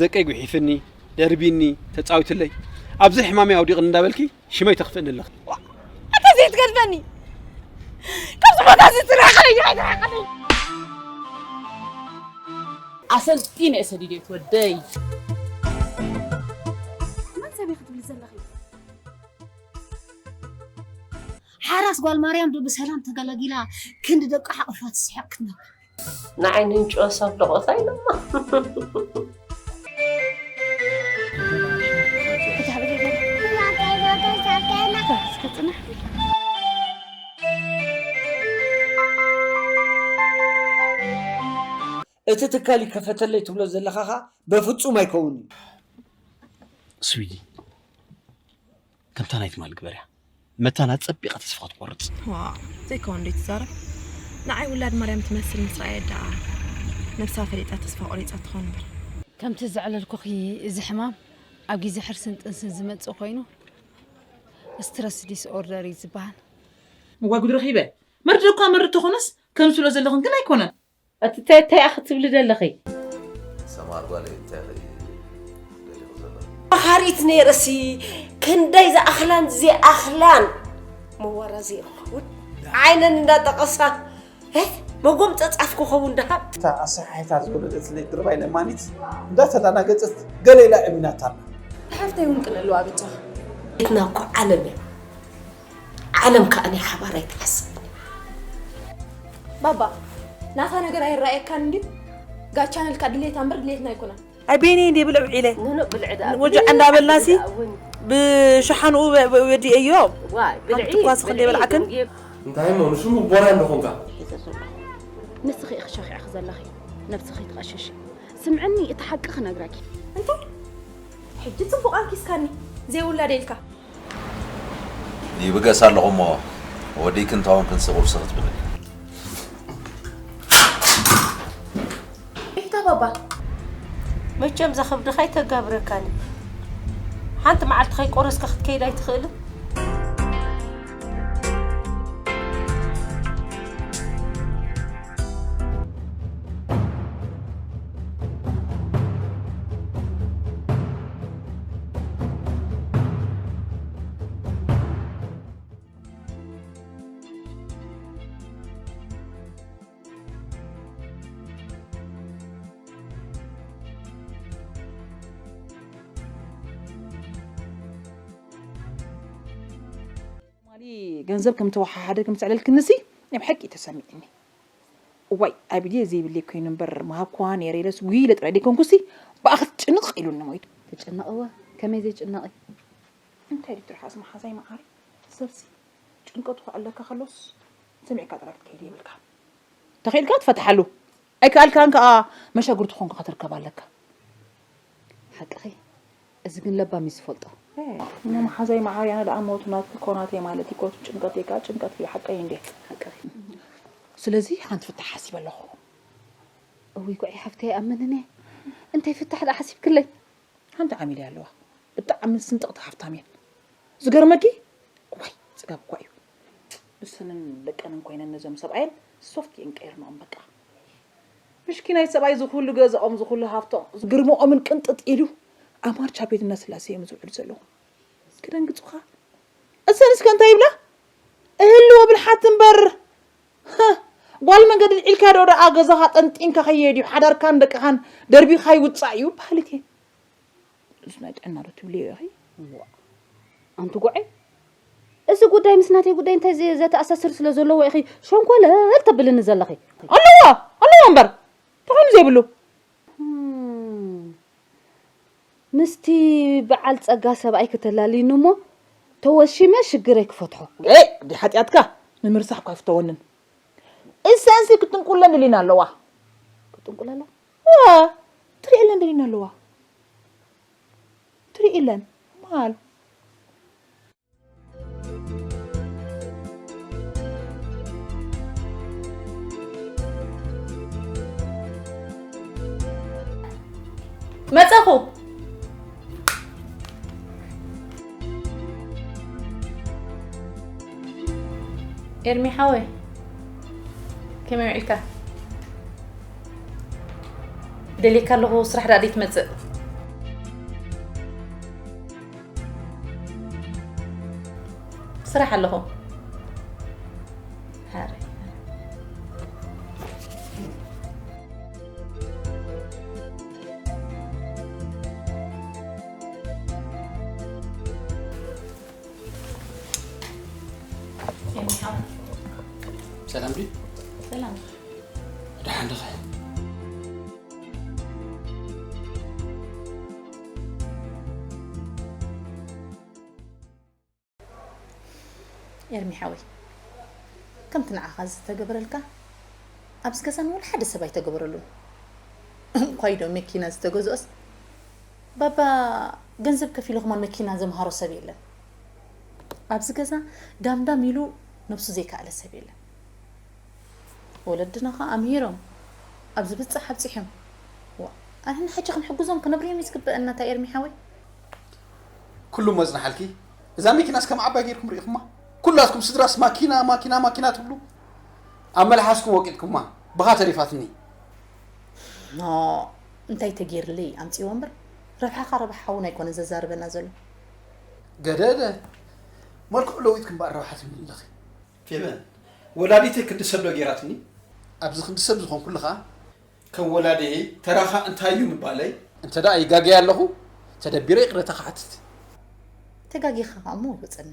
ዘቀይ ጉሒፍኒ፣ ደርቢኒ፣ ተጻዊትለይ፣ ኣብዚ ሕማመይ ኣውዲቕኒ እንዳበልኪ ሽመይ ተኽፍእኒ ኣለኺ። ኣታ ዘይትገድፈኒ። ካብዚ ቦታ እዚ ትራኸበኒ፣ ኣይትራኸበኒ። ኣሰልጢነ እየ ሰዲደት ወደይ። መን ሰብ ኢኺ ትብሊ ዘለኺ? ሓራስ ጓል ማርያም ዶ ብሰላም ተገላጊላ ክንዲ ደቃ ሓቑፋ ትስሕቕ ክትነብር? ንዓይ ንንጭወ ሰብ ደቆሳ ኢሎማ። እቲ ትካል ይከፈተለይ ትብሎ ዘለኻ ኸኣ በፍጹም ኣይከውንን እዩ። ስዊዲ፣ ከምታ ናይ ትማል ግበርያ። መታን ኣጸቢቓ ተስፋ ክትቆርጽ። ዋእ ዘይከውን ዶ ይትዛረብ? ንዓይ ውላድ ማርያም ትመስል ምስ ረኣየት ደኣ ነብሳ ፈሊጣ ተስፋ ቆሪጻ ትኾን እምበር። ከምቲ ዘዕለልኩኺ እዚ ሕማም ኣብ ግዜ ሕርስን ጥንስን ዝመጽእ ኮይኑ ስትረስ ዲስኦርደር እዩ ዝበሃል። መዋግዲ ረኺበ መርድእ እኳ መርድእ ተኾነስ ከምስሎ ዘለኽን ግን ኣይኮነን። እቲ እንታይ እንታይ ኢኺ ትብሊ ዘለኺ? ሰማር ጓለይ እንታይ ኢኺ ደሊኺ ዘለኺ? መኻሪት ነይረሲ ክንደይ ዝኣኽላን ዘይኣኽላን መዋራዚ ክኸውን ዓይነን እንዳጠቐሳ መጎምፀፃፍ ክኸውን ድሃብ እታ ኣሰሓሒታ ዝወለደትለይ ድርባይ ለማኒት እንዳተዳናገፀት ገለ ኢላ ዕሚናታ ኣላ። ሓፍተይ እውን ቅንዕልዋ ብቻ ቤትና እኮ ዓለም እያ ዓለም ከዓ ናይ ሓባር ኣይትሓስብን ባባ ናታ ነገር ኣይረኣየካን እንድዩ ጋቻነልካ ድሌታ እምበር ድሌትና ኣይኮነን ኣይ በይነይ እንድየ ብልዕ ውዒለ ኖኖ ብልዕ ደኣ ወጃዕ እንዳበልናሲ ብሸሓንኡ ወዲአዮ ዋይ ብልዒ ሓንቲ ኳስ ክንደይ በልዓክን እንታይ እሞ ንስሙ ቦራ እንዶ ኾንካ ንስኺ ኢኺ ሸኺዕኺ ዘለኺ ነብስኺ ትቐሽሺ ስምዕኒ እቲ ሓቂ ክነግረኪ እንታይ ሕጂ ጽቡቕ ኣርኪስካኒ ዘይውላደ ኢልካ ይብገስ ኣለኹ እሞ ወዲክን ታወንክን ስቑርሲ ክትብለይ ይሕታ ባባ መቸም ዘኸብድኻ ኣይተጋብረካን ሓንቲ መዓልቲ ከይቆረስካ ክትከይድ ኣይትኽእልን ማሊ ገንዘብ ከም ተወሓሓደ ከም ዘዕለልክንሲ ናይ ብሓቂ እዩ ተሰሚዕኒ። እዋይ ኣቢድየ ዘይብለይ ኮይኑ እምበር ምሃብክዋ ነይረ ኢለስ ጉይለ ጥራይ ደይኮንኩሲ ብኣ ክትጭንቕ ኢሉኒ ሞይቱ። ተጨነቕወ ከመይ ዘይጭነቕ እዩ። እንታይ ድዩ ትርሓስ መሓዛይ መዓረይ? ሰብሲ ጭንቀቱ ከዕለካ ከሎስ ሰሚዕካ ጥራይ ክትከይድ የብልካ። ተኺእልካ ትፈትሓሉ ኣይከኣልካን ከኣ መሻግርቲ ኮንካ ክትርከብ ኣለካ። ሓቅኺ እዚ ግን ለባም እዩ ዝፈልጦ። እሞ መሓዛይ መዓረይ ኣነ ደኣ ሞቱ ናትኪ እኮ ናተይ ማለት እዩ ኮቱ ጭንቀተይ ከኣ ጭንቀትኪ እዩ ሓቀይ እንዴ? ሓቅኺ። ስለዚ ሓንቲ ፍታሕ ሓሲበ ኣለኹ። እውይ ጉዕይ ሓፍተይ ኣይኣምንን እየ። እንታይ ፍታሕ ደኣ ሓሲብክለይ? ሓንቲ ዓሚለይ ኣለዋ ብጣዕሚ ስንጥቕቲ ሃፍታም እየን ዝገርመኪ እዋይ ፅጋብ እኳ እዩ ንሰንን ደቀንን ኮይነን ነዞም ሰብኣየን ሶፍት እየን ቀይርንኦም በቃ ምሽኪናይ ሰብኣይ ዝኩሉ ገዛኦም ዝኩሉ ሃፍቶም ግርምኦምን ቅንጥጥ ኢሉ ኣብ ማርቻ ቤት እንዳስላሴ እዮም ዝውዕሉ ዘለዉ ክደንግፁኻ እሰን እስከ እንታይ ይብላ እህልዎ ብልሓት እምበር ጓል መንገዲ ልዒልካ ዶ ደኣ ገዛኻ ጠንጢንካ ከየድ እዩ ሓዳርካን ደቅኻን ደርቢኻ ይውፃእ እዩ በሃሊት እየ እዚ ናይ ጥዕና ዶ ትብልዮ ኢኺ ኣንቲ ጉዐይ እዚ ጉዳይ ምስ ናተይ ጉዳይ እንታይ ዘተኣሳስር ስለ ዘለዎ ኢኺ ሸንኮለል ተብልኒ ዘለኺ ኣለዎ ኣለዎ እምበር ተኾይኑ ዘይብሉ ምስቲ በዓል ጸጋ ሰብኣይ ክተላልዩኒ እሞ ተወሺመ ሽግረይ ክፈትሖ። ኤእ ኣደይ ሓጥያትካ ንምርሳሕ እኳ ኣይፍተወንን። እሰንሲ ክጥንቁለን ደሊና ኣለዋ። ክጥንቁለላ? ትርእየለን ደሊና ኣለዋ። ትርእየለን ማል። መጸኹ ኤርሚ ሓወይ ከመይ ውዒልካ ደልየካ ኣለኹ ስራሕ ደኣ ደይትመጽእ ስራሕ ኣለኹ። ሓረይ። ሰላም ድዩ? ሰላም። ደሓን ዲኻ? ኤርሚ ሓወይ፣ ከምቲ ንዓኻ ዝተገበረልካ ኣብዚ ገዛ ንወላ ሓደ ሰብ ኣይተገበረሉን። እንኳይ ዶ መኪና ዝተገዝኦስ፣ ባባ ገንዘብ ከፊሉ ከማን መኪና ዘምሃሮ ሰብ የለን። ኣብዚ ገዛ ዳምዳም ኢሉ ነብሱ ዘይከኣለ ሰብ የለን። ወለድና ኸዓ ኣምሂሮም ኣብ ዝብጻሕ ኣብጺሖም። ዋ፣ ኣንሕና ሕጂ ክንሕግዞም ክነብርዮም እዩ ዝግበአና፣ እታ ኤርሚ ሓወይ። ኩሉ መጽናሓልኪ። እዛ መኪናስ ከም ዓባይ ጌርኩም ርኢኹማ? ኩላትኩም ስድራስ ማኪና፣ ማኪና፣ ማኪና ትብሉ። ኣብ መልሓስኩም ወቂጥኩማ። ብኻ ተሪፋትኒ። ኖ፣ እንታይ ተጌርለይ ኣምጺዎ እምበር፣ ረብሓኻ ረብሓ ሓውና ኣይኮነን ዘዛርበና ዘሎ። ገደደ፣ መልክዑ ለዊጥኪ እምበኣር ረብሓ ትብሊ ኣለኺ። ፌበን፣ ወላዲተይ ክንዲ ሰብ ዶ ጌራትኒ? ኣብዚ ክንዲ ሰብ ዝኾንኩሉ ኸኣ ከም ወላዲየይ ተራኻ እንታይ እዩ ምባለይ? እንተ ደኣ ይጋገየ ኣለኹ፣ ተደቢረ ይቕረታ ክሓትት። ተጋጊኻ ኸኣ እሞ ኣይወጸና።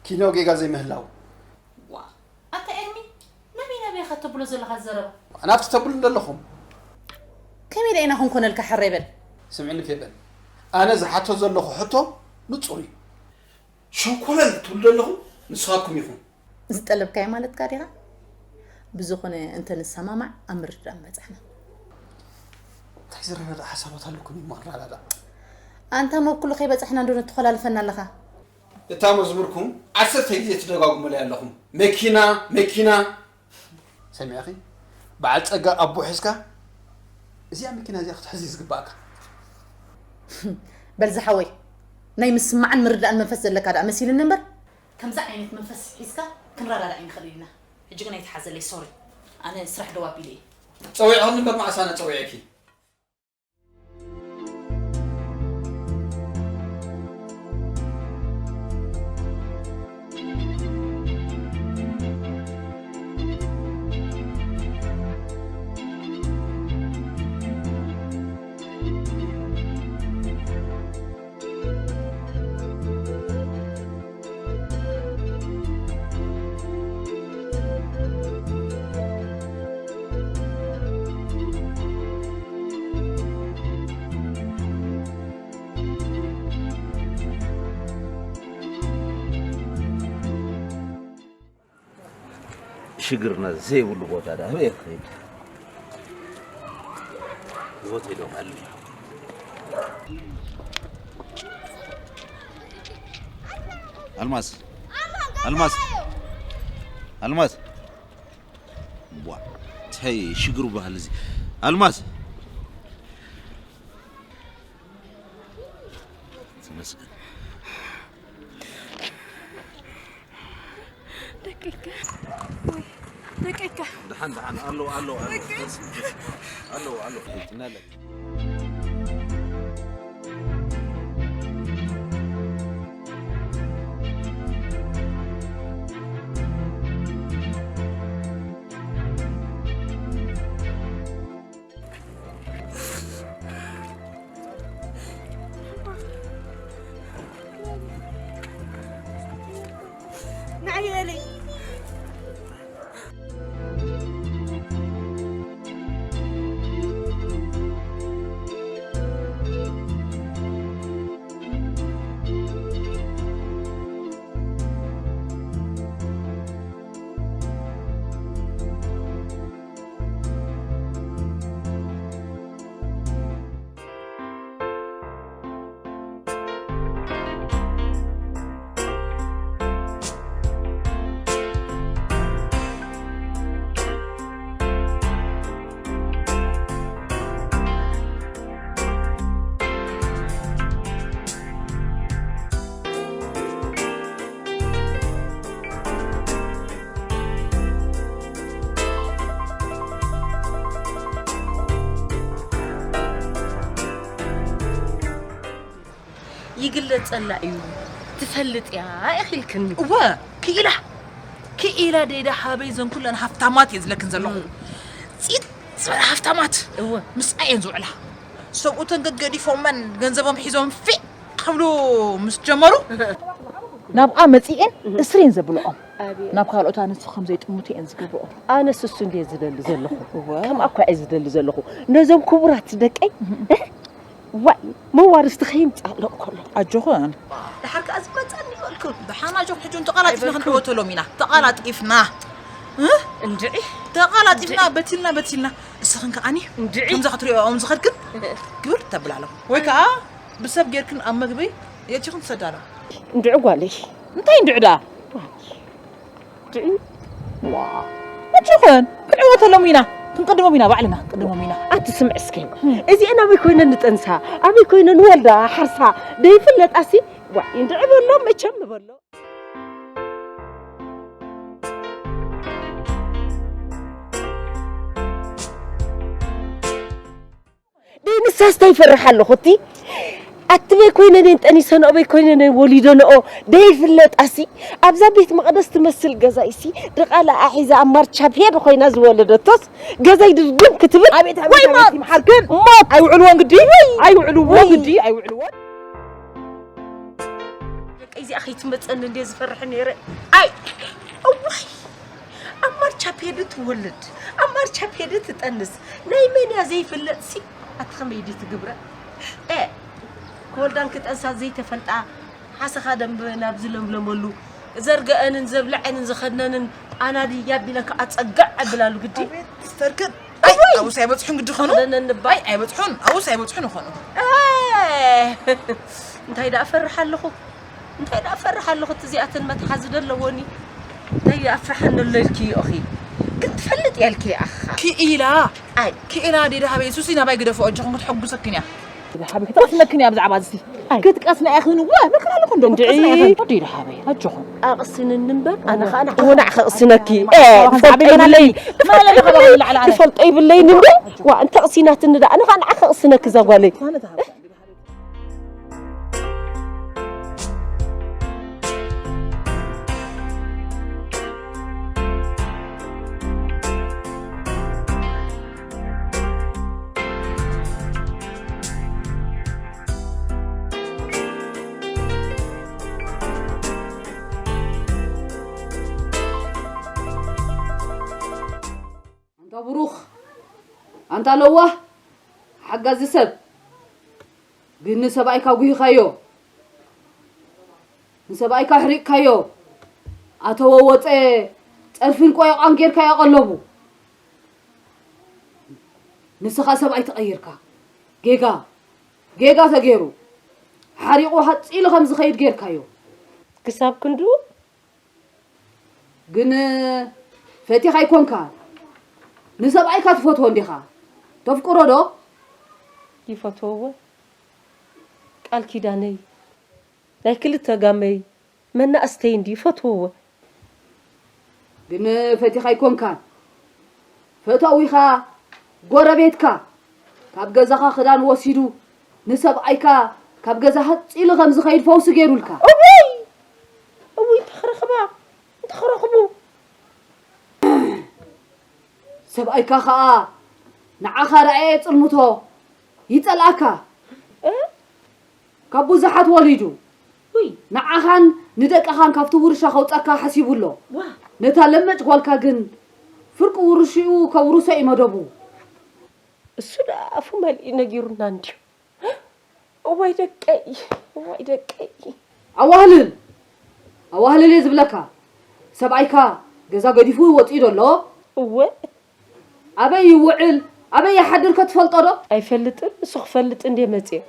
ኪኖ ጌጋ ዘይምህላው። ዋ፣ ኣታ ኤርሚ፣ ናበይ ናበይ ኢኻ ተብሎ ዘለኻ ዘረባ? ናብቲ ተብሉ ዘለኹም። ከመይ ደኣ ኢና ክንኮነልካ ሕራይ በል። ስምዕኒ ፌበን፣ ኣነ ዝሓቶ ዘለኹ ሕቶ ንጹር እዩ። ሸንኮለል ትብሉ ዘለኹም ንስኻትኩም ኢኹም። ዝጠለብካዮ ማለትካ ዲኻ? ብዝኾነ እንተ ንሰማማዕ ኣብ ምርድዳእ ምበጻሕና። እንታይ ዝረዳዳእ ሓሳባት ኣለኩም እሞ ንረዳዳእ? ኣንታ መብኩሉ ከይበጻሕና እንዶ ንተኾላልፈና ኣለኻ። እታ መዝሙርኩም ዓሰርተ ግዜ ትደጋግሙለይ ኣለኹም። መኪና፣ መኪና። ሰሚዕኺ? በዓል ጸጋ ኣቦ ሒዝካ እዚኣ መኪና እዚኣ ክትሕዝ እዩ ዝግባእካ። በል ዝሓወይ፣ ናይ ምስማዕን ምርዳእን መንፈስ ዘለካ ደኣ መሲልኒ እምበር፣ ከምዚ ዓይነት መንፈስ ሒዝካ ክንረዳዳእ ኣይንኽእልን ኢና። ሕጂ ግን ኣይትሓዘለይ፣ ሶሪ። ኣነ ስራሕ ደው ኣቢለ እየ። ጸዊዕኽኒ እምበር መዓስ ኣነ ጸዊዐኪ? ሽግርና ዘይብሉ ቦታ ደኣ ኣበይ ክኸይድ? ሆቴል ዶ ኣለ? ኣልማዝ፣ ኣልማዝ፣ ኣልማዝ። ዋ፣ እንታይ ሽግሩ ባህል እዚ? ኣልማዝ። ተመስገን። ደቂካ። ወይ፣ ደቂካ። ደሓን፣ ደሓን። ኣለዉ፣ ኣለዉ፣ ኣለዉ። ደቂካ። ኣለዉ፣ ኣለዉ። እናለ። ንዓይ በለይ። ይግለጸላ እዩ። ትፈልጥ እያ ኢኺልክኒ። እወ፣ ክኢላ፣ ክኢላ ደይዳ ሃበይ ዘን ኩለን ሃፍታማት እየ ዝለክን ዘለኹ። ፂጥ ዝበለ ሃፍታማት እወ። ምስኣ እየን ዝውዕላ። ሰብኡተን ገገዲፎመን ገንዘቦም ሒዞም ፊዕ ክብሉ ምስ ጀመሩ፣ ናብኣ መፂኤን እስሬን ዘብልዖም። ኣቤት። ናብ ካልኦት ኣንስቲ ከም ዘይጥምቱ እየን ዝገብርኦም። ኣነስ እሱ እንድየ ዝደሊ ዘለኹ። እወ። ከምኣ እኳ እየ ዝደሊ ዘለኹ። ነዞም ክቡራት ደቀይ፣ እህ፣ ዋይ፣ መዋርስቲ ከይምጻእ ኣለዎ ከሎ። ኣጆኹን። ደሓር ከኣ ዝመጸኒ ይበልኩ። ደሓን ኣጆኹ፣ ሕጂ እውን ተቓላጢፍና ኣይበልኩ። ክንዕወተሎም ኢና። ተቓላጢፍና። እ? እንድዒ። ተቓላጢፍና፣ እንድዒ። በቲልና፣ በቲልና። እስኽን ከኣኒ እንድዒ። ከምዛ ክትሪኦ፣ ኣኦም ዝኸድክን ግብር ተብላሎም። ወይ ከኣ ብሰብ ጌርክን ኣብ መግቢ የእቲኽን ትሰዳሎም። እንድዒ ጓለይ። እንታይ እንድዒ ደኣ? ዋ፣ ኣጆኽን፣ ክንዕወተሎም ኢና፣ ክንቅድሞም ኢና፣ ባዕልና ክንቅድሞም ኢና። ኣቲ ስምዒ እስኪ፣ እዚኤን ኣበይ ኮይነን ንጠንሳ፣ ኣበይ ኮይነን ንወልዳ፣ ሓርሳ፣ ደይፍለጣሲ፣ ዋ፣ እንድዒ በሎ፣ መቸም በሎ። ደይ ንሳስ እንታይ ይፈርሕ ኣለኹ እቲ ኣትበይ ኮይነን እየን ጠኒሰንኦ በይ ኮይነን እየን ወሊደንኦ ደይፍለጣሲ ኣብዛ ቤት መቕደስ ትመስል ገዛይሲ ድቓላ ኣሒዛ ኣብ ማርቻ ፔድ ኮይና ዝወለደቶስ ገዛይ ድርግም ክትብል ኣቤት፣ ኣቤት፣ ወይ ኣቤት፣ ሞት! ይምሓርክን። ሞት! ኣይውዕልዎን ግዲ፣ ወይ! ኣይውዕልዎ ወይ! ግዲ፣ ኣይውዕልዎን። ደቀይ እዚኣ ከይትመፀኒ እንደ ዝፈርሕ ነይረ። ኣይ፣ እዋይ! ኣብ ማርቻ ፔድ ትወልድ፣ ኣብ ማርቻ ፔድ ትጠንስ። ናይ መን እያ ዘይፍለጥሲ? ኣቲ ከመይ ድዩ ትግብረ? ኤ፣ ክወልዳን ክጠንሳ ዘይተፈልጣ፣ ሓሰኻ ደንበ ናብ ዝለምለመሉ፣ ዘርገአንን ዘብለዐንን ዝኸድነንን ኣናዲ ያቢለን ከዓ ጸግዕ ኣብላሉ ግዲ። ኣቤት፣ ስተርክን። ኣይ፣ እዋይ! ኣብኡስ ኣይበጽሑን ግዲ ኾኑ። ክደነን ንባ። ኣይ፣ ኣይበጽሑን፣ ኣብኡስ ኣይበጽሑን ይኾኑ። ኤ፣ እንታይ ደኣ እፈርሕ ኣለኹ? እንታይ ደኣ እፈርሕ ኣለኹ? እቲ እዚኣተን መትሓዚ ዶ ኣለዎኒ? እንታይ ይኣፍርሓኒ ኣሎ ኢልኪ ኢኺ? ግን ትፈልጥ እያ ኢልኪ ኣኻ። ክኢላ። ኣይ። ክኢላ ኣደይ ደሃበይ፣ ሱሲ ናባይ ግደፎ፣ ኣጆኹም ክትሕጉሰክን እያ። ደሃበይ፣ ክትቀስነክን እያ ብዛዕባ እዚ። ኣይ። ክትቀስና ኢኽን፣ ወ፣ ምክር ኣለኹ እንዶ፣ እንድዒ። ክትቀስና ኢኽን። ኣደይ ደሃበይ፣ ኣጆኹም። ኣቕስንኒ እምበር፣ ኣነ ኸኣ ንዓኺ እወ፣ ንዓኺ ኣቕስነኪ። ኣቕስነኪ። ኤ፣ ኣቕስነኪ። ዝፈልጦ ይብለይን። ማለት ዝፈልጦ ይብለይን። ዝፈልጦ ይብለይን እንዶ። ዋ፣ እንተ ኣቕሲናትኒ ደኣ፣ ኣነ ኸኣ ንዓኺ ኣቕስነኪ እዛ ጓለይ። ኣነ ደሃበይ። ኣንታ ብሩኽ፣ ኣንታ ለዋህ፣ ሓጋዚ ሰብ፣ ግን ንሰብኣይካ ጉሂኻዮ። ንሰብኣይካ ኣሕሪቕካዮ። ኣተወ ወጸ ጸርፍን ቆየቋን ጌርካዮ ቀለቡ። ንስኻ ሰብኣይ ተቐይርካ። ጌጋ፣ ጌጋ ተገይሩ። ሓሪቑ ሃጺሉ ከም ዝኸይድ ጌርካዮ። ክሳብ ክንድኡ ግን ፈቲኻ ኣይኮንካን። ንሰብኣይካ ትፈትዎ እንዲኻ? ተፍቅሮ ዶ? ይፈትዎ እወ። ቃል ኪዳነይ፣ ናይ ክልተ ጋመይ መናእስተይ እንዲ ይፈትዎ እወ። ግን ፈቲኻ ኣይኮንካን። ፈታዊኻ ጎረቤትካ ካብ ገዛኻ ክዳን ወሲዱ ንሰብኣይካ ካብ ገዛ ሃጺሉ ከም ዝኸይድ ፈውሲ ገይሩልካ። እውይ! እውይ፣ እንተ ክረኽባ፣ እንተ ክረኽቡ። ሰብኣይካ ኸኣ ንዓኻ ረኣየ ጽልምቶ ይጸልኣካ። እ? ካብ ብዙሓት ወሊዱ። ውይ። ንዓኻን ንደቅኻን ካብቲ ውርሻ ከውጻካ ሓሲቡ ኣሎ። ዋ። ነታ ለመጭ ጓልካ ግን ፍርቂ ውርሽኡ ከውርሶ እዩ መደቡ። እሱ ደኣ ኣፉ መሊኡ ነጊሩና እንድዩ። እዋይ ደቀይ፣ እዋይ ደቀይ። ኣዋህልል፣ ኣዋህልል እየ ዝብለካ። ሰብኣይካ ገዛ ገዲፉ ወጺኡ ዶ ኣሎ? እወ። ኣበይ ይውዕል፣ ኣበይ ይሓድር ከ ትፈልጦ ዶ? ኣይፈልጥን፣ እሱ ክፈልጥ እንድየ መጽየ።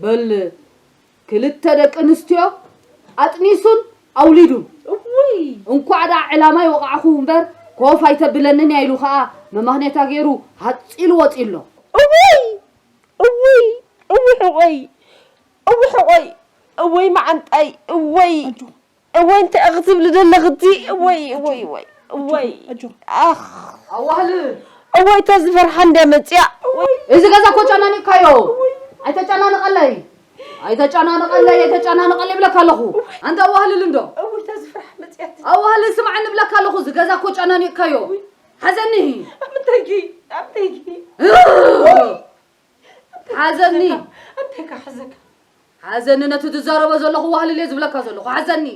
በል፣ ክልተ ደቂ ኣንስትዮ ኣጥኒሱን ኣውሊዱን። እውይ! እንኳዕ ደኣ ዕላማይ ወቓዕኹ እምበር፣ ኮፍ ኣይተብለንን እያ ኢሉ ኸኣ መማህኔታ ገይሩ ሃጺሉ ወጺኡ ኣሎ። እውይ! እውይ! እውይ ሕቖይ! እውይ ሕቖይ! እወይ መዓንጣይ! እወይ! ኣጆ። እወይ እንታይ ኢኺ ትብሊ ዘለኺ እቲ? እወይ! እወይ! እወይ! እወይ! ኣጆ። ኣኽ! ኣዋህልል! እወይ እታ ዝፈርሓ እንድያ መጽያ! እወይ! እዚ ገዛ እኮ ጨናኒቕካዮ! እወይ! ኣይተጨናንቐለይ! ኣይተጨናንቐለይ፣ ኣይተጨናንቐለይ ይብለካ ኣለኹ። ኣንታ ኣዋህልል እንዶ። እውይ፣ እታ ዝፍራሕ መጽያት። ኣዋህልል ስምዓኒ ይብለካ ኣለኹ። እዚ ገዛ እኮ ጨናኒቕካዮ። ሓዘኒ። ኣብ ምንታይ ጊ? ኣብ ምንታይ ጊ? ሓዘኒ። ኣብ ምንታይ ካ ሓዘካ? ሓዘኒ ነቲ ዝዛረቦ ዘለኹ ዋህልል እየ ዝብለካ ዘለኹ። ሓዘኒ።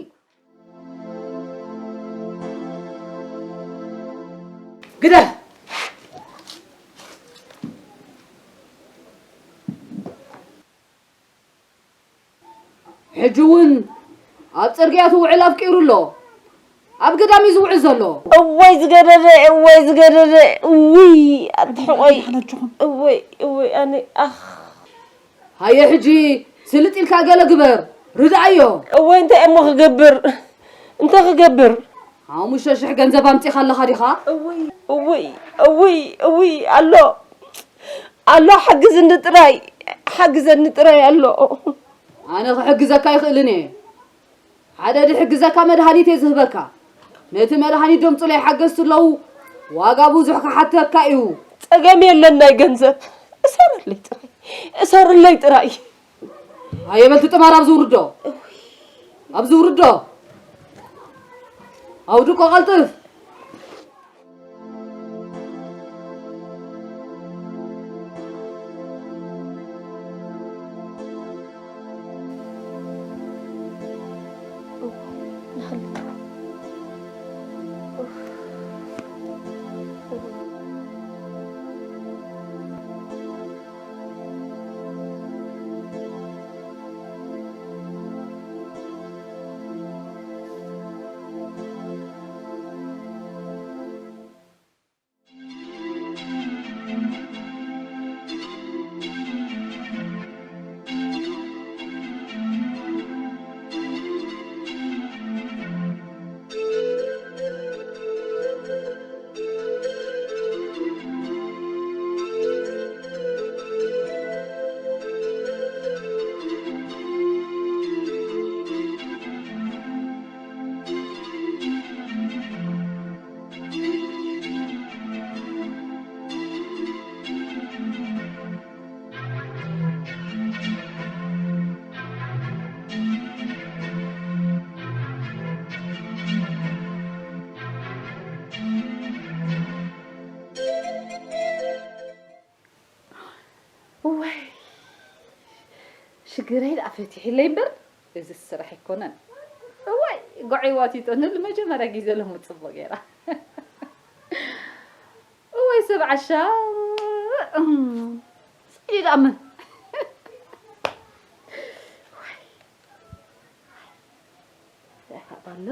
ግደ። ሕጂ እውን ኣብ ጽርግያ ትውዕል ኣፍቂሩ ኣሎ። ኣብ ገዳም እዩ ዝውዕል ዘሎ። እወይ ዝገደደ፣ እወይ ዝገደደ፣ እውይ ኣትሕቆይ። እወይ፣ እወይ ኣነ ኣኽ። ሃየ ሕጂ ስልጥ ኢልካ ገለ ግበር፣ ርድኣዮ። እወይ እንታይ እሞ ክገብር፣ እንታይ ክገብር? ሓሙሽተ ሽሕ ገንዘብ ኣምጺኻ ኣለኻ ዲኻ? እውይ፣ እውይ፣ እውይ፣ እውይ ኣሎ፣ ኣሎ ሓግዝኒ ጥራይ፣ ሓግዘኒ ጥራይ ኣሎ። ኣነ ክሕግዘካ ይኽእልን እየ። ሓደ ድሕግዘካ መድሃኒት እየ ዝህበካ። ነቲ መድሃኒት ደምጹለይ ሓገዝቲ ኣለዉ፣ ዋጋ ብዙሕ ክሓተካ እዩ። ጸገም የለን ናይ ገንዘብ። እሰርለይ ጥራይ፣ እሰርለይ ጥራይ። ኣየ በልቲ ጥማር ኣብዚ ውርዶ። ኣብዚ ውርዶ። ኣውድቆ ቀልጥፍ። እዋይ፣ ሽግረይ ደኣ ፈቲሕለይ እምበር፣ እዚ ስራሕ ኣይኮነን። እዋይ፣ ጎዐይ ዋቲጠኒ፣ ንመጀመርያ ግዜ ሎሚ ጽቡቕ ገይራ። እዋይ፣ ሰብ ዓሻ፣ እም፣ ስኢሉ ደኣ መን? እዋይ። ይሓባሎ።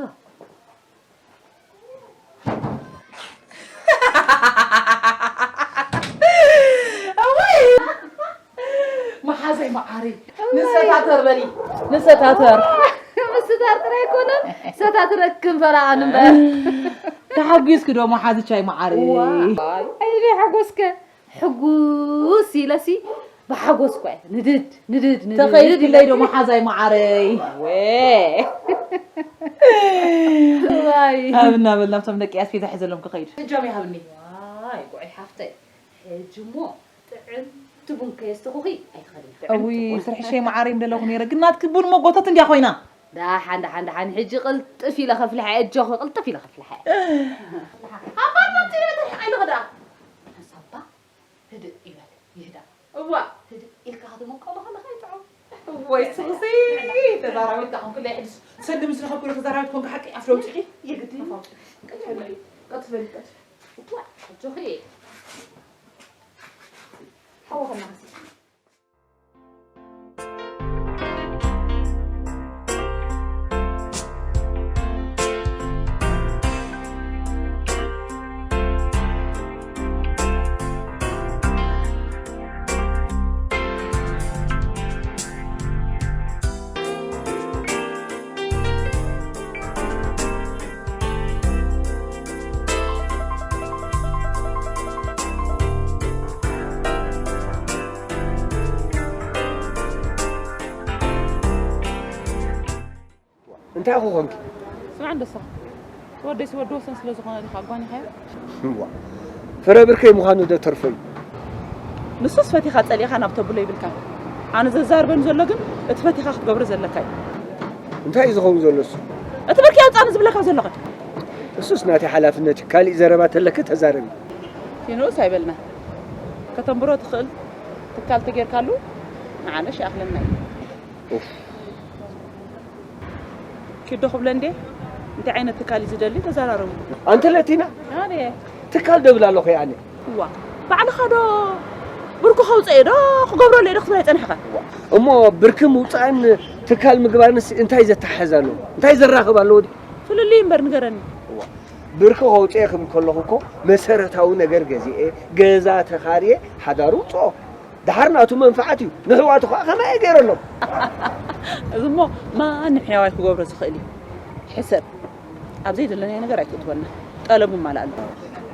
እውይ! መሓዘይ መዓሪ፣ ንሰታተር በሊ፣ ንሰታተር። ምስታር ጥራይ ኣይኮነን፣ ሰታትረክን ፈራቓን እምበር። ተሓጒስኪ ዶ መሓዝቻይ መዓሪ? ዋይ፣ ኣይደይ ሓጎስከ። ሕጉስ ኢለሲ ብሓጎስ እኳ እየ ንድድ፣ ንድድ፣ ንድድ፣ ንድድ ተኸይድክለይ ዶ ኢለሲ። መሓዛይ መዓረይ? ወ-፣ ዋይ። ኣብ እናበልና ኣብቶም ደቂ ኣስቤዛ ሒዘሎም ክኸይድ። እጃም ይሃብኒ። ዋይ፣ ጉዐይ ሓፍተይ። ሕጂ እሞ ጥዕምቲ ቡን ከየስተኹኺ ኣይትኸድን። እውይ፣ ጥዕምቲ ቡን። ስርሕሸይ መዓረይ ምደለኹ ነይረ። ግን ናትኪ ቡን እሞ ጎተት እንድያ ኮይና። ደሓን፣ ደሓን፣ ደሓን። ሕጂ ቅልጥፍ ኢለ ከፍልሓ እየ፣ ኣጆኺ፣ ቅልጥፍ ኢለ ከፍልሓ እየ። ኣባ፣ ኣባ፣ ትሪሓ ኢልኺ ደኣ። ሳባ። ህድእ ይበል ይህዳእ። እዋ። ህድእ ኢልካ ክትምቀሎ ከለኻ ይጥዑም። ወይ ስኽሲ ተዛራቢት ዳኹም ክላይ ሕድስ ሰልም ዝረኸብኩ ተዛራቢት ኮንካ ሓቂ ኣፍለውጥኺ የግዲ። ቀጥፈሊ ቀጥፈሊ ቀጥፈሊ። እዋ ኣጆኺ። ሓወኸና ሲ። እንታይ ኢኹ ኮንኪ? ስማዕ እንደሳ፣ ወደይሲ ወዲ ወሰን ስለ ዝኾነ ዲኻ ኣጓኒኻዮ? እዋ፣ ፍረ ብርከይ ምዃኑ ዶ ተርፎ እዩ? ንሱስ ፈቲኻ ጸሊእኻ ናብ ተብሎ ይብልካ። ኣነ ዘዛርበን ዘሎ ግን እቲ ፈቲኻ ክትገብሮ ዘለካ እዩ። እንታይ እዩ ዝኸውን ዘሎ እሱ? እቲ ብርኪ ኣውፃኒ ዝብለካ ዘለኻ። እሱስ ናተይ ሓላፍነት እዩ። ካሊእ ዘረባ ተለኪ ተዛረቢ። ይንኡስ ኣይበልና። ከተንብሮ ትኽእል ትካል ተጌርካሉ ንዓነሽ ይኣኽለና እዩ። ኡፍ። ኪዶ ክብለ እንዴ እንታይ ዓይነት ትካል እዩ ዝደሊ ተዘራረቡ። ኣንተ ለቲና ኣነ ትካል ደብል ኣለኹ ኣነ። እዋ ባዕልኻ ዶ ብርኩ ከውፅእ ዶ ክገብረሉ ዶ ክትብል ኣይፀናሕካን። እሞ ብርኪ ምውፃእን ትካል ምግባርንስ እንታይ ዘተሓሕዝ ኣለዎ? እንታይ ዘራኽብ ኣለዎ? ድዩ? ፍልልይ እምበር ንገረኒ። ብርኪ ከውፅእ ክብል ከለኹ እኮ መሰረታዊ ነገር ገዚኤ ገዛ ተኻርየ ሓዳሩ ውፅኦ። ደሓር ናቱ መንፍዓት እዩ። ንሕዋቱ ከዓ ከማይ ገይረሎም። እዚ እሞ ማንም ሕያዋይ ክገብሮ ዝኽእል እዩ። ሕሰብ ኣብ ዘይደለናዮ ነገር ኣይትእትወና። ጠለቡ ማልኣሉ።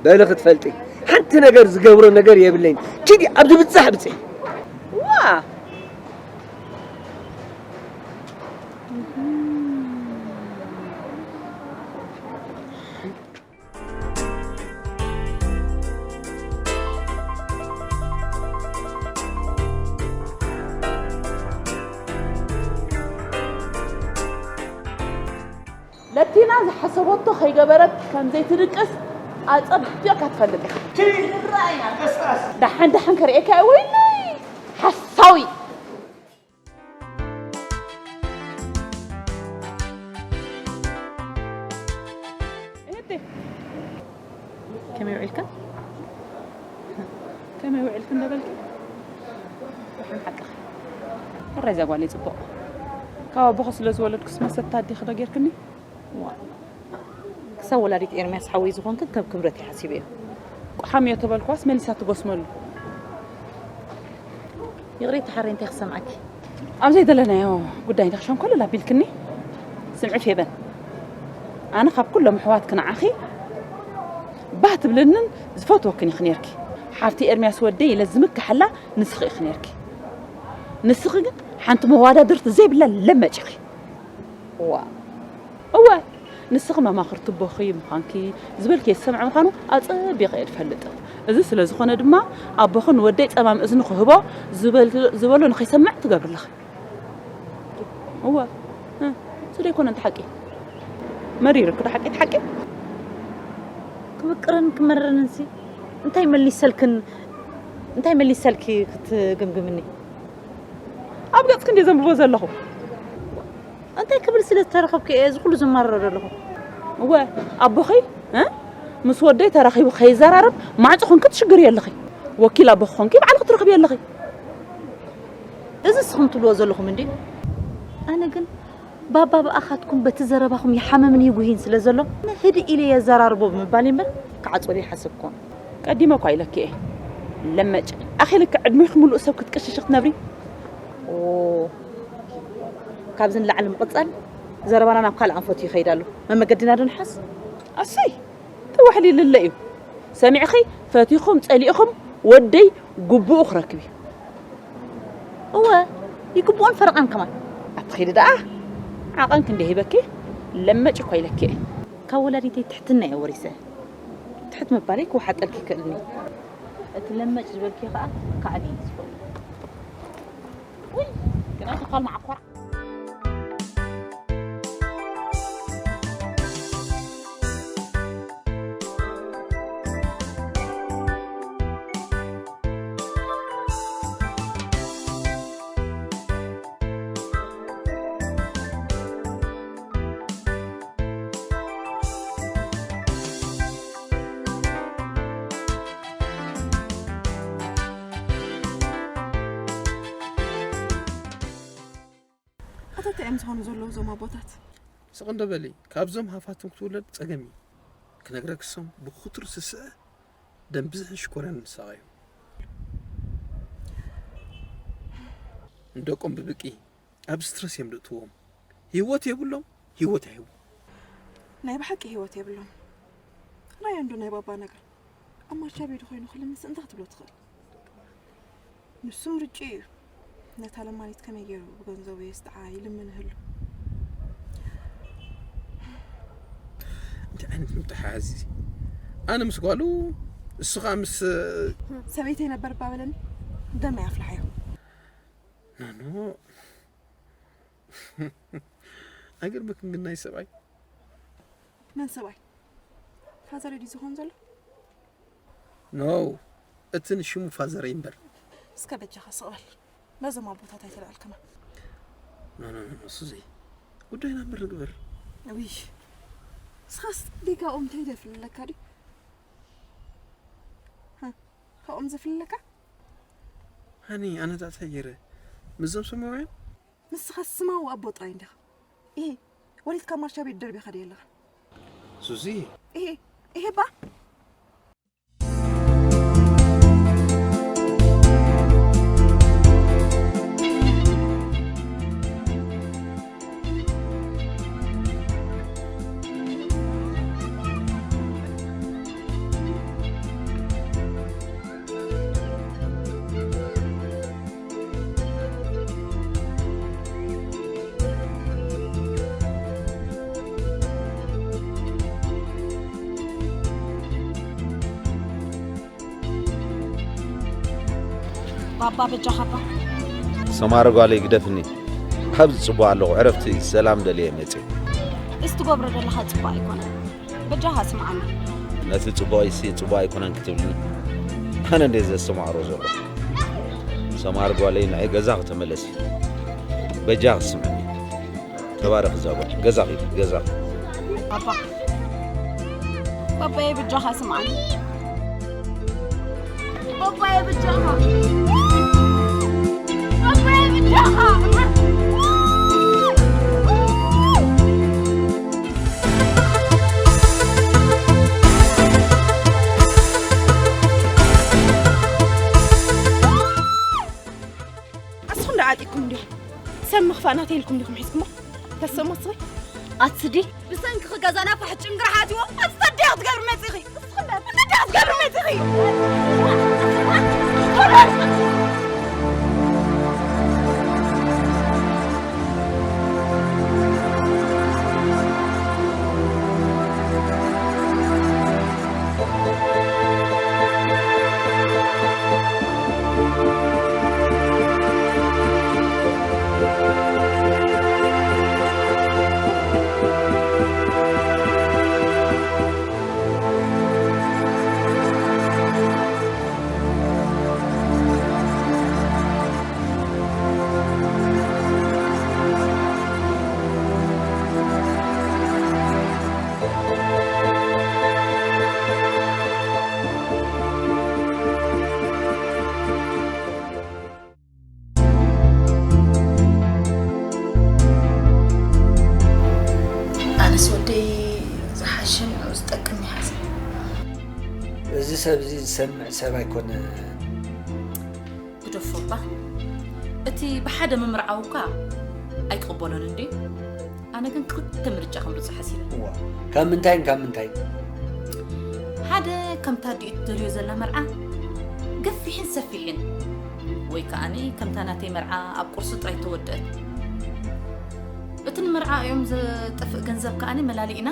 በሊ ክትፈልጢ ሓንቲ ነገር ዝገብሮ ነገር የብለይን። ኪዲ ኣብዚ ብፃሕ ብፅሒ። ዋ ለቲና ዝሓሰበቶ ከይገበረት ከም ዘይትድቅስ ኣጸቢቕካ ትፈልጥ ኢኻ። ርኣይና ደሓን ደሓን ከርእየካ እየ። ወይነይ ሓሳዊ። እህቴ፣ ከመይ ውዒልክን? ከመይ ውዒልክን ዶ በልኪ? ደሓን ሓቅኺ። ሕራይ እዛ ጓለይ ጽቡቕ። ካብ ኣቦኺ ስለ ዝወለድኩስ መሰታ ኣዴኺ ዶ ጌርክኒ? ዋ፣ ክሳብ ወላዲት ኤርምያስ ሓወይ ዝኾንክን ከም ክብረት እየ ሓሲበዮ። ቁሓም እዮ ተበልኳስ መሊሳ ትጎስመሉ። ይቕሬታ ሓረይ እንታይ ክሰምዓኪ? ኣብ ዘይደለናዮ ጉዳይ እንዳ ክሸንኮለል ኣቢልክኒ። ስምዒ ፌበን፣ ኣነ ካብ ኩሎም ኣሕዋትኪ ንዓኺ ባህ ትብልንን ዝፈትወክን ኢኺ ኔርኪ። ሓፍቲ ኤርምያስ ወደይ ኢለ ዝምክሓላ ንስኺ ኢኺ ኔርኪ። ንስኺ ግን ሓንቲ መዋዳድርቲ ዘይብላ ለመጭ ኢኺ። ዋ፣ እወ፣ ንስኺ መማኽርቲ ኣቦኺ ምዃንኪ ዝበልክዮ ዝሰምዐ ምዃኑ ኣጸቢቐ እየ ዝፈልጥ። እዚ ስለ ዝኾነ ድማ ኣቦኺ ንወደይ ጸማም እዝኒ ክህቦ ዝበል-፣ ዝበሎ ንኸይሰምዕ ትገብሪ ኣለኺ። እወ፣ እ፣ እዚ ዶ ኣይኮነን እቲ ሓቂ? መሪርኪ ዶ ሓቂ እቲ ሓቂ? ክምቅርን ክመርርንሲ እንታይ መሊሰልክን እንታይ መሊሰልኪ ክትግምግምኒ? ኣብ ገጽኪ እንድየ ዘንብቦ ዘለኹ። እንታይ ክብል ስለ ዝተረኸብኩ እየ እዚ ኩሉ ዝማረሮ ዘለኹ። እወ ኣቦኺ እ? ምስ ወደይ ተራኺቡ ከይዘራረብ ማዕጾ ኮንኪ ትሽግሪ ኣለኺ። ወኪል ኣቦኺ ኮንኪ ባዕልኺ ትረኽቢ ኣለኺ። እዚ እስኹም ትብልዎ ዘለኹም እንድዩ። ኣነ ግን ባባ ብኣኻትኩም በቲ ዘረባኹም ይሓምምን ይጉህይን ስለ ዘሎ ኣነ ህድእ ኢለ የዘራርቦ ብምባል እምበር ክዓጽወሉ ይሓሰብኩን። ቀዲመ እኳ ኢለኪ እየ ለመጭ። ኣኺልኪ ዕድሜኺ ምሉእ ሰብ ክትቅሽሺ ክትነብሪ። ኦ፣ ካብዚ ንላዕሊ ምቕጻል ዘረባና ናብ ካልእ ኣንፈት ይኸይድ ኣሎ። መመገድና ዶ ንሓዝ? ኣሰይ ተዋሕሊልለ እዩ። ሰሚዕኺ ፈቲኹም ጸሊእኹም ወደይ ግቡኡ ክረክብ እዩ። እወ ይግብኦን ፈረቓን ከማን። ኣትኺዲ ደኣ ዓቐን ክንደይ ሂበኪ ለመጭ እኳ ኢለኪ እየ። ካብ ወላዲተይ ትሕትና እየ ወሪሰ። ትሕት ምባለይ ክወሓጠልኪ ይክእልኒ። እቲ ለመጭ ዝበልኪ ከዓ ከዓቢ እዩ ዝኽእል። ውይ ግና ተኳል መዓኮራ። ኣታ እንታይ እዮም ዝኾኑ ዘለዉ እዞም ኣቦታት? ስቕ እንዶ በሊ፣ ካብዞም ሃፋትም ክትውለድ ጸገም እዩ። ክነግረክሶም ብኹትሩ ስስዐ ደም ብዝሕን ሽኮርያን ንሳቐ እዩ። ንደቆም ብብቂ ኣብ ስትረስ እዮም ደእትዎም። ህይወት የብሎም፣ ህይወት ኣይህቡ። ናይ ብሓቂ ህይወት የብሎም። ራዮ እንዶ ናይ ባባ ነገር ኣብ ማቻ ቤት ኮይኑ ክልምስ እንታይ ክትብሎ ትኽእል? ንሱ ምርጭኡ እዩ። ነታ ለማኒት ከመይ ገይሩ ብገንዘቡ የስጥዓ ይልምን ይህሉ። እንታይ ዓይነት ምጥሓዝ እዚ? ኣነ ምስ ጓሉ እሱ ከዓ ምስ ሰበይተይ ነበር እባ በለኒ። ደመይ ኣፍልሓዮ። ናኖ፣ ኣይገርመክን ግን ናይ ሰብኣይ? መን ሰብኣይ? ፋዘረይ ድዩ ዝኾን ዘሎ? ኖ፣ እቲ ንሽሙ ፋዘረይ እምበር። እስከ በጃኻ ስቕ በል። ነዞም ኣቦታት ኣይተልኣልከና። ኖ፣ ኖ፣ ኖ፣ ሱዚ። ጉዳይና እምበር ንግበር። ውይ፣ ንስኻስ ደይ ካብኦም እንታይ ደፍልለካ ድዩ? ሃ፣ ካብኦም ዘፍልለካ? ሃኒ፣ ኣነ እንታይ ገይረ? ምስዞም ስማውያን? ንስኻስ ስማዊ ኣቦ ጥራይ እንዲኻ። ኢሂ፣ ወሊድካ ማርሻ ቤት ደርቢኻ ድየ ኣለኻ? ሱዚ። ኢሂ፣ ኢሂ ባ። ባባ በጃኻ ባ። ሰማረ ጓለይ ግደፍኒ። ኣብዚ ጽቡቕ ኣለኹ፣ ዕረፍቲ ሰላም ደልየ መጽየ። እዚ ትገብሮ ዘለኻ ጽቡቕ ኣይኮነን። በጃኻ ስምዓኒ። ነቲ ጽቡቕ ኢሲ ጽቡቕ ኣይኮነን ክትብልኒ። ኣነ እንዴ ዘስተማቕሮ ዘሎ። ሰማር ጓለይ ንዓይ ገዛ ክተመለስ። በጃኻ ስምዕኒ። ተባረኽ እዛ ጓል። ገዛ ኺድ፣ ገዛ። ባባ። ባባዬ በጃኻ ስምዓኒ። ባባዬ በጃኻ። ባባዬ በጃኻ። ኣስኹም ደኣ ዓጢኩም እንዲኹም። ሰብ ምኽፋእ ናተይ ኢልኩም ዲኹም ሒዝኩሞ? ተሰሞ ስኺ? ኣትስዲ? ብሰንክኺ ገዛና ፋሕ ጭንግርሓት ይዎ። ኣቲ ታዲያ ክትገብሪ መጺኺ? እንታይ ደኣ ክትገብሪ መጺኺ? ኣነስ ወደይ ዝሓሸ ንዕኡ ዝጠቅም ይሓዘ። እዚ ሰብ እዚ ዝሰምዕ ሰብ ኣይኮነ። ግደፎ እባ። እቲ ብሓደ ምምርዓው እኳ ኣይቅበሎን እንድዩ። ኣነ ግን ክልተ ምርጫ ከምርጾ ሓሲበ። እዋ፣ ካብ ምንታይን ካብ ምንታይን? ሓደ ከምታ ኣዲኡ ትደልዮ ዘላ መርዓ ገፊሕን ሰፊሕን፣ ወይ ከኣኒ ከምታ ናተይ መርዓ ኣብ ቁርሲ ጥራይ ተወደአት። እቲ ንመርዓ እዮም ዘጠፍእ ገንዘብ ከኣኒ መላሊእና፣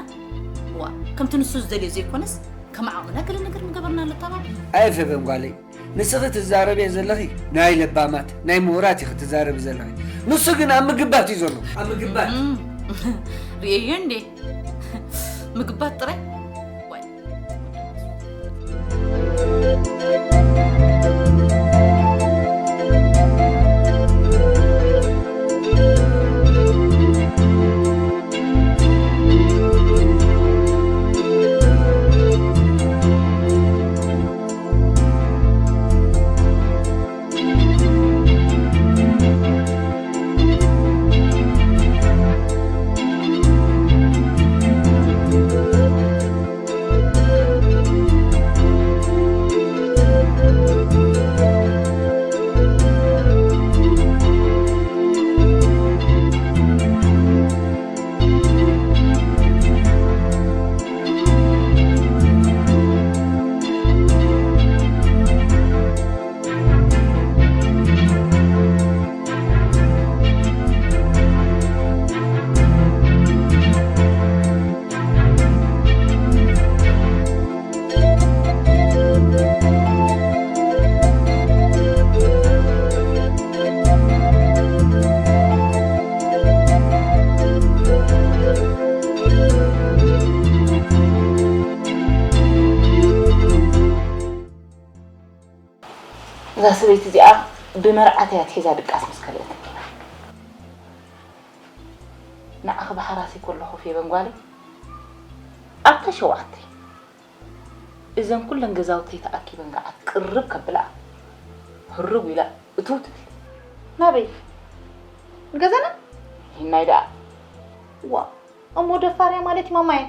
ዋ፣ ከምቲ ንሱ ዝደልዮ ዘይኮነስ ከም ዓቕምና ገለ ነገር ምገበርና ኣለታባቢ። ኣየፍብን ጓለይ። ንስኺ ትዛረብዮ ዘለኺ ናይ ለባማት፣ ናይ ምሁራት ኢኺ ትዛረቢ ዘለኺ። ንሱ ግን ኣብ ምግባት እዩ ዘሎ። ኣብ ምግባት። እም፣ ርእየዮ እንዴ? ምግባት ጥራይ? ዋይ። እዛ ሰበይቲ እዚኣ ብመርዓት እያ ትሒዛ ድቃስ ምስ ከልአትኒ ኢና። ንዓኺ ብሓራሲ ከለኹ ፌበን ጓለይ ኣብታ ሸውዓተ እዘን ኩለን ገዛውተይ ተኣኪበን ገዓት ቅርብ ከብላ ህርግ ኢላ እትው ትብል። ናበይ? ንገዛና? ይናይ ደኣ። ዋ እሞ ደፋር እያ ማለት እዩ ማማየ።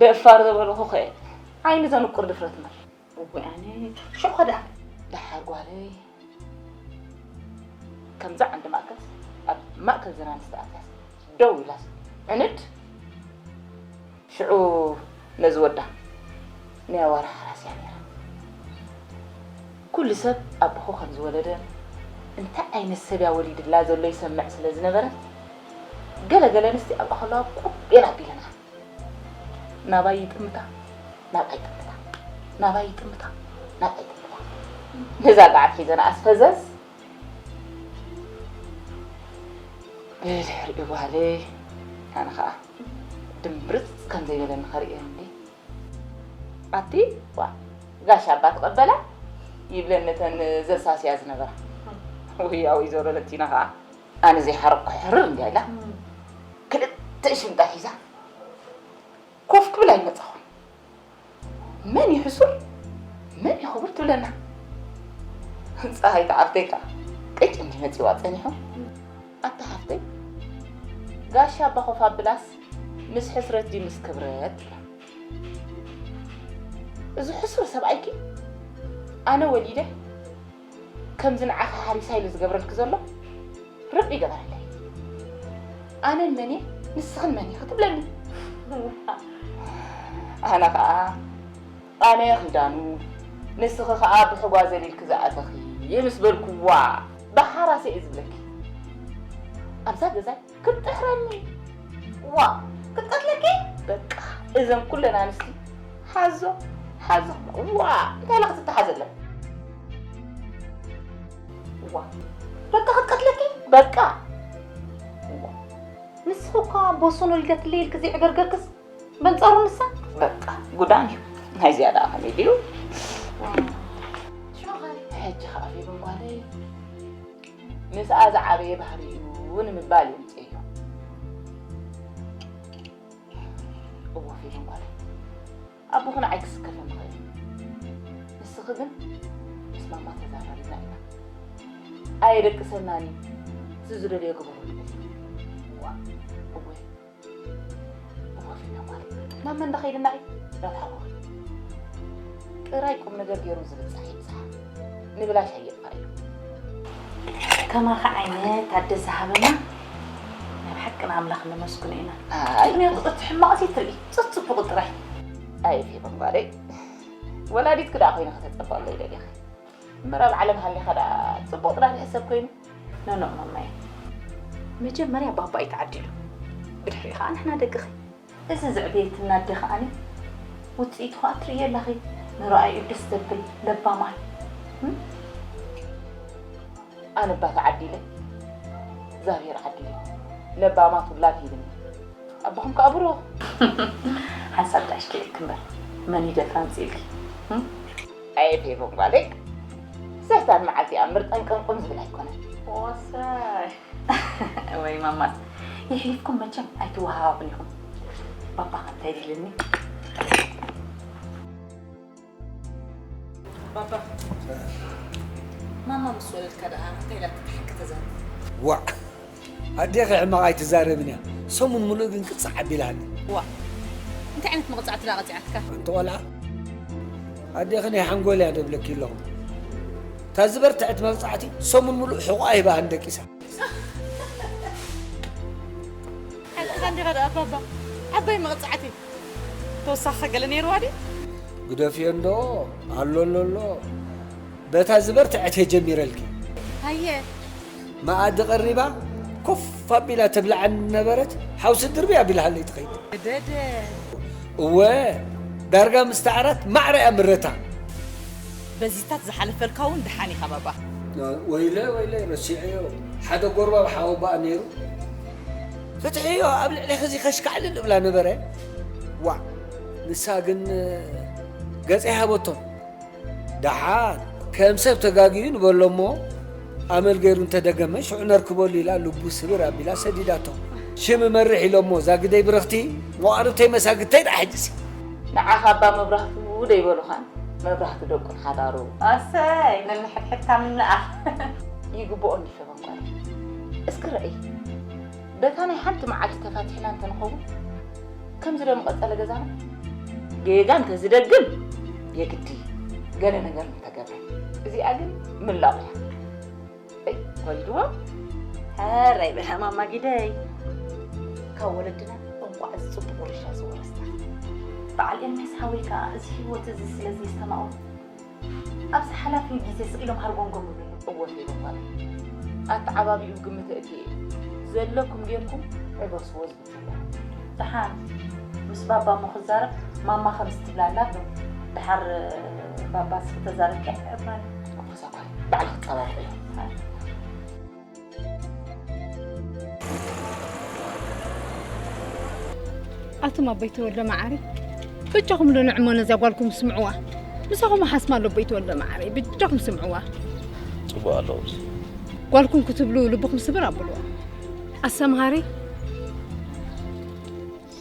ደፋር ዘበልኹ ኸ ዓይኒ ዘንቁር ድፍረት እምበር። እወ ኣነ ሽዑ ኸ ደኣ። ደሓር ጓለይ ከምዛ ዓንዲ ማእከል ኣብ ማእከል ዘናንስቲ ኣትያስ ደው ኢላስ ዕንድ ሽዑ ነዚ ወዳ ናይ ኣዋርሕ ሓራስ እያ ነይራ። ኩሉ ሰብ ኣቦኹ ከም ዝወለደ እንታይ ዓይነት ሰብ እያ ወሊድላ ዘሎ ይሰምዕ ስለ ዝነበረ ገለ ገለ ኣንስቲ ኣብኣ ከለዋ ቁብ እየን ኣቢለና። ናባይ ይጥምታ ናብኣ ይጥምታ ናባይ ይጥምታ ናብኣ ይጥምታ። ነዛ ገዓት ሒዘንኣስ ፈዘዝ ብድሕሪኡ ጓለይ ኣነ ኸዓ ድምብርፅ ከም ዘይበለኒ ከርእየን እንዲ ኣቲ ዋ ጋሽ ኣባ ተቐበላ ይብለን ነተን ዘሳስያ ዝነበራ። ውያ ወይዘሮ ለቲና ኸዓ ኣነ ዘይሓረቕኩ ሕርር እንዲያ ኢላ ክልተ ሽምጣ ሒዛ ኮፍ ክብል ኣይመፃኹን። መን እዩ ሕሱር መን እዩ ክቡር ትብለና። ፀሃይቲ ሓፍተይ ከዓ ቅጭ እንዲ መፂዋ ፀኒሑ ኣታ ሓፍተይ ጋሻ ኣባ ኮፍ ኣብላስ ምስ ሕስረት ድዩ ምስ ክብረት ትብላ። እዚ ሕሱር ሰብኣይኪ ኣነ ወሊደ ከምዚ ንዓኺ ሓሪሳ ኢሉ ዝገብረልኪ ዘሎ ርቢ ይገበረለይ። ኣነን መን እየ ንስኽን መን ኢኺ ትብለኒ። ኣነ ኸዓ ኣነ ኽዳኑ ንስኺ ኸዓ ብሕጓ ዘሊልኪ ዝኣተኺ ምስ በልኩዋ ብሓራሰ እየ ዝብለኪ። ኣብዛ ገዛይ ክትጥሕረኒ ዋ ክትቀትለኪ በቃ እዘን ኩለን ኣንስቲ ሓዞ ሓዞ ዋ እንታይ ኢላ ክትተሓዘለን ዋ በቃ ክትቀትለኪ በቃ ዋ ንስኺ እኳ ቦሶን ወሊደትለይ ኢልኪ ዘይዕገርገርክስ በንጻሩ ንሳ በቃ ጉዳን እዩ ናይ ዝያዳ ከመይ ድዩ ሕጂ ከዓ ፌበን ጓለይ ምስኣ ዝዓበየ ባህሪ እዩ ንምባል የምፅእ እዩ እዎ ፌበን ጓለይ ኣቦኺ ንዓይ ክስከፈኒ ኽእል ንስኺ ግን ምስ ማማ ተዛራሪብና ኢና ኣየደቅሰናን እዩ እዚ ዝደልዮ ግበሮ ትብል እዋ እወ እወ ፌበን ጓለይ ናብ መን ዶ ኸይድና እዩ ናብ ሓወኺ ጥራይ ቁም ነገር ገይሩ ዝብፃሕ ይብፃሕ ንብላሽ ኣየጥፋእ እዩ ከማኺ ዓይነት ኣደ ዝሃበና ናይ ብሓቂ ንኣምላኽ ነመስግኖ ኢና ኣይ ምኽንያቱ እቲ ሕማቕ ዘይትርኢ ጸጽቡቑ ጥራይ ኣይ ፌበን ጓለይ ወላዲትኪ ደኣ ኮይነ ከተጸብቐለይ ደሊኺ እምበር ኣብ ዓለም ሃሊኻ ደኣ ጽቡቕ ጥራሕ ዝሕሰብ ኮይኑ ኖኖ ማማየ መጀመርያ ባባ እዩ ተዓዲሉ ብድሕሪኡ ኸዓ ንሕና ደቅኺ እዚ ዘዕበየትና ኣደ ከዓኒ ውፅኢቱ ከዓ ትርእዮ ኣለኺ ንረኣይኡ ደስ ዘብል ለባማት እም? ኣነ እባ ተዓዲለ እግዚኣብሔር ዓዲለ ለባማት ውላድ ሂብኒ ኣቦኹም ከዓ ብሩኽ ሓንሳብ ዳሽኪ ኢልክ እምበር መን ይደፍራ ኣምፅእልኪ እም? ኣየ ፌቦ ጓለይ ሰይጣን መዓልቲ እያ ምርጠንቀንቁም ዝብል ኣይኮነን ወሳይ ወይ ማማስ የሕሊፍኩም መቸም ኣይትወሃሃቡን ኢኹም ባባ ከምታይ ድልኒ ባባ ማማ ምስ ወለድካ ደኣ እንታይ ኢላ ክትሓቂ ተዛርብ ዋዕ ኣዴኺ ሕማቕ ኣይትዛረብን እያ ሰሙን ሙሉእ ግን ቅጻዕ ኣቢላኒ ዋዕ እንታይ ዓይነት መቕጻዕቲ ደኣ ቀጺዓትካ ኣንቲ ቆልዓ ኣዴኺ ናይ ሓንጎል እያ ደብለኪ ኣለኹ እታ ዝበርትዐት መቕጻዕቲ ሰሙን ሙሉእ ሕቑኣ ሂባ ኣንደቂሳ ሓቅኻ እንዲኻ ደኣ ባባ ዓባይ መቕጻዕቲ ተወሳኺ ገለ ነይርዋ ድዩ ግደፍዮ እንዶ ኣሎ ኣሎ ኣሎ በታ ዝበርትዐት እየ ጀሚረልኪ ኣየ መኣዲ ቀሪባ ኮፍ ኣቢላ ተብልዓኒ ነበረት ሓውሲ ድርቢ ኣቢልሃለይ ትኸይድ ደደ እወ ዳርጋ ምስ ተዓራት ማዕረ እያ ምረታ በዚታት ዝሓለፈልካ እውን ደሓን ኢኻ ባባ ወይለ ወይለ ረሲዐዮ ሓደ ጎርባብ ሓወባኣ ነይሩ ፍትሕዮ ኣብ ልዕሊ ሕዚ ከሽካዕልል እብላ ነበረ ዋዕ ንሳ ግን ገጸ ሃበቶም ደሓን ከም ሰብ ተጋግዩ ንበሎ እሞ ኣመል ገይሩ እንተደገመ ሽዑ ነርክበሉ ኢላ ልቡ ስብር ኣቢላ ሰዲዳቶ። ሽም እመርሕ ኢሎሞ እዛ ግደይ ብርኽቲ መቓርብተይ መሳግድተይ ደኣ ሕጅሲ። ንዓኻ ኣባ መብራህቱ ደይበሉኻን መብራህቱ ደቁን ሓዳሩ። ኣሰይ ነንሕድሕድካ ምንኣፍ። ይግብኦ እንዲፈበን ጓል። እስኪ ረእይ በታ ናይ ሓንቲ መዓልቲ ተፋቲሕና እንተንኸውን ከምዚ ዶ ምቐጸለ ገዛና? ጌጋ እንተዝደግም የግዲ ገለ ነገር ምተገብረ። እዚኣ ግን ምላቑ እያ። እይ ወልድዎ። ሕራይ በላ ማማ ጊደይ። ካብ ወለድና እንቋዕ እዚ ጽቡቕ ውርሻ ዝወረስና። በዓል ኤርምያስ ሓወይ ከኣ እዚ ህይወት እዚ ስለ ዘየስተማቕሩ ኣብዚ ሓላፊ ግዜ ስቕ ኢሎም ሃርጎምጎም ይብሉ። እወ ፌበን ጓል። ኣተዓባቢኡ ግምት እትየ ዘለኩም ጌርኩም ዕበስዎ ዝብል ዘሎ። ደሓን ምስ ባባ እሞ ክዛረብ ማማ ከምዚ ትብላ ኣላ ዶ? ደሓር ባባ እስኪ ተዛረብኪ ኣይዕብራን። ኣቦሳ ጓል ባዕልኺ ጸባርቂ። ኣቱም ኣቦይ ተወልደ መዓሪ በጃኹም ዶ ንዕሞ ነዚያ ጓልኩም ስምዕዋ። ምሳኹም ሓስማ ኣሎ ኣቦይ ተወልደ መዓሪ በጃኹም ስምዕዋ። ጽቡቕ ኣለዎ። ጓልኩም ክትብሉ ልብኹም ስብር ኣብልዎ። ኣሰምሃሪ።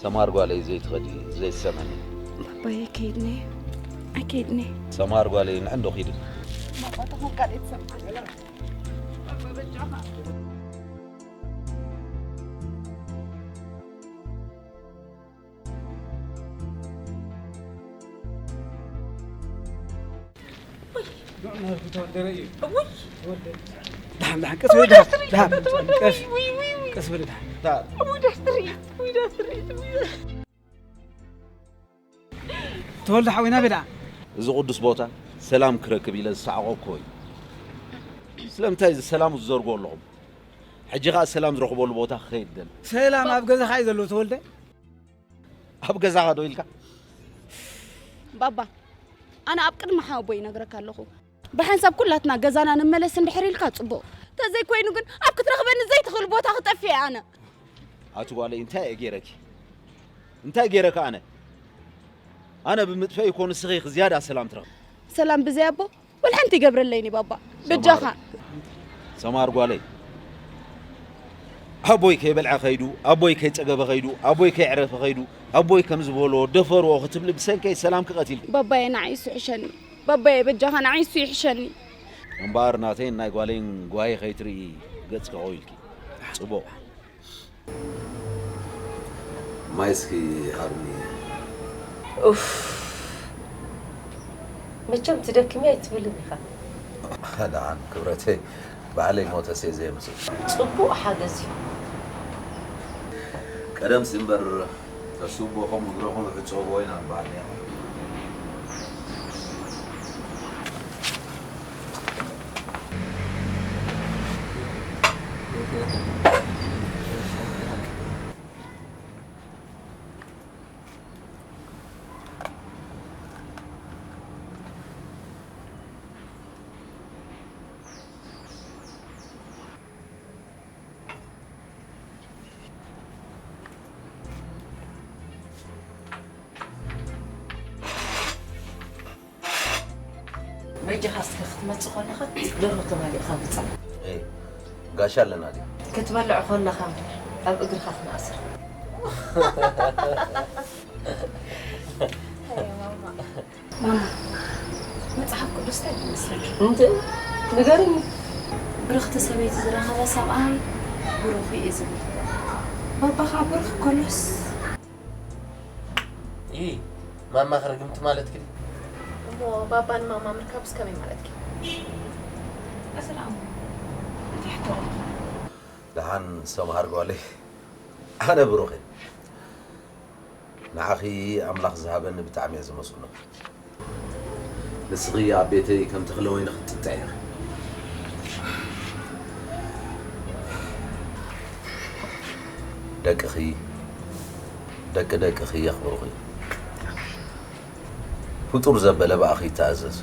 ሰማር ጓለይ ዘይትኸዲ ዘይትሰምዕኒ። ኣባይ ኣይከይድኒ ኣይከይድኒ። ሰማር ጓለይ ንዕንዶ ኺድኒ። ባባ ተመቃሌት ሰምዓኒ። ደሓን ደሓን ቀስ በል ደሓን ደሓን ቀስ ቀስ በል ደሓን። ተወልደ ሓወይ ናበይ ደኣ? እዚ ቅዱስ ቦታ ሰላም ክረክብ ኢለ ዝሰዓቖ እኮ እዩ። ስለምንታይ እዚ ሰላም ዝዘርጎ ኣለኹም? ሕጂ ኸኣ ሰላም ዝረኽበሉ ቦታ ክኸይድ ደሊ። ሰላም ኣብ ገዛኻ እዩ ዘሎ ተወልደ። ኣብ ገዛኻ ዶ ኢልካ? ባባ ኣነ ኣብ ቅድሚ ሓወቦይ ይነግረካ ኣለኹ። ብሓንሳብ ኩላትና ገዛና ንመለስ እንድሕር ኢልካ ጽቡቕ። ተዘይኮይኑ ግን ኣብ ክትረኽበኒ ዘይትኽእል ቦታ ክጠፍእ እየ ኣነ። ኣቲ ጓለይ እንታይ እየ ገይረኪ? እንታይ ገይረካ ኣነ? ኣነ ብምጥፈእ ይኮኑ ስኺ ዝያዳ ሰላም ትረኽብ። ሰላም ብዘይ ኣቦ ወላ ሓንቲ ይገብረለይን እዩ ባባ። በጃኻ። ሰማር ጓለይ ኣቦይ ከይበልዐ ኸይዱ ኣቦይ ከይጸገበ ኸይዱ ኣቦይ ከይዕረፈ ኸይዱ ኣቦይ ከም ዝበሎ ደፈርዎ ክትብሊ ብሰንከይ ሰላም ክቐቲል። ባባየ ንዓይሱ ይሕሸኒ። ባባየ በጃኻ ንዓይሱ ይሕሸኒ። እምበኣር ናተይን ናይ ጓለይን ጓሂ ከይትርኢ ገጽ ከኸው ኢልኪ። ጽቡቕ። ማይ እስኪ ሃብኒ። ኡፍ፣ መቸም ትደክሚ ኣይትብልን ኢኻ። ደሓን ክብረተይ፣ ባዕለይ ሞተስ እየ ዘየምጽእ። ጽቡቕ ሓገዝ እዩ። ቀደምሲ እምበር ተስቦኹም እግረኹም ዕጸዎ ኢና ንበሃል ነይርና። በጃኻ እስከ ክትመጽእ ከለኻ ደርሆ ተማሊእካ ምጻእ። እይ፣ ጋሻ ኣለና ድዩ? ክትበልዕ ከለኻ እምበር ኣብ እግርኻ ክንኣስር። ማማ፣ መጽሓፍ ቅዱስ እንታይ ይመስለኪ? እንተ ንገርኒ። ብርኽቲ ሰበይቲ ዝረኸበ ሰብኣይ ብሩኽ እዩ ዝብል። ባባኻ ብሩኽ ከሎስ? ይህ ማማ ክርግምቲ ማለትኪ ድዩ? እሞ ባባን ማማ ምርካብስ ከመይ ማለትኪ? እዚ ደኣ እሞ እንታይ ሕቶ? ደሓን ሰምሃር ጓለይ፣ ኣነ ብሩኽ እየ። ንዓኺ ኣምላኽ ዝሃበኒ ብጣዕሚ እየ ዘመስግኖ። ንስኺ ኣብ ቤተይ ከም ተኽለ ወይኒ ክትጥጥዒ ኢኺ። ደቅኺ፣ ደቂ ደቅኺ የኽብሩኺ። ፍጡር ዘበለ ብኣኺ ይተኣዘዝ።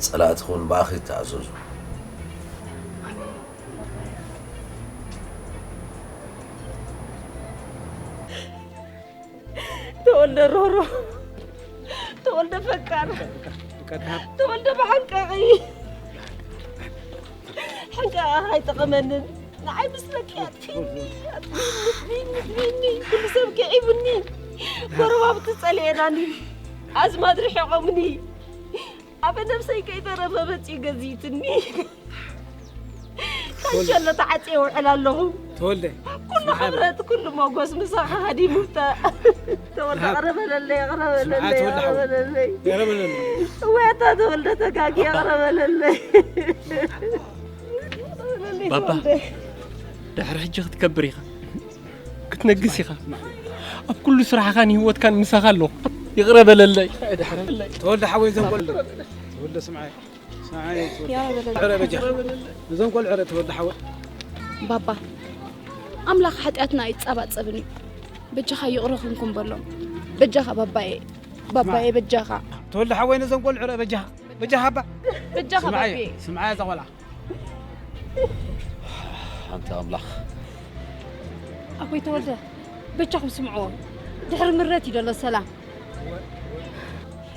ጸላእትኺ እውን ብኣኺ ይተኣዘዙ። ተወልደ ሮሮ፣ ተወልደ ፈቃር። ተወልደ ብሓንቀቒ ሓንቀቓ ኣይጠቐመንን። ንዓይ ምስ በቂ ኣጥፊኒ ኣጥፊኒ ኣጥፊኒ ኣጥፊኒ ኩሉ ሰብ ክዒቡኒ። ጎረባብቲ ጸሊኤናኒ። ኣዝማድ ርሒቖምኒ። ኣበ ነብሰይ ከይተረፈ መጺኡ ገዚትኒ። ካንሸሎ ተዓጽየ ውዕል ኣለኹ። ተወልደ ኩሉ ክብረት ኩሉ ሞጎስ ምሳኻ ሃዲሙታ። ተወልደ ቅረበለለይ ቅረበለለይ ቅረበለለይ። ወያታ ተወልደ ተጋጊ ቅረበለለይ። ባባ ድሕሪ ሕጂ ክትከብር ኢኻ ክትነግስ ኢኻ። ኣብ ኩሉ ስራሕኻን ህይወትካን ምሳኻ ኣለኹ። ይቕረ በለለይ። ተወልደ ሓወይ ዘንቆል ተወልደ ስምዓይ። ዕረ በጃ። እዞም ቆልዑ ዕረ ተወልደ ሓወ። ባባ ኣምላኽ ሓጢኣትና ኣይጻባጸብን እዩ። በጃኻ ይቕረ ክንኩም በሎም። በጃኻ ባባየ ባባየ በጃኻ። ተወልደ ሓወይ ነዞም ቆልዑ ዕረ በጃኻ። በጃኻ ኣባ። በጃኻ ስምዓየ፣ ባባየ። ስምዓየ እዛ ቆልዓ። ኣንታ ኣምላኽ። ኣቦይ ተወልደ በጃኹም ስምዕዎ። ድሕሪ ምረት እዩ ዘሎ ሰላም።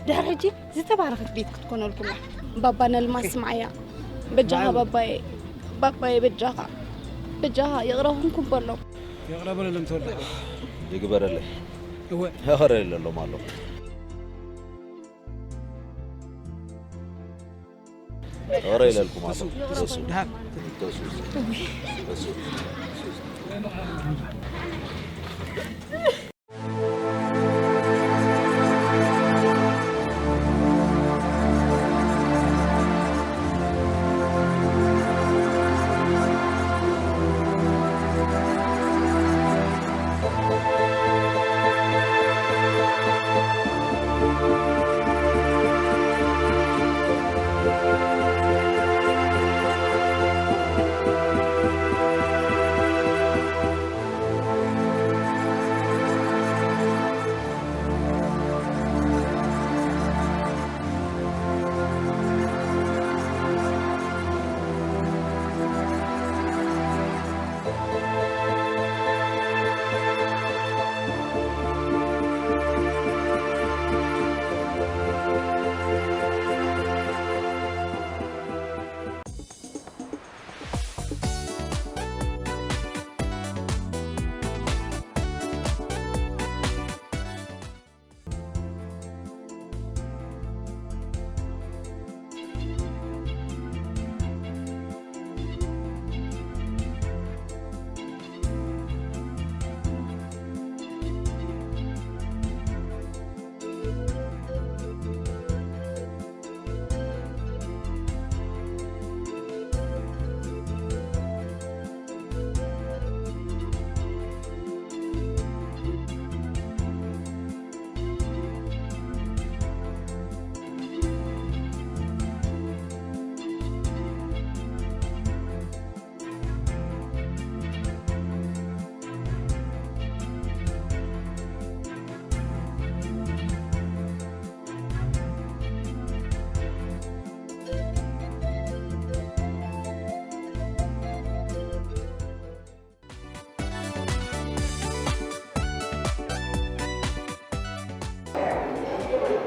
ድሕሪ ሕጂ ዝተባረኸት ቤት ክትኮነልኩም እያ። ባባ ነልማስ ስምዓያ። በጃኻ ባባየ ባባየ በጃኻ በጃኻ ይቕረ ኩንኩም በሎም። ይቕረ በለሎም ተወልደ። ይግበረለይ። እወ። ይቕረ ይለሎም ኣሎ። ይቕረ ይለልኩም ኣሎ። ተሱ። ተሱ። ተሱ።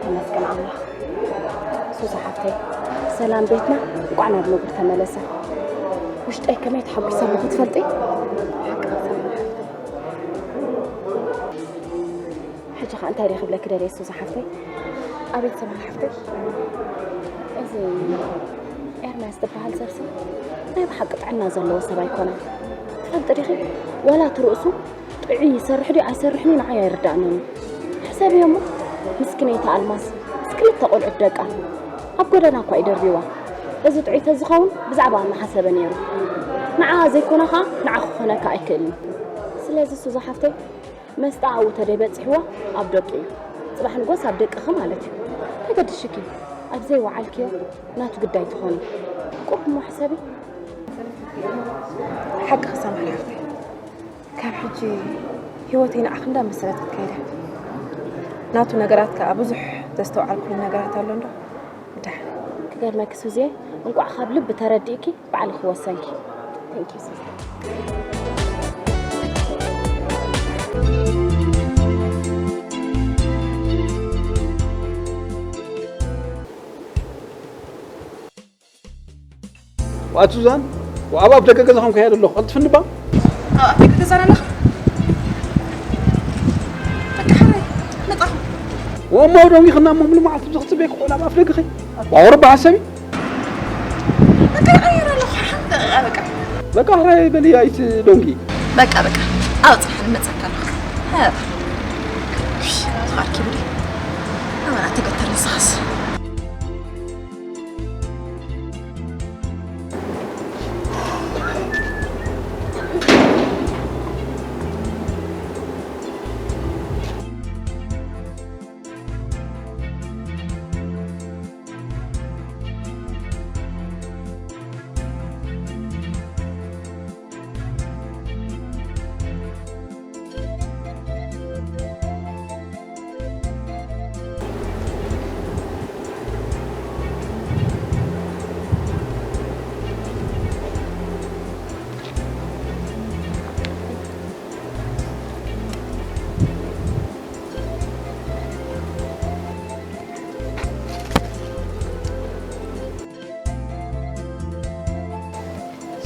ተመስገን ኣምላኽ። ሱዛ ሓፍተይ፣ ሰላም ቤትና እንቋዕ ናብ ንቡር ተመለሰ። ውሽጠይ ከመይ ተሓጒሰ ኣለኹ ትፈልጢ? ሓቂ ክሰምዕ ሓፍተይ። ሕጂ ኸኣ እንታይ ደኣ ክብለኪ ደልየ ሱዛ ሓፍተይ? ኣቤት ሰማር ሓፍተይ። እዚ ኤርምያስ ዝበሃል ሰብሲ ናይ ብሓቂ ጥዕና ዘለዎ ሰብ ኣይኮነን። ትፈልጢ ዲኺ? ዋላ እቲ ርእሱ ጥዑይ ይሰርሕ ድዩ ኣይሰርሕን እዩ ንዓይ ኣይርዳእንን እዩ። ሕሰብዮ እሞ ምስኪነይቲ ኣልማዝ ምስ ክልተ ቆልዑት ደቃ ኣብ ጎደና እኳ እዩ ደርብይዋ። እዚ ጥዑይ ተዝኸውን ብዛዕባኣ ምሓሰበ ነይሩ። ንዓኣ ዘይኮነ ኸኣ ንዓኺ ክኾነኪ ኣይክእልን እዩ። ስለዚ ሱዛ ሓፍተይ መስጣ ኣብኡ ተደይ በጺሕዋ ኣብ ደቁ እዩ። ጽባሕ ንጎስ ኣብ ደቅኺ ማለት እዩ። ከይገድሽኪ ኣብ ዘይወዓልክዮ ናቱ ግዳይ ትኾኒ። ቁሩብ እሞ ሕሰቢ። ሓቅኺ ሰማር ሓፍተይ። ካብ ሕጂ ህይወተይ ንዓኺ እንዳ መሰለት ክትከይድ እያ። ናቱ ነገራት ከኣ ብዙሕ ዘስተውዓልኩሉ ነገራት ኣሎ እንዶ። ደሓን። ክገርመኪ ሱዝየ፣ እንቋዕ ካብ ልቢ ተረዲእኪ ባዕልኺ ወሰንኪ። Thank you ሱዝየ። ኣቲ ሱዛን፣ ኣብ ኣፍ ደገ ገዛኹም ከይደ ኣለኹ። ቀልጥፍኒ እባ። ኣብ ኣፍ ደገ ገዛና ኣለኻ? በቃ፣ ሓራይ፣ መጻኹ። ወሞ ደንጊኽና እሞ፣ ሙሉ መዓልቲ ብዝኽጽበየኪ ቆልዓ ኣብ ኣፍ ደገኺ። ባወር በሓሰቢ። በቃ፣ ይቕይር ኣለኹ። ሓንቲ ደቂቓ፣ በቃ። በቃ፣ ሓራይ በሊ፣ ኣይት ዶንጊ። በቃ፣ በቃ። ኣውጽእ፣ ንመጸካ ኣለኹ። ሀ። እሺ፣ ተባርኪ ብሊ። ኣመና ተገተር ንስኻስ።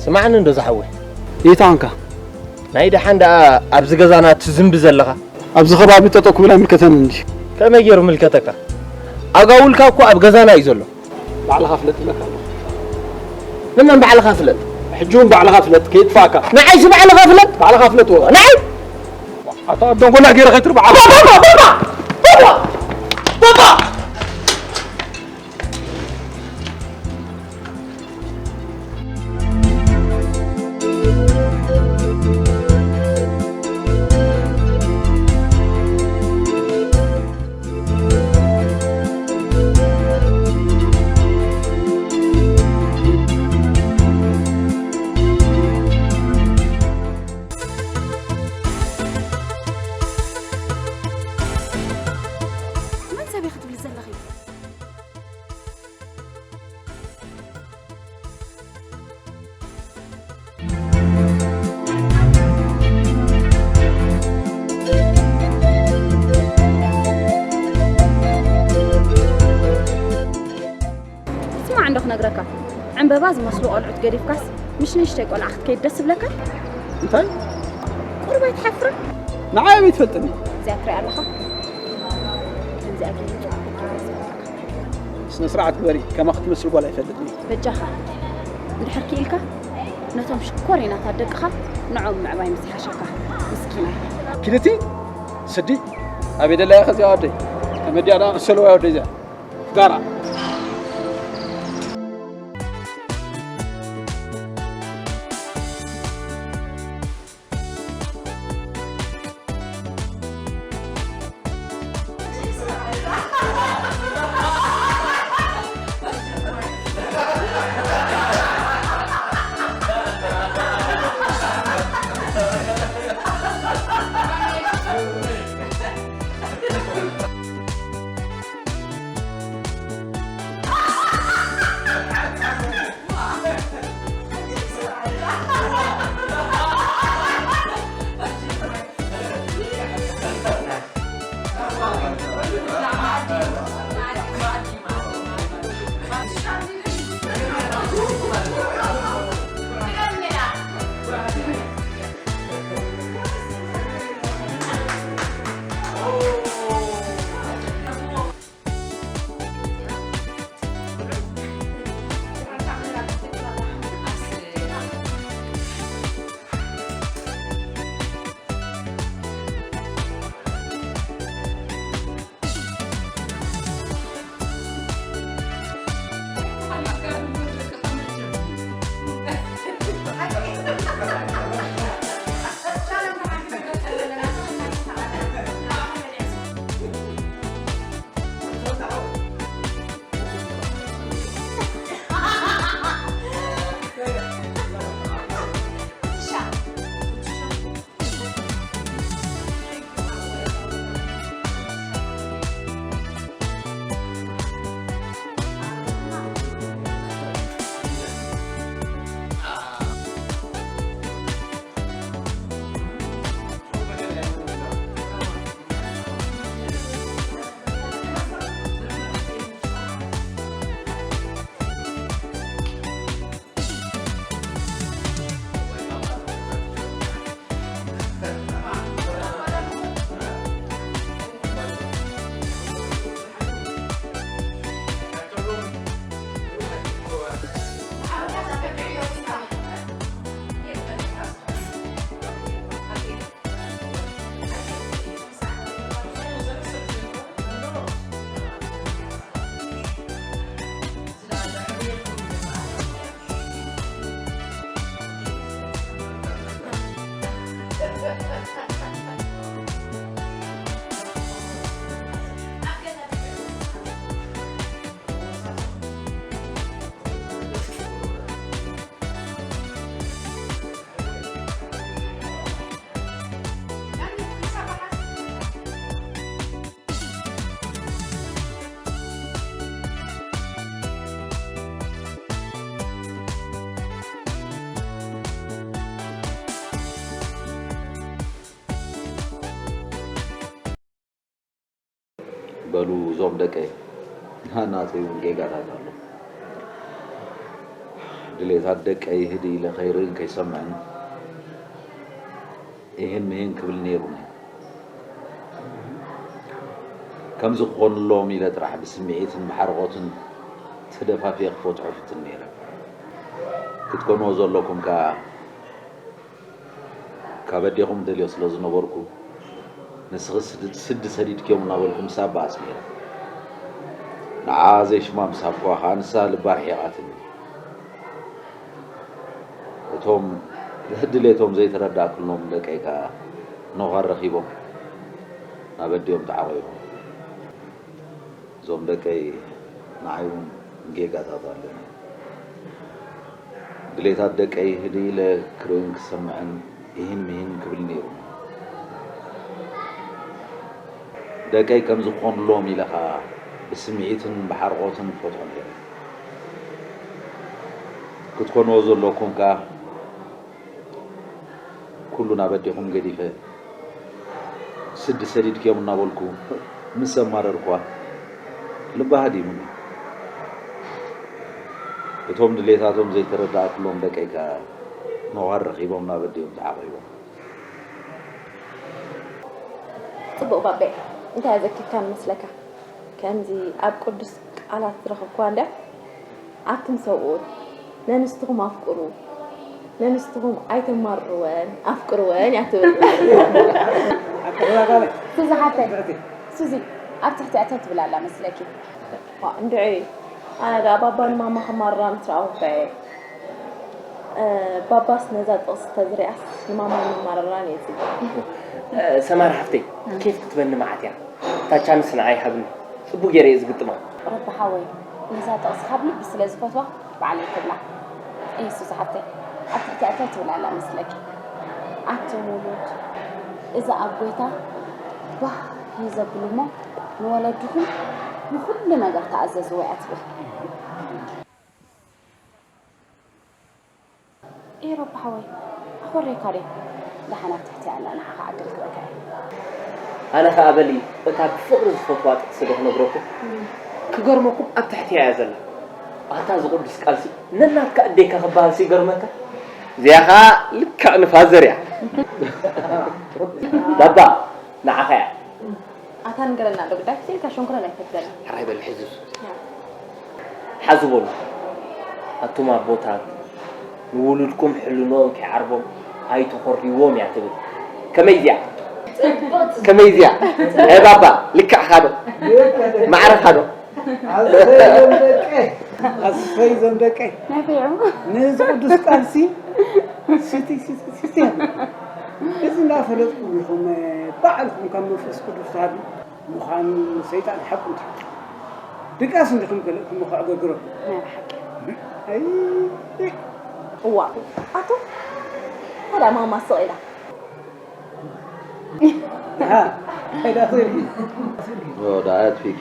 ስማዕኒ እንዶ ዝሓወይ። ይታንካ። ናይ ደሓን ደኣ ኣብዚ ገዛና ትዝንቢ ዘለኻ? ኣብዚ ከባቢ ጠጠው ክብል ኣይምልከተንን እንዲ። ከመይ ገይሩ ምልከተካ? ኣጋውልካ እኮ ኣብ ገዛና እዩ ዘሎ። ባዕልኻ ፍለጥ እብለካ ኣለኹ። ንመን ባዕልኻ ፍለጥ? ሕጂ እውን ባዕልኻ ፍለጥ፣ ከይጥፋእካ። ንዓይሲ ባዕልኻ ፍለጥ? ባዕልኻ ፍለጥ ወ። ንዓይ? ኣታ ኣዶንጎላ ገይረ ከይትርብዓ። ባባ፣ ባባ፣ ባባ! ባባ! ባባ! መን ሰብ ኢኺ ትብሊ ዘለኺ? ስማዕ እንዶ ክነግረካ፣ ዕምበባ ዝመስሉ ቆልዑት ገዲፍካስ፣ ምሽ ንእሽተይ ቆልዓ ክትከይድ ደስ ይብለካ? እንታይ? ቁሩብ ኣይትሓፍርን? ንዓይ ኣበይ ትፈልጥኒ? እዚኣ ትሪኣ ኣለኻ? ከምዚኣ ገይሩ ስነ ስርዓት ግበሪ፣ ከማኺ ትመስል ጓል ኣይፈልጥን እየ። በጃኻ፣ እንድሕር ክኢልካ፣ ነቶም ሽኮሪናታት ደቅኻ ንዕኦም ምዕባይ ምስ ሓሸካ፣ ምስኪናይ። ኪድቲ፣ ስዲ፣ ኣበይ ደላያ ከዚኣ ወደይ? ከመዲያ ደኣ ክሰልዋ ወደይ እዚኣ። ጋራ። በሉ እዞም ደቀይ፣ ናተይ እውን ጌጋታት ኣሎ። ድሌታት ደቀይ ህድእ ኢለ ከይርእን ከይሰምዕን፣ ይህን ምሂን ክብል ነይሩኒ። ከምዚ ክኾንሎም ኢለ ጥራሕ ብስምዒትን ብሓርቖትን ተደፋፊየ ክፈትሖ ፍትን ነይረ። ክትኮንዎ ዘለኩም ከኣ ካብ ኣዴኹም ደልዮ ስለ ዝነበርኩ፣ ንስኺ ስድ-፣ ስዲ ሰዲድክዮም እናበልኩ ምስ ኣባ ኣስሚረ። ንዓ ዘይሽማ ምስ ሃብኩዋ ኸኣ ንሳ ልባ ርሒቓትኒ። እቶም ድሌቶም ዘይተረዳእክሎም ደቀይ ከኣ ነዃል ረኺቦም ናብ ኣዲኦም ተዓቒቦም። እዞም ደቀይ ንዓይ እውን ጌጋታት ኣለኒ። ድሌታት ደቀይ ህድእ ኢለ ክርእን ክሰምዕን ይህን ምሂን ክብል ነይሩ። ደቀይ ከም ዝኾንሎም ኢለ ኸኣ ብስምዒትን ብሓርቖትን ፈትሖ ነይረ። ክትኮንዎ ዘለኩም ከኣ ኩሉ ናብ ኣዴኹም ገዲፈ፣ ስዲ ሰዲድክዮም እናበልኩ ምስ ኣማረርኩዋ፣ ልባ ሃዲሙኒ። እቶም ድሌታቶም ዘይተረዳእኩሎም ደቀይ ከኣ ነዃል ረኺቦም ናብ ኣዴኦም ተዓቒቦም። ጽቡቕ ባቤ፣ እንታይ ኣዘኪርካኒ መስለካ? ከምዚ ኣብ ቅዱስ ቃላት ዝረኸብክዋ እንድያ። ኣቱም ሰብኡት፣ ነንስትኹም ኣፍቅሩ፣ ነንስትኹም ኣይተማርርወን፣ ኣፍቅርወን እያ ትብል። ኣቀራርባ ሱዚ ሓፍተይ፣ ትዕቲ። ሱዚ፣ ኣብ ትሕቲ እተን ትብል ኣላ መስለኪ። ዋ፣ እንድዒ፣ ኣነ ደኣ ባባ ንማማ ከማርራ ምስ ረኣኹ እኮ እየ። እ፣ ባባስ ነዛ ጥቕሲ ተዝሪኣስ ንማማ ምማረራን እየ ዝብል። እ፣ ሰማር ሓፍተይ፣ ኬፍ ክትበኒ መዓት እያ። እታ ቻንስ ንዓይ ሃብኒ። ጽቡቕ ገይረ እየ ዝግጥማ። ረቢ ሓወይ፣ ነዛ ጥቕሲ ካብ ልቢ ስለ ዝፈትዋ ባዕለይ ክብላ። እየ ሱዚ ሓፍተይ፣ ኣብ ትሕቲ እንታይ ትብል ኣላ መስለኪ? ኣቱም ውሉድ፣ እዛ ኣብ ጎይታ ባህ እዩ ዘብል እሞ ንወለድኹም ንኹሉ ነገር ተኣዘዝዎ እያ ትብል። ኤሮፓ ሓወይ፣ ኣኾሬካ ድየ? ደሓን ኣብ ትሕቲ ኣላ፣ ንዓኻ ዕድል ክበካ እየ። ኣነ ኸኣ በሊ፣ እታ ብፍቕሪ ዝፈትዋ ጥቕሲ ዶ ክነግረኩም? ክገርመኩም፣ ኣብ ትሕቲ እያ ዘላ። ኣታ እዚ ቅዱስ ቃልሲ፣ ነናትካ ኣዴካ ክበሃልሲ ይገርመካ። እዚኣ ኸኣ ልክዕ ንፋዘር እያ። ባባ፣ ንዓኻ እያ። ኣታ ንገረና ዶ ግዳይ፣ ስኢልካ ሸንኮረን ኣይፈትለና። ሕራይ በል፣ ሕዙ። ያ። ሓዙ በሉ። ኣቱም ኣቦታት፣ ንውሉድኩም ሕልንኦም ከይዓርቦም ኣይትኾርይዎም እያ ትብል። ከመይ እዚኣ? ጽብቕቲ። ከመይ እዚኣ? ኤ ባባ፣ ልክዕኻ ዶ? ማዕረኻ ዶ? ኣሰይ ዘም ደቀይ። ኣሰይ ዘም ደቀይ። ነፊዑ። ነዚ ቅዱስ ቃልሲ ስቲ፣ ስቲ፣ ስቲ። እዚ እንዳፈለጥኩም ኢኹም፣ ባዕልኹም ካብ መንፈስ ቅዱስ ትሃቡ። ምዃኑ ሰይጣን ሓቁ እንድዩ። ድቃስ እንዲኹም ገለእኩሞ ከዕገግረኩም። ናይ ብሓቂ። ኣይ። እዋ፣ ኣቶ፣ ታዲያ ማማ ስቕ ኢላ። ደኣ፣ እንታይ ደኣ ትብሊ? ኦ፣ ደኣ ኣጥፊእኪ።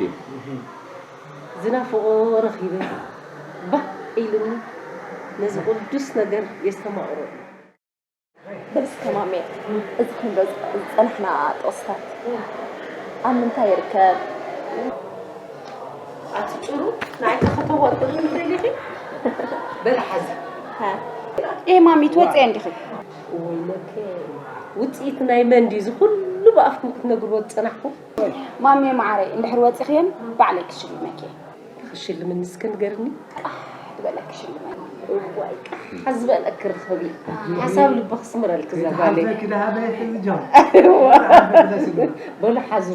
ዝናፍቖ ረኺበ፣ ባህ ኢሉኒ፣ ነዚ ቅዱስ ነገር የስተማቕሮ። በል እስከ ማሜ፣ እዚ ክንዶ ዝጸናሕና ጥቕስታት ኣብ ምንታይ ይርከብ? ኣቲ ጭሩ፣ ንዓይ ተኸተዋ ጥቕሚ ደሊኺ? በል ሓዚ። ሃ። ኤ ማሚ፣ ትወጽኢ እንዲኺ? እወይ መከ፣ ውጽኢት ናይ መን ድዩ እዚ ኩሉ ብኣፍኩም ክትነግርዎ ዝጸናሕኩም? ማሜ መዓረይ፣ እንድሕር ወጺኽየን ባዕለይ ክሽልመኪ። ክሽልምኒ እስከ ንገርኒ። ቃሕ ዝበለ ክሽልመኪ። እዋይ፣ ቃሕ ዝበለ ክርኸቢ። ሓሳብ ልቢ ክስምረልኪ እዛ ጓለይ። ዝሓዘኪ ደሃበ ሕዚ ጃው። እዋ። ዝሓዘኪ ደስ ይብል። በሉ ሓዙ።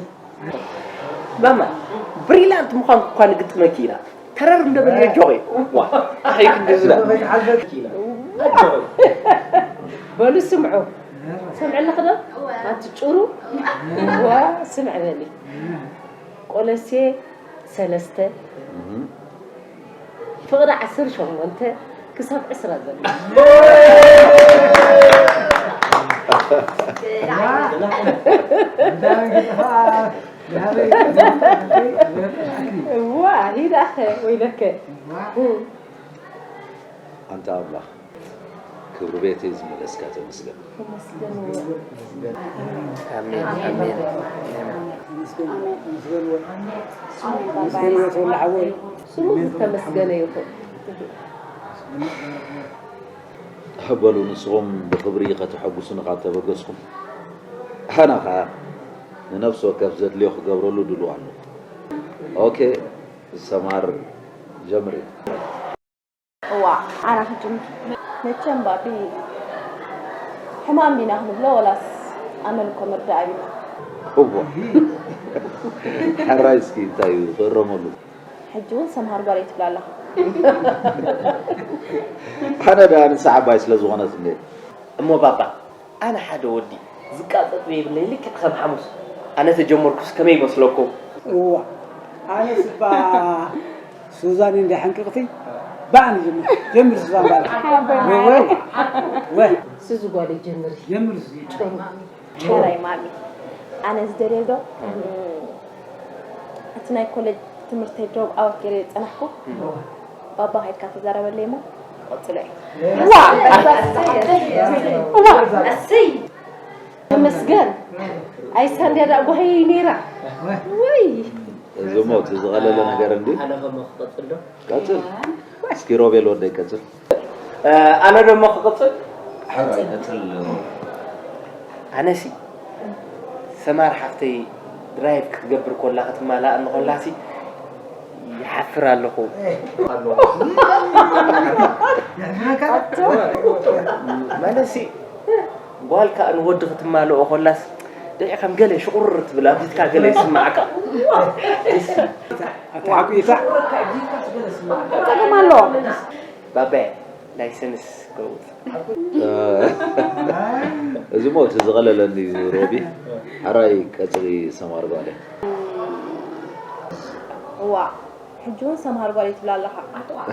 ማማ፣ ብሪላንት ምዃንኩ እኳ ንግጥመኪ ኢና። ተረር እንደበለ ጆይ። ዋ፣ ኣኸይ ክንዲ ዝላ። ዝሓዘኪ ኢና። በሉ ስምዑ። ሰምዐ ኣለኺ ዶ? ኣቲ ጭሩ? ዋ፣ ስምዕ በሊ። ቆሎሴ ሰለስተ፣ ፍቕሪ ዓሰርተ ሸሞንተ ክሳብ ዕስራ ዘሎ። እዋ፣ ሂዳኸ ወይለከ። ኣንታ ኣምላኽ፣ ክብሪ ቤተይ ዝመለስካ ተመስገን። ኣሜን፣ ኣሜን። ስሙ ዝተመስገነ ይኹን። በሉ፣ ንስኹም ብኽብሪ ከተሐጉሱኒ ካብ ተበገስኩም፣ ኣነ ኸኣ ንነፍሲ ወከፍ ዘድልዮ ክገብረሉ ድሉው ኣለኹ። ኦኬ፣ ሰማር ጀምሪ። እዋ፣ ኣነ ክጅምር። መቸም ባቢ፣ ሕማም ዲና ክንብሎ ወላስ ኣመልኮ መርዳእ ዲና? እዋ፣ ሕራይ እስኪ እንታይ እዩ ክእረመሉ? ሕጂ እውን ሰምሃር ጓል እየ ትብላ ኣለኻ። ኣነ ደኣ ንሳ ዓባይ ስለ ዝኾነት እንዴ። እሞ ባባ፣ ኣነ ሓደ ወዲ ዝቃጸጥ ዘይብለይ ልክዕ ከም ሓሙስ። ኣነ ተጀመርኩስ ከመይ ይመስለኩም? እዋ፣ ኣነ ስባ ሱዛን እንደ ሕንቅቕቲ ባዕኒ ጀምር። ጀምር ሱዛን ባለ። ወይ፣ ወይ፣ ወይ። ሱዚ ጓል ጀምር። ጀምር ሱዚ። ጭሩ። ሓራይ ማሚ፣ ኣነ ዝደልዮ ዶ፣ እቲ ናይ ኮሌጅ ትምህርተይ ድሮብ ኣወት ገይረ ዝጸናሕኩ፣ ባባ ከይድካ ተዛረበለይ እሞ ክቕጽሎ እየ። ዋ! ዋ! ተመስገን። ኣይ ሳንድያ ደኣ ጓሂ ነይራ። ወይ! እዚ እሞ እቲ ዝቐለለ ነገር እንዲ። ኣነ ከሞ ክቐጽል ዶ? ቀጽል። እስኪ ሮቤል ወደይ ቀጽል። እ፣ ኣነ ደሞ ክቕጽል? ሓራይ ቀጽል። ኣነሲ ሰማር ሓፍተይ ድራይቭ ክትገብር ኮላ ክትማላእ እንኾላሲ ይሓፍር ኣለኹ። ማለትሲ ጓል ከኣ ንወዲ ክትማልኦ ኮላስ ድዒ ከም ገለ ሽቁር ትብል ኣብዚትካ ገለ ይስማዓካ። ኣታ ሓቁ ይፋዕ። ጸገም ኣለዎ። ባባየ ላይሰንስ ከውጽእ። እዚ ሞ እቲ ዝቐለለኒ እዩ ሮቢ። ሓራይ ቀጽሊ ሰማር ጓለ። እዋ፣ ሕጂ እውን ሰምሃር ጓል ትብላ ኣለኻ። ኣታ ቆልዓ።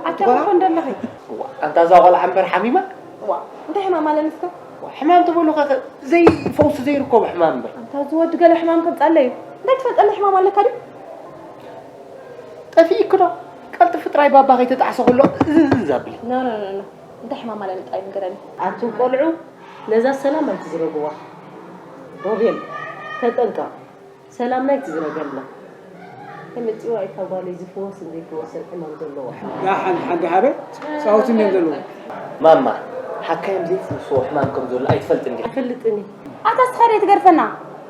ኣታ ቆልዓ። ኮን ደለኺ። እዋ፣ ኣንታ እዛ ቆልዓ እምበር ሓሚማ? እዋ፣ እንታይ ሕማም ኣለኒ እስከ? እዋ፣ ሕማም ትበሉ ከ ዘይፈውሲ ዘይርከቦ ሕማም እምበር። ኣንታ እዚ ወዲ ገለ ሕማም ከምጻለይ እዩ። እንታይ ትፈልጠኒ ሕማም ኣለካ ድዩ? ጠፊእኪ ዶ? ቀልጥፊ ጥራይ ባባ ከይተጣዕሰ ከሎ እዝዝ ኣብሊ። ኖ፣ ኖ፣ ኖ፣ ኖ። እንታይ ሕማም ኣለኒ ጥራይ ንገረኒ። ኣቱም ቆልዑ፣ ነዛ ሰላም ኣይትዝረግዋ። ሮቤል፣ ተጠንቀቕ። ሰላምና ኣይትዝረገልና። ተመጺዋ እታ ጓለይ ዝፍወስን ዘይፍወስን ሕማም ዘለዋ። ደሓን፣ ሓንቲ ሓደ ጻውቲ እንድዮም ዘለዉ። ማማ፣ ሓካይም ዘይፍውስዎ ሕማም ከም ዘሎ ኣይትፈልጥን ዲኺ? ኣይፈልጥን እየ። ኣታ እስኻ ደይ ትገርፈና?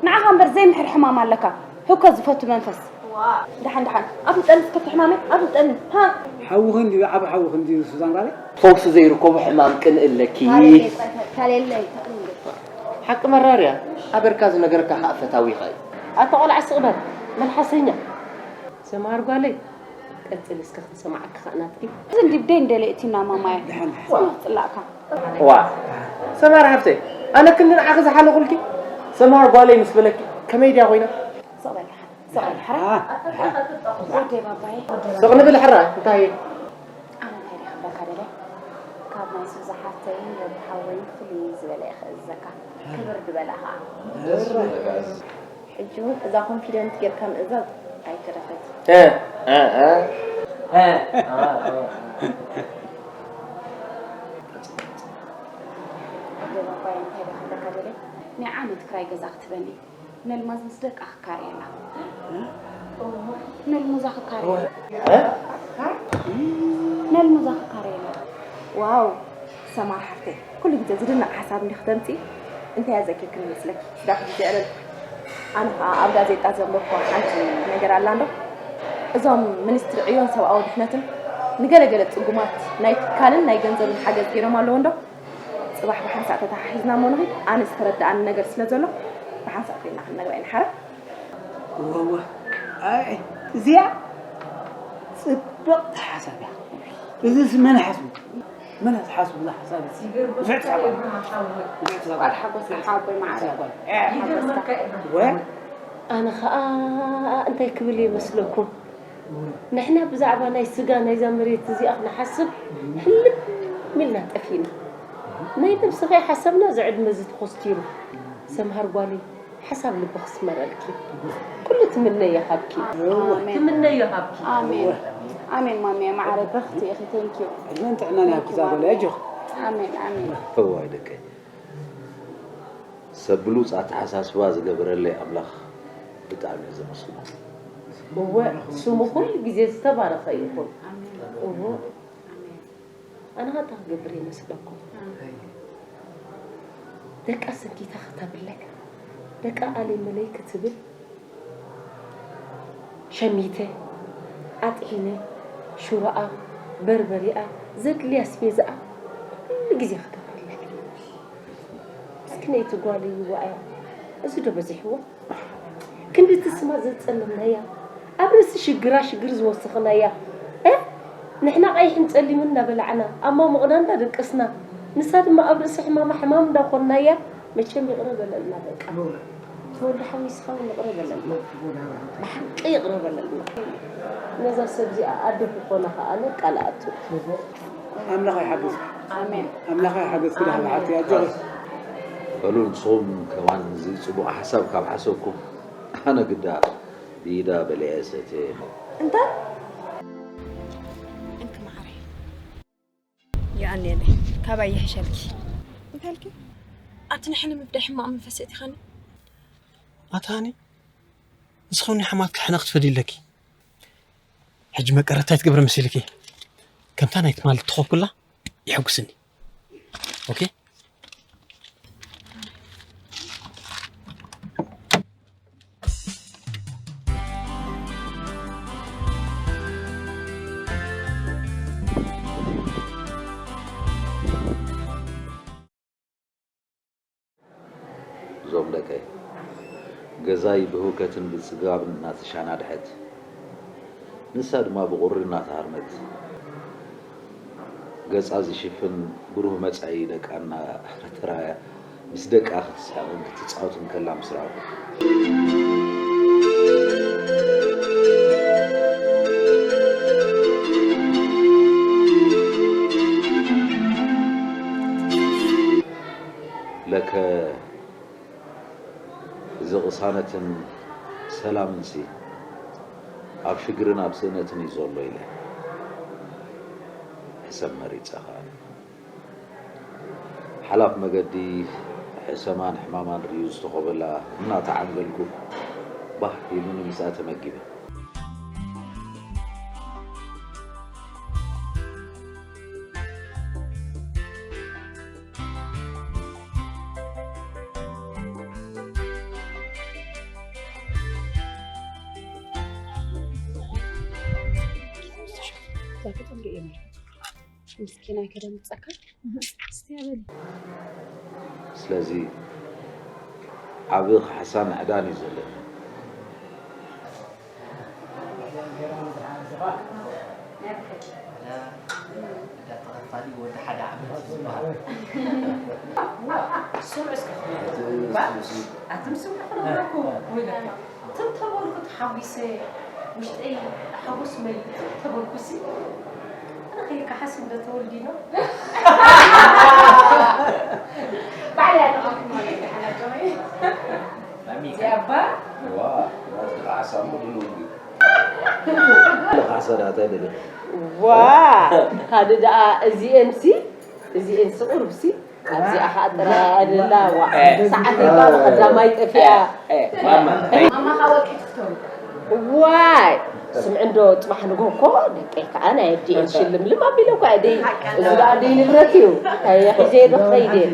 ንዓኻ እምበር ዘይምሕር ሕማም ኣለካ። ህውከት ዝፈቱ መንፈስ። ደሓን፣ ደሓን። ኣፍልጠኒ እስከ እቲ ሕማመይ፣ ኣፍልጠኒ። ሃ? ሓውኺ እንድዩ፣ ዓቢ ሓውኺ እንድዩ ሱዛን ጓለይ። ፈውሲ ዘይርከቦ ሕማም ቅንእ ኣለኪ። ታሌለይ፣ ታሌለይ፣ ታሌለይ። ሓቂ መራርያ፣ ኣበርካ ዝነገረካ ከኣ ፈታዊኻ እዩ። ኣታ ቆልዓ ስቕ በል፣ መልሓሰኛ። ሰምሃር ጓለይ፣ ቀጽሊ እስከ ክንሰማዓካ ከኣ ናትኪ። እዚ እንዲ ብደይ እንደለ እቲና ማማየ። ደሓን። ጽላእ ጽላእካ። ዋ፣ ሰምሃር ሓፍተይ፣ ኣነ ክንዲ ንዓኺ ዝሓለኹልኪ፣ ሰምሃር ጓለይ ምስ በለኪ፣ ከመይ ድያ ኮይና? ስቕ በል ደሓን፣ ስቕ በል ደሓን። ኣ፣ ደሓን። ወደይ ባባየ። ስቕ ንብል ሕራ፣ እንታይ? ኣነ እንታይ ድየ ክብለካ ደለ? ካብ ናይ ሱዚ ሓፍተይን ረቢ ሓወይን ፍልይ ዝበለ እየ ክእዝዘካ። ክብር ዝበለ ኸኣ። ሕጂ እውን እዛ ኮንፊደንት ጌርካ ምእዛዝ ኣይተረፈት። እ፣ እ፣ እ። እ፣ እ፣ እ። ወደይ ባባየ እንታይ ድየ ክብለካ ደለ? ናይ ዓመት ክራይ ገዛ ክትበኒ። ነልማዝ ምስ ደቃ ክካረየላ። ነልሙዛ ክካረየላ። እ? ነልሙዛ ክካረየላ። ዋው፣ ሰማር ሓፍተይ፣ ኩሉ ግዜ ዝድነቕ ሓሳብ እንዲኺ ተምጽኢ፣ እንታይ እያ ዘኪርክኒ መስለኪ? ስዳኺ ግዜ ዕለል። ኣነ ኸኣ ኣብ ጋዜጣ ዘንበብኩዋ ሓንቲ ነገር ኣላ እንዶ። እዞም ሚኒስትሪ ዕዮን ሰብኣዊ ድሕነትን ንገለገለ ጽጉማት ናይ ትካልን ናይ ገንዘብን ሓገዝ ገይሮም ኣለዉ እንዶ። ጽባሕ ብሓንሳእ ተተሓሒዝና እሞ ንኺድ፣ ኣነ ዝተረድኣኒ ነገር ስለ ዘሎ፣ ብሓንሳእ ኮይና ክንነግራ ኢና። ሓረ? እወ፣ እወ። ኣይ፣ እዚኣ ጽብቕቲ ሓሳብ እያ። እዝስ መን ሓስቡ? መን ዝሓስብ ብዙሕ ሓሳብ እዚ? ብዙሕ ትሳብ ኣላ። ብዙሕ ትሳብ ኣላ። ሓጎስ ሓቦይ ማዕረ። ትሳብ ኣላ። ይገርመካ እዩ። ወ? ኣነ ኸኣ እንታይ ክብል እየ መስለኩም? ንሕና ብዛዕባ ናይ ስጋ ናይዛ መሬት እዚኣ ክንሓስብ ሕልም ኢልና ጠፊእና። ናይ ነብስኻ ሓሰብና እዚ ዕድመ እዚ ተኾስቲሩ። ሰምሃር ጓለይ፣ ሓሳብ ልቢ ክስመረልኪ። ኩሉ ትምነዮ ሃብኪ። ኣሜን። ትምነዮ ሃብኪ። ኣሜን። ኣሜን ማሚየ፣ ማዕረ ብርኽቲ ኢኺ። Thank you። ዕድመን ጥዕናን ይሃብኪ እዛ ጓለይ፣ ኣጆኺ። ኣሜን፣ ኣሜን። እዋይ ደቀይ። ሰብ ብሉጽ ኣተሓሳስባ ዝገበረለይ ኣምላኽ ብጣዕሚ እየ ዘመስግኖ። እወ፣ ስሙ ኩሉ ግዜ ዝተባረኸ ይኹን። እወ። ኣነ ኸ እንታይ ክገብር እየ መስለኩም? ደቃ ሰንኪታ ክተብለይ፣ ደቃ ኣለይ መለይ ክትብል፣ ሸሚተ፣ ኣጥሒነ፣ ሽሮኣ፣ በርበሬኣ፣ ዘድልያ ኣስቤዛኣ ኩሉ ግዜ ክገብረላ እየ። ምስኪነይቲ ጓለይ ይዋእያ፣ እዚ ዶ በዚሕዋ? ክንድቲ ስማ ዘጸለምናያ፣ ኣብ ርእሲ ሽግራ ሽግር ዝወሰኽናያ፣ እ? ንሕና ቀይሕን ጸሊምን እንዳበላዕና፣ ኣብ ማሙቕና እንዳደቀስና፣ ንሳ ድማ ኣብ ርእሲ ሕማማ ሕማም እንዳኾንናያ፣ መቸም ይቕረ በለልና በቃ። ተወልደ ሓወይ ንስኻ እውን ይቕረ በለልና። ብሓቂ ይቕረ በለልና። ነዛ ሰብ እዚኣ ኣደ ክኾና ከኣ ኣነ ቃል ኣእቱ። ኣምላኽ ይሓግዝካ። ኣሜን። ኣምላኽ ይሓግዝኪ ዳሕና ኣሜን። ሓፍተይ፣ ኣጆኺ። በሉ ንስኹም ከማን እዚ ጽቡቕ ሓሳብ ካብ ሓሰብኩም ኣነ ግዳ ብኢዳ በሊዐ ሰትየ እሞ። እንታይ? እንኪ መዓረይ። የቐንየለይ። ካባይ ይሕሸልኪ። እንታይ ኢልኪ? ኣቲ ንሕነ ምፍዳይ ሕማቕ መንፈስ የእቲኻኒ። ኣታ ሃኒ፣ ንስኺ እውን ንሓማትኪ ሕነ ክትፈድዪ ኣለኪ። ሕጂ መቀረታይ ትገብሪ መሲልኪ። ከምታ ናይ ትማሊ ትኾኩላ የሐጉስኒ። ኦኬ? እዞም ደቀይ፣ ገዛይ ብህውከትን ብጽጋብን እናተሻናድሐት፣ ንሳ ድማ ብቑሪ እናተሃርመት፣ ገጻ ዝሽፍን ብሩህ መጻኢ ደቃ እናተራእያ፣ ምስ ደቃ ክትስሕቕን ክትጻወትን ከላ ምስ ረኣኹ። ለከ እዚ ቅሳነትን ሰላምንሲ ኣብ ሽግርን ኣብ ስእነትን እዩ ዘሎ ኢለ ሕሰብ መሪጸ ኸኣ። ሓላፍ መገዲ ሕሰማን ሕማማን ርእዩ ዝተኾበላ እናተዓንገልኩ ባህ ኢሉኒ ምስኣ ተመጊበ። ዛፈጠም ርእየ ማለት ምስኪናይ ከደምጸካ። እስቲ ኣበል። ስለዚ ዓቢ ካሕሳን ዕዳን እዩ ዘለና። እዳ ተኸፋሊ ወዲ ሓደ ዓመት እዩ ዝበሃል። ስምዑ እስከ። ኣትም ስምዑ ክነግረኩም። ወይለካ። ትም ተበልኩ ተሓጒሰ፣ ውሽጠይ ሓጎስ መሊኡ ትም ተበልኩሲ፣ ኣነ ከይከሓስ እንደ ተወልዲኖ። ባዕለይ ኣጠቐምኩ ማለት እዩ፣ ሓላጆ። ማሚ። እዚኣ እባ። ዋ፣ ናትኪ ከዓ ሳሙ ድልው እዩ። ለካ ሰዳታ ደለ። ዋ፣ ካልእ ደኣ እዚኤንሲ፣ እዚኤንሲ ቁርብሲ። ኣብዚኣ ኸኣ ጥራይ ኣይደላ፣ ዋ። እ። ሰዓት ይባል ኸዛ ማይ ጠፊኣ። እ፣ እ፣ ማማ። ማማ ኸኣ ወርቂ ትፍተው። ዋይ፣ ስምዒ እንዶ ጽባሕ ንግሆ እኮ ደቀይ ከኣ ናይ ኣዲኤን ሽልምልም ኣቢለ እኮ እየ ደይ-፣ እዚ ደኣ ደይ ንብረት እዩ። እንታይ ሒዘ ዶ ክኸይድ እየ?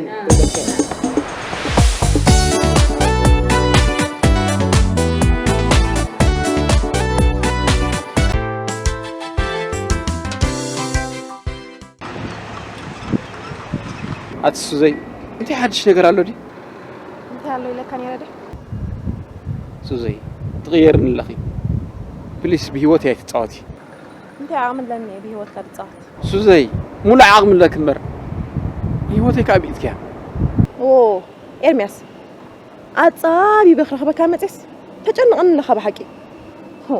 ኣቲ ሱዘይ፣ እንታይ ሓድሽ ነገር ኣሎ ድዩ? እንታይ ኣሎ ኢለካ ነይረ ድዩ? ሱዘይ፣ ትቕየርኒ ኣለኺ። ፕሊስ፣ ብህይወተይ ኣይትጻወቲ። እንታይ ዓቕሚ ኣለኒ እየ ብህይወትካ ዝጻወት? ሱዘይ፣ ሙሉእ ዓቕሚ ኣለኪ እምበር፣ ህይወተይ ከኣ ቢኢትክያ። ኦ፣ ኤርምያስ፣ ኣጻቢበ ክረኽበካ መጼስ ተጨንቕኒ ኣለኻ ብሓቂ። ሆ፣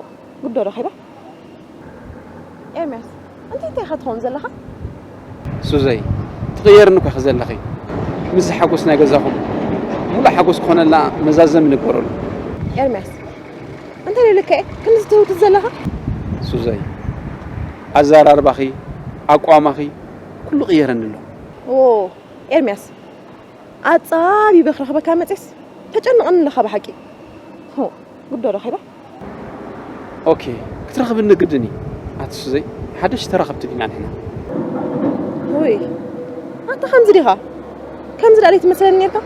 ጉዶ ረኺባ። ኤርምያስ፣ እንታይ እንታይ ኢኻ ትኸውን ዘለኻ? ሱዘይ፣ ትቕየርኒ እኮ ኢኺ ዘለኺ። ምስዚ ሓጎስ ናይ ገዛኹም፣ ሙሉእ ሓጎስ ክኾነልና መዛዘሚ ንግበረሉ። ኤርምያስ፣ እንታይ ኢለካ እየ ክንዚ ትህውትት ዘለኻ? ሱዘይ፣ ኣዘራርባኺ፣ ኣቋማኺ፣ ኩሉ ቅየረኒ ኣሎ። ኦ፣ ኤርምያስ፣ ኣጻቢበ ክረኽበካ መጼስ ተጨንቕኒ ኣለኻ ብሓቂ። ሆ፣ ጉዶ ረኺባ። ኦኬ፣ ክትረኽብኒ ግድን እዩ። ኣቲ ሱዘይ፣ ሓደሽ ተራኸብቲ ዲና ንሕና? ውይ፣ ኣታ ከምዚ ዲኻ? ከምዚ ደኣ ትመስለኒ ኔርካ?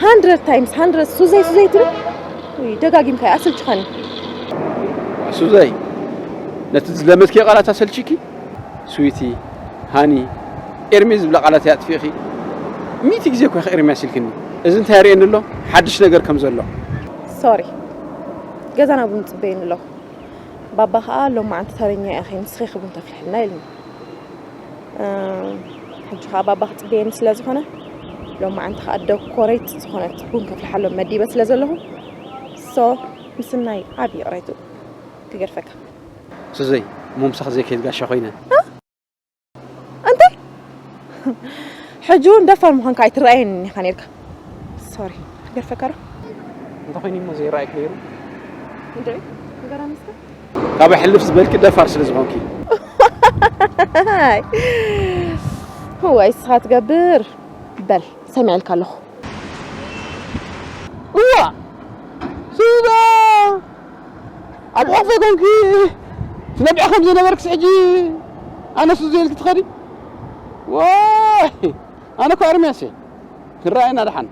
ሃንድረድ ታይምስ ሃንድረድ ሱዘይ፣ ሱዘይ ትብል? ውይ፣ ደጋጊምካ ኣሰልችኻኒ። ሱዘይ፣ ነቲ ዝለመድክዮ ቃላት ኣሰልችኪ? ስዊቲ፣ ሃኒ፣ ኤርሚ ዝብላ ቃላት እያ ኣጥፊእኺ። ሚእቲ ግዜ እኮ ኢኺ ኤርምያስ ኢልክኒ። እዚ እንታይ የርእየኒ ኣሎ? ሓድሽ ነገር ከም ዘሎ። ሶሪ፣ ገዛና ቡን ጽበየኒ ኣለኹ። ባባ ኸኣ ሎማዓንቲ ተረኛ ኢኺ፣ ንስኺ ኢኺ ቡን ተፍልሕልና ኢልኒ። እም፣ ሕጂ ኸኣ ባባ ክጽበየኒ ስለ ዝኾነ፣ ሎማዓንቲ ኸኣ ደኮሬት ዝኾነት ቡን ከፍልሓሎም መዲበ ስለ ዘለኹ፣ ሶ፣ ምስናይ ዓቢ ይቕሬትኡ ክገድፈካ። ሱዘይ፣ እሞ ምሳኺ ዘይከይድ ጋሻ ኮይነ። እ? እንታይ? ሕጂ እውን ደፋር ምዃንካ ኣይትረኣየንን ኢኻ ነርካ። ሶሪ፣ ክገድፈካ ዶ? እንተኾይኑ እሞ ዘይረኣየክ ነይሩ። እንድዒ፣ ንገራኒ እስከ። ካብ ሕልፍ ዝበልኪ ደፋር ስለ ዝኾንኪ። ዋይ፣ እስኻ ትገብር። በል፣ ሰሚዐልካ ኣለኹ። እዋ! ሱዛ! ኣብ ኦፈ ኮንኪ ትነብዒ ከም ዝነበርክስ ሕጂ ኣነስ እዙ ኢልኪ ትኸዲ? ዋይ! ኣነ እኮ ኤርምያስ እየ። ክንረኣየና ደሓን።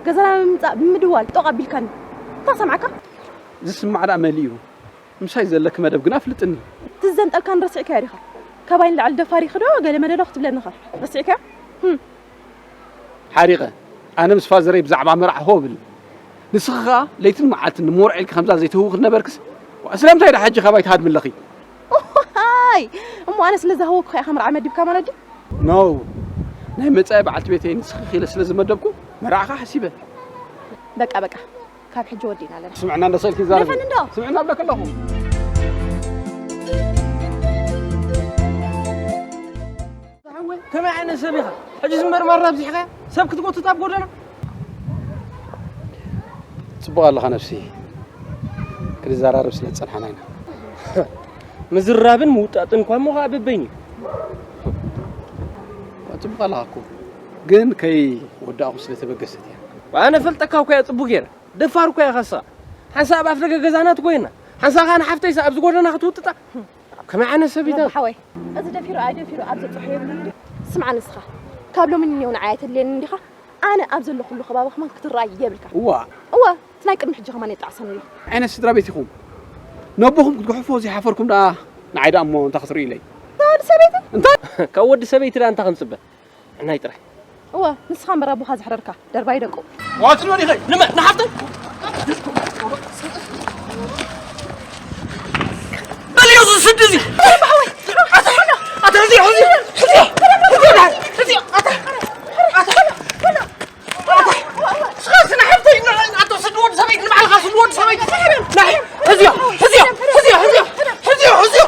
ገዛና ብምምጻእ ብምድዋል ጦቕ ኣቢልካኒ። እንታይ ሰምዓካ? ዝስማዕ ደኣ መሊኡ። ምሳይ ዘለኪ መደብ ግና ኣፍልጥኒ። እቲ ዝዘንጠልካኒ ረሲዕካዮ ዲኻ? ካባይ ንላዕሊ ደፋር ኢኺ ዶ ገለ መለ ዶ ክትብለኒ ኢኻ? ረሲዕካዮ? ህም። ሓሪቐ፣ ኣነ ምስ ፋዘረይ ብዛዕባ መርዓ ሆ ብል። ንስኺ ኸኣ ለይትን መዓልትን ንመርዓ ኢልኪ ከምዛ ዘይትህውኺ ነበርክስ፣ ዋእ፣ ስለምንታይ ደኣ ሕጂ ካባይ ትሃድሚ ኣለኺ? ዋይ! እሞ ኣነ ስለ ዝሃወኩኻ ኢኻ መርዓ መዲብካ ማለት ድዩ? ኖ፣ ናይ መጻኢ በዓልቲ ቤተይ ንስኺ ኢለ ስለ ዝመደብኩ መርዓ ኸኣ ሓሲበ። በቃ፣ በቃ፣ ካብ ሕጂ ወዲእና ኣለና። ስምዕና እንዶ ሰልኪ ዛረቢ። ደፈን እንዶ። ስምዕና እብለኪ ኣለኹ። ሓወይ፣ ከመይ ዓይነት ሰብ ኢኻ? ሕጂ ዝምበር ማራ ኣብዚሕካ ሰብ ክትጎትት ኣብ ጎደና? ጽቡቕ ኣለኻ ነብሲ። ክንዘራረብ ስለ ዝጸናሕና ኢና። ምዝራብን ምውጣጥን እኳ እሞ ኸኣ በበይኑ እዩ። ጽቡቕ ኣለኻ እኮ። ግን ከይ ወዳእኹ ስለ ተበገሰት እያ። ኣነ ፈልጠካ እኮ እያ ጽቡቕ ገይረ። ደፋር እኮ ኢኻ ንስኻ። ሓንሳእ ኣብ ኣፍደገ ገዛና ትጎየና። ሓንሳእ ኸኣ ንሓፍተይስ ኣብዚ ጎደና ክትውጥጣ። ከመይ ዓይነት ሰብ እዩ? ሓወይ፣ እዚ ደፊሩ ኣይደፊሩ ኣብ ዘጽሑ የብሉን ድዩ? ስምዓ ንስኻ፣ ካብ ሎሚ ንኔው ንዓይ ኣይተድልየንን ዲኻ? ኣነ ኣብ ዘለኹሉ ከባቢ ከማን ክትረኣይ የብልካ። እዋ። እዋ፣ እቲ ናይ ቅድሚ ሕጂ ከማን የጣዕሰኒ ኣሎ። ዓይነት ስድራ ቤት ኢኹም? ነቦኹም ክትጉሕፎ ዘይሓፈርኩም ደኣ ንዓይ ደኣ እሞ እንታይ ክትርእዩለይ? እንታይ ወዲ ሰበይቲ? እንታይ? ካብ ወዲ ሰበይቲ ደኣ እንታይ ክንጽበ? ናይ ጥራይ። እወ፣ ንስኻ እምበር ኣቦኻ ዘሕረርካ፣ ደርባይ ደቁ። ዋትሎ ዲኸ? ንመ-፣ ንሓፍተይ? በልዮ፣ እዚ ስዲ እዚ። ኣታ፣ ኣታ፣ ሕዝዮ፣ ሕዝዮ፣ ሕዝዮ፣ ኣታ፣ ኣታ፣ ኣታ፣ እስኻ ስነ ሓፍተይ፣ ን-፣ ኣቶ ስዲ ወዲ ሰበይቲ፣ ንባዕልኻ ስዲ ወዲ ሰበይቲ። ናይ፣ ሕዝዮ፣ ሕዝዮ፣ ሕዝዮ፣ ሕዝዮ፣ ሕዝዮ፣ ሕዝዮ።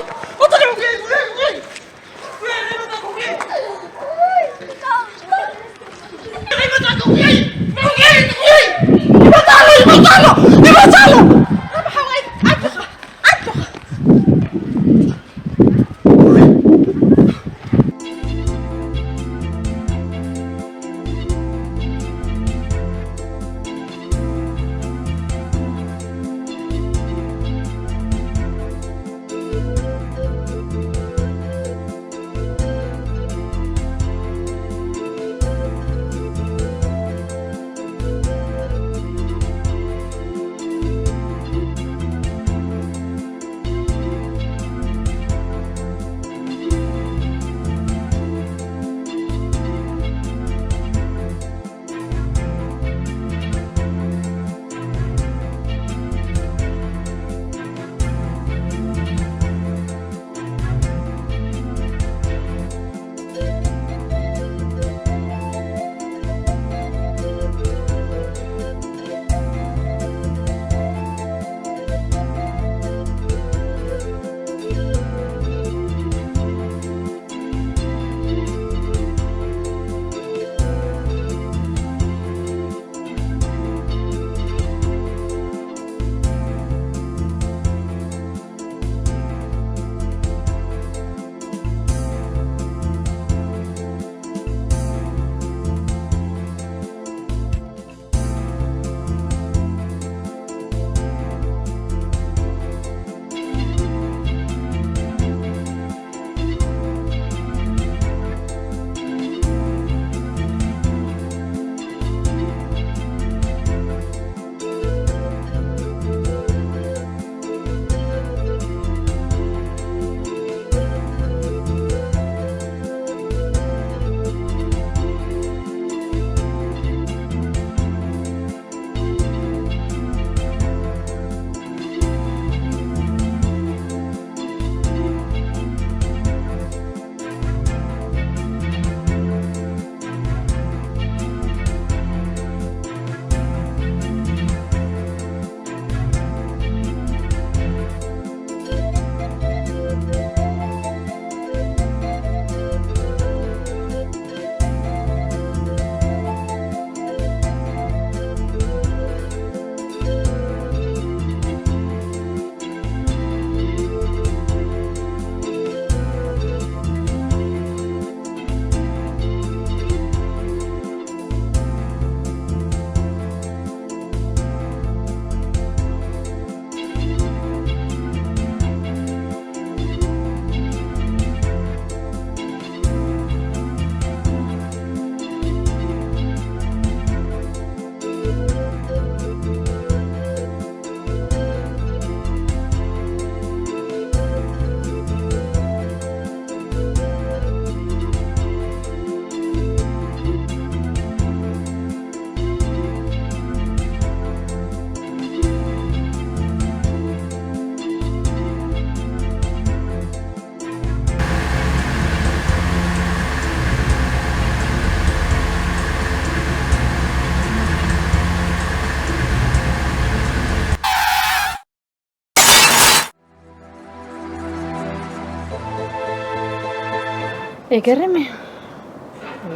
ይገርም እዩ።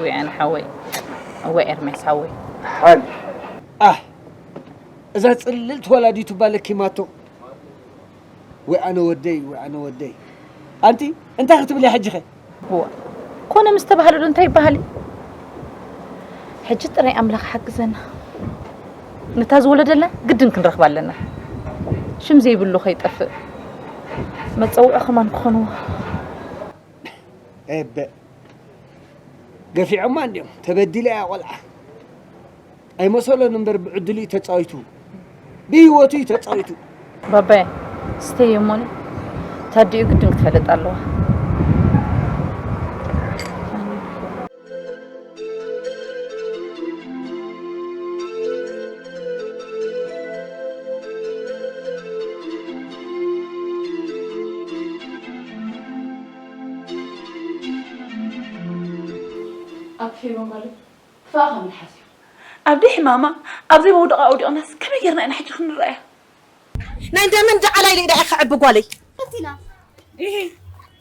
ወይ ኣነ ሓወይ፣ ወይ ኤርሜስ ሓወይ። ሓን ኣህ፣ እዛ ጽልልቲ ወላዲቱ ባለኪማቶ። ወይ ኣነ ወደይ፣ ወይ ኣነ ወደይ። ኣንቲ እንታይ ክትብሊ ሕጂ ኸ? እዋ፣ ኮነ ምስ ተባህለ ዶ እንታይ ይበሃል እዩ? ሕጂ ጥራይ ኣምላኽ ሓግዘና። ነታ ዝወለደላ ግድን ክንረኽባ ኣለና። ሽም ዘይብሉ ከይጠፍእ መጸውዒ ከማን ክኾንዎ። ኤበ፣ ገፊዖማ እንድዮም። ተበዲለ እያ ቆልዓ። ኣይመሰሎን እምበር ብዕድሉ እዩ ተጻዊቱ። ብህይወቱ እዩ ተጻዊቱ። ባባየ፣ ስተየ እሞኒ፣ ታዲኡ ግድን ክትፈልጥ ኣለዋ። ኣክፊ በንጓሉ ክፋእ ካብ ንሓስ እዩ። ኣብ ደይ ሕማማ፣ ኣብ ዘይ መውደቓ ኣውዲቕናስ ከመይ ጌርና ኢና ሕጂ ክንረኣያ? ናይ ደመን ደዓላ ኢለ ኢዳ ኢኻ ዕቢ ጓለይ። ኣቲና። ኢሂ።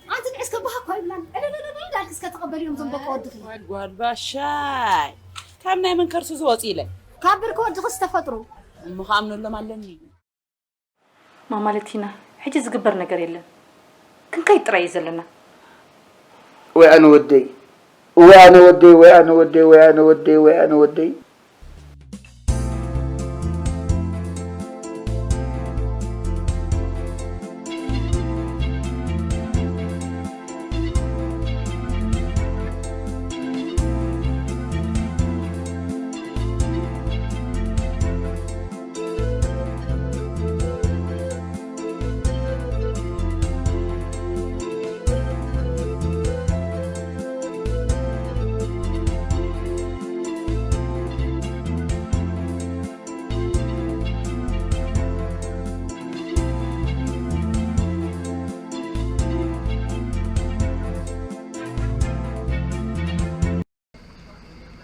ኣንቲ ንዕስ ከበሃ እኮ ይብላን። ዕልልልል እንዳልክ እስከ ተቐበልዮም ዞም ደቂ ወድኺ። ዋይ ጓል ባሻይ። ካብ ናይ መን ከርሱ ዝወፅ ኢለ? ካብ ብርኪ ወድኺ ዝተፈጥሩ። እሞ ከኣምነሎም ኣለኒ። ማማ ለቲና፣ ሕጂ ዝግበር ነገር የለን። ክንከይድ ጥራይ እዩ ዘለና። ወይ ኣነ ወደይ፣ ወይ ኣነ ወደይ፣ ወይ ኣነ ወደይ፣ ወይ ኣነ ወደይ፣ ወይ ኣነ ወደይ።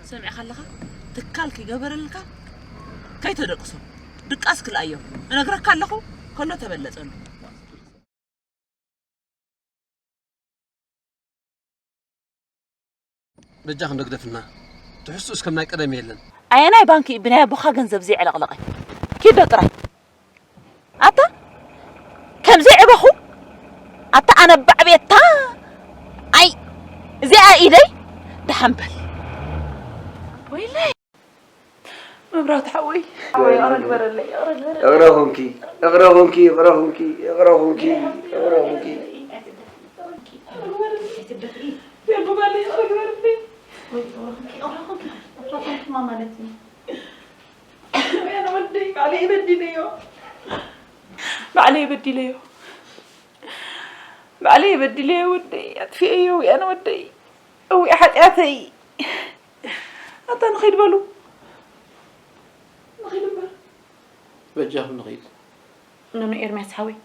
ሰሚዕካ ኣለኻ? ትካል ክገበረልካ ከይተደቅሶ ድቃስ ክልኣዮ እነግረካ ኣለኹ። ከሎ ተበለጸሉ። በጃ ክንዶ ግደፍና። ትሕዝቱስ ከም ናይ ቀደም የለን። ኣየናይ ባንኪ እዩ ብናይ ኣቦኻ ገንዘብ ዘየዕለቕለቐ? ኪዶ ጥራይ። ኣታ ከምዚ ዕበኹ። ኣታ ኣነ ባዕቤታ። ኣይ እዚኣ ኢደይ ደሓን በል። ወይለይ። መብራት ሓወይ፣ ሓወይ፣ ይቕረ ግበረለይ፣ ይቕረ ግበረለይ። ይቕረ ኹንኪ፣ ይቕረ ኹንኪ፣ ይቕረ ኹንኪ፣ ይቕረ ኹንኪ፣ ይቕረ ኹንኪ። ይቕረ ግበረለይ። ወይ ይቕረ ኹንኪ፣ ይቕረ ኹንኪ፣ ይቕረ ኹንኪ ማለት እዩ። ወይ ኣነ ወደይ፣ ባዕለይ በዲለዮ። ባዕለይ በዲለዮ። ባዕለይ በዲለዮ ወደይ፣ ኣጥፊኤዮ፣ ወይ ኣነ ወደይ። እዊ ሓጢኣተይ። ኣታ ንኺድ በሉ። ንኺድ እምበር። በጃኹም ንኺድ። ኖኖ ኤርምያስ ሓወይ።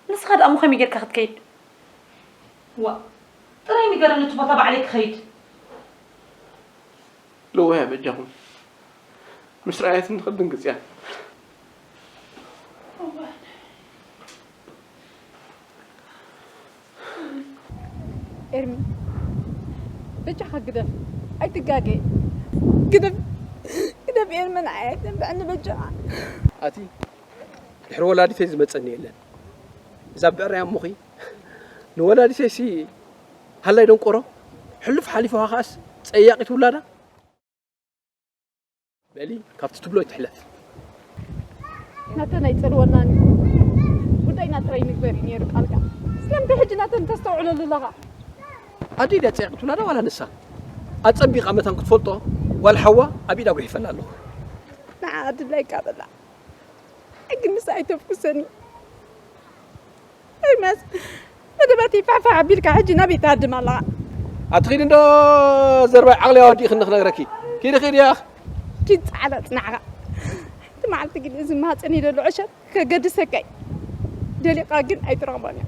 ንስኻ ደኣ እሞ ከመይ ጌርካ ክትከይድ? ዋእ፣ ጥራይ ንገረኒ እቲ ቦታ ባዕለይ ክኸይድ። ለዋህ እያ በጃኹም። ምስ ረኣየትኒ ክድንግጽ እያ። እዋን። ኤርሚ፣ በጃኻ ግደፍ፣ ኣይትጋገ። ግደፍ፣ ግደፍ ኤርሚ፣ ንዓይ ኣይተንብዐኒ በጃኻ። ኣቲ፣ ድሕሪ ወላዲተይ ዝመጸኒ የለን። እዛ ብዕራይ ኣሞኺ፣ ንወላዲተይሲ ሃላይ ደንቆሮ፣ ሕሉፍ ሓሊፉ ከኣስ ጸያቒት ውላዳ። በሊ፣ ካብቲ ትብሎ ይትሕለፍ። ናተን ኣይጸልወናን እዩ። ጉዳይና ጥራይ ንግበር እዩ ነይሩ ቃልካ። ስለምንታይ ሕጂ ናተን ተስተውዕለሉ ኣለኻ? ኣደይ ድያ ጸያቒት ውላዳ ዋላ ንሳ? ኣጸቢቓ መታን ክትፈልጦ ጓል ሓዋ ኣብ ኢዳ ጉሒፈላ ኣለኹ። ንዓ ድላይካ በላ። ሕጊ ንሳ ኣይተፍኩሰኒ። ኤርምያስ፣ መደባት ይፋሕፋሕ ኣቢልካ ሕጂ ናበይ ትሃድም ኣለኻ? ኣቲ ኺዲ እንዶ ዘርባይ ዓቕሊ ኣወዲእኽኒ ክነግረኪ። ኪዲ ኺዲ ያኽ። ኪድ ጻዕዳ ጽናዕኻ። እቲ መዓልቲ ግን እዚ ማህጸን ይደሎ ዕሸል ከገድሰካ እዩ። ደሊኻ ግን ኣይትረኽቦን እያ።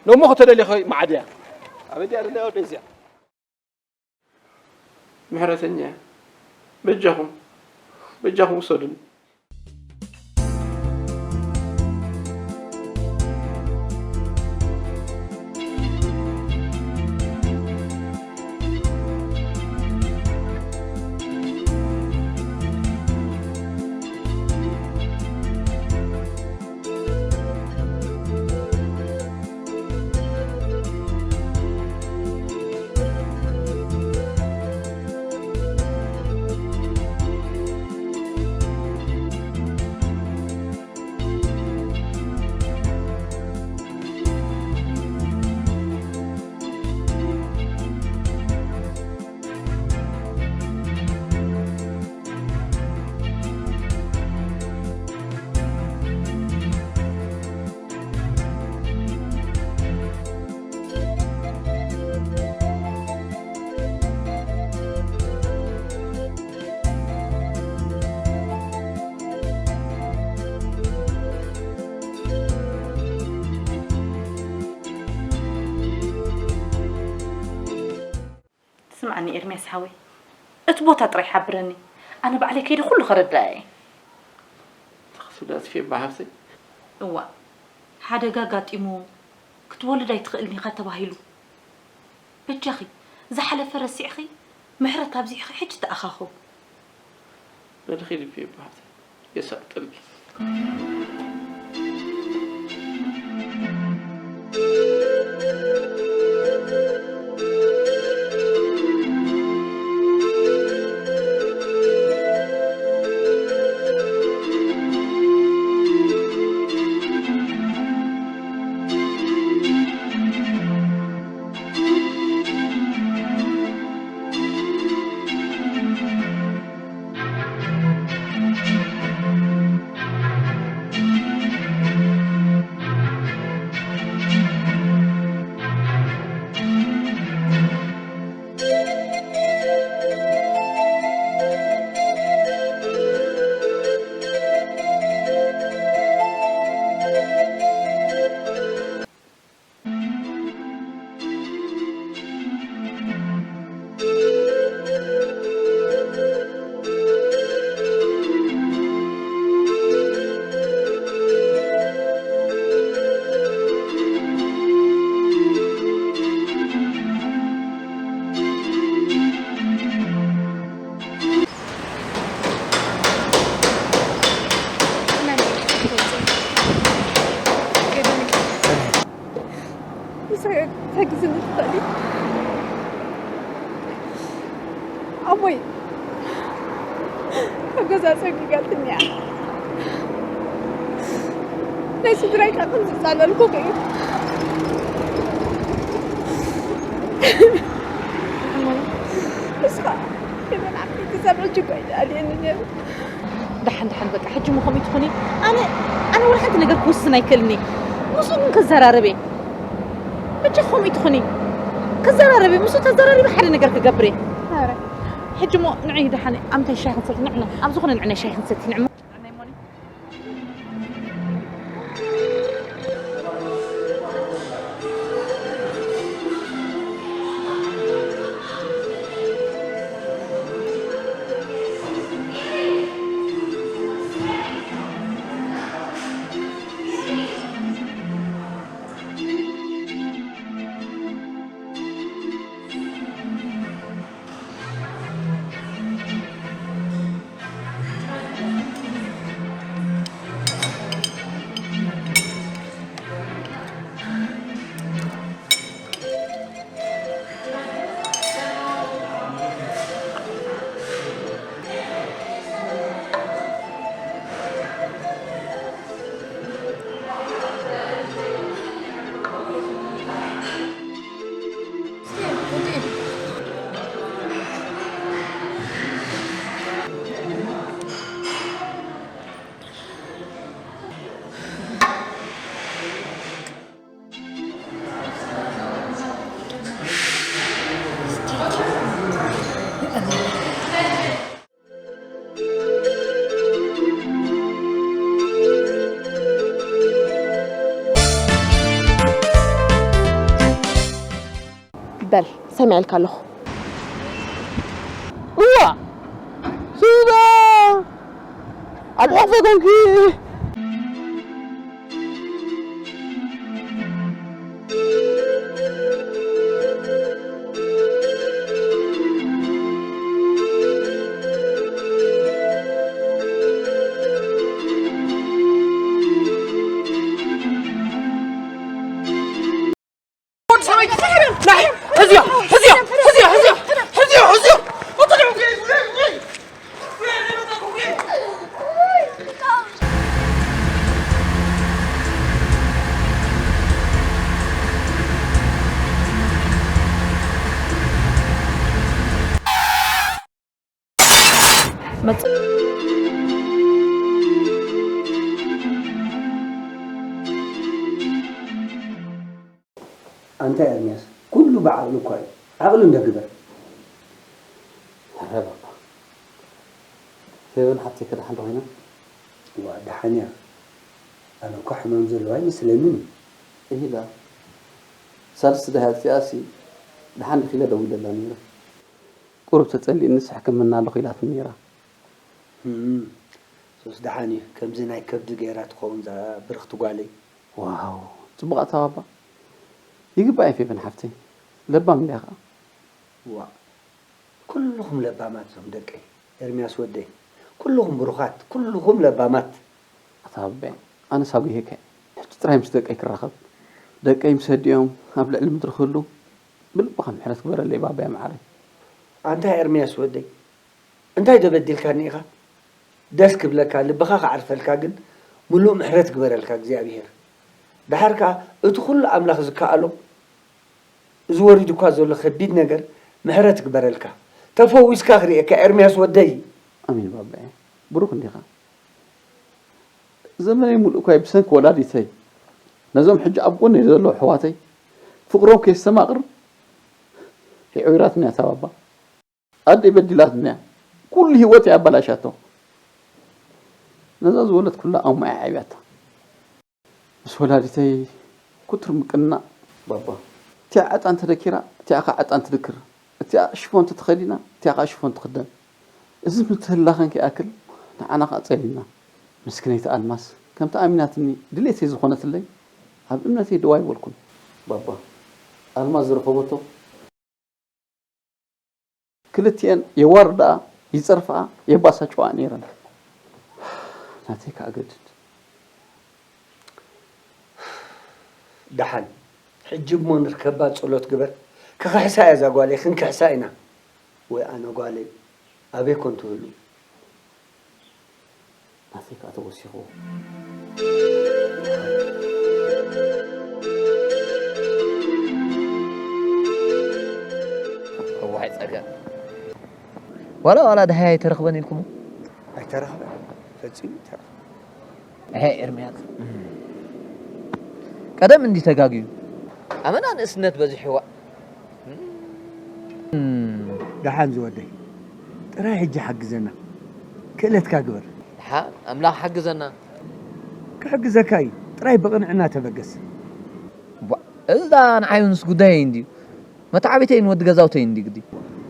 ነሞ ከተደሊኸ መዓድያ። ኣበይ ድያ ደለያ ወደይ እዚኣ? ምሕረተኛ እያ። በጃኹም፣ በጃኹም ውሰዱኒ። ኤርሚያስ ሓወይ፣ እቲ ቦታ ጥራይ ሓብረኒ። ኣነ ባዕለይ ከይደ ኩሉ ከረድኣ እየ። ተኸስብዳ ኣጥፊኤ ብሓፍተይ። እዋ፣ ሓደጋ ኣጋጢሙ ክትወልድ ኣይትኽእልን ኢኻ ተባሂሉ። በጃኺ፣ ዝሓለፈ ረሲዕኺ፣ ምሕረት ኣብዚሕኺ ሕጂ ተኣኻኸቡ። በልኺ ልቢ ይበሃል። የሳጥል። ምሳይ ተግዝኒ ትኽእሊ? ኣቦይ፣ ካብ ገዛ ጸጊጋትኒ እያ። ናይ ስድራይ ከኣ ከም ዝጻለልኩ እዩ። ንስኻ ከይበላዕኩ ክሰርሕ እጅጉ ኣይደኣልየኒ ነይሩ። ደሓን፣ ደሓን፣ በቃ፣ ሕጂ እሞ ከምኡ ትኾኒ። ኣነ፣ ኣነ ወላ ሓንቲ ነገር ክውስን ኣይክእልን እየ። ምስኡ ግን ከዘራረብ እየ። ብቻ ከምኡ ትኾኒ። ከዘራረብ እየ። ምስኡ ተዘራሪበ ሓደ ነገር ክገብር እየ። ኧረ። ሕጂ እሞ ንዒ ደሓን፣ ኣብ እንታይ ሻሂ ክንሰቲ? ንዕና፣ ኣብ ዝኾነ ንዕና ሻሂ ክንሰቲ፣ ንዕሞ። በል፣ ሰሚዐልካ ኣለኹ። እዋ፣ ስጋ ኣብ ሕቕፈ ኮንኪ። መጽ- ኣንታ ኤርምያስ፣ ኩሉ ብዓቕሊ እኳ እዩ። ዓቕሊ እንዶ ግበር። ኧረ ባባ፣ ፌቨን ሓፍተይ ከ ደሓን ዶ ኮይና? እዋ፣ ደሓን እያ። ኣነ እኳ ሕማም ዘለዋ ኣይመስለንን እዩ። እሂ ደኣ፣ ሳልስቲ ደሃ እዚኣሲ ደሓን ዲኺ ኢለ ደዊለላ ነይረ። ቁሩብ ተጸሊእንስ ሕክምና ኣለኹ ኢላትኒ ነይራ። እም፣ ሶስ ደሓን እዩ። ከምዚ ናይ ከብዲ ገይራ ትኸውን እዛ ብርኽቲ ጓለይ። ዋው፣ ጽቡቕ ኣተባባ። ይግባእ እዩ ፌበን ሓፍተይ። ለባም እንድያ ኸኣ። ዋእ፣ ኩልኹም ለባማት እዞም ደቀይ። ኤርምያስ ወደይ፣ ኩልኹም ብሩኻት፣ ኩልኹም ለባማት። ኣታ ኣቦይ፣ ኣነስ ኣጉሂኸ። ሕጂ ጥራይ ምስ ደቀይ ክራኸብ። ደቀይ ምስ ኣዲኦም ኣብ ልዕሊ ምድሪ ክህሉ ብልብኻ ምሕረት ግበረለይ ባባየ መዓረይ። ኣንታ ኤርምያስ ወደይ፣ እንታይ ዶ በዲልካኒ ኢኻ? ደስ ክብለካ፣ ልብኻ ክዓርፈልካ ግን ምሉእ ምሕረት ግበረልካ እግዚኣብሄር። ደሓር ከኣ እቲ ኩሉ ኣምላኽ ዝከኣሎ፣ እዚ ወሪዱካ ዘሎ ከቢድ ነገር ምሕረት ግበረልካ። ተፈዊስካ ክርእየካ ኤርምያስ ወደይ። ኣሜን ባባየ፣ ብሩኽ እንዲኻ። ዘመነይ ሙሉእ እኳ ብሰንኪ ወላዲተይ ነዞም ሕጂ ኣብ ጎነይ ዘለዉ ኣሕዋተይ ፍቕሮም ከየስተማቕር የዕዊራትኒ እያ እታ ባባ። ኣደይ በዲላትና እያ። ኩሉ ህይወተይ ኣበላሻቶ። ነዛ ዝወለድኩላ ኣሙያ ዓብያታ። ምስ ወላዲተይ ኩቱር ምቅንናዕ። ባባ። እቲኣ ዕጣን ተደኪራ፣ እቲኣ ኸዓ ዕጣን ትድክር። እቲኣ ሽፎን ተተኸዲና፣ እቲኣ ኸዓ ሽፎን ትኽደን። እዚ ምትህልላኸን ከይኣክል ንዓና ኸዓ ጸሊልና። ምስክነይቲ ኣልማዝ ከምቲ ኣሚናትኒ ድሌተይ ዝኾነትለይ ኣብ እምነተይ ደው ኣይበልኩን። ባባ። ኣልማዝ ዝረኸበቶ ክልቲኤን የዋርድኣ፣ ይጸርፍኣ፣ የባሳጭዋ ነይረን። ናተይ ከኣ ገድድ። ደሓን፣ ሕጂ እሞ ንርከባ ጸሎት ግበር። ክኽሕሳ እያ እዛ ጓለይ፣ ክንክሕሳ ኢና። ወይ ኣነ ጓለይ፣ ኣበይ ኮን ትህሉ? ናተይ ከኣ ተወሲኽዎ። እዋይ ጸገም። ዋላ፣ ዋላ ደሃይ ኣይተረኽበን ኢልኩሞ? ኣይተረኽበን። ፈጺሙ ኣይተረኽበን። እሄ ኤርምያስ። ቀደም እንዲ ተጋግዩ። ኣመና ንእስነት በዚሕዋ። እም። ደሓን ዝወደይ፣ ጥራይ ሕጂ ሓግዘና፣ ክእለትካ ግበር። ደሓን ኣምላኽ ሓግዘና። ክሕግዘካ እዩ፣ ጥራይ ብቕንዕና ተበገስ። ቧ፣ እዚ ደኣ ንዓይ ምስ ጉዳየይ እንድዩ፣ መተዓቢተይን ወዲ ገዛውተይን እንድዩ ግዲ።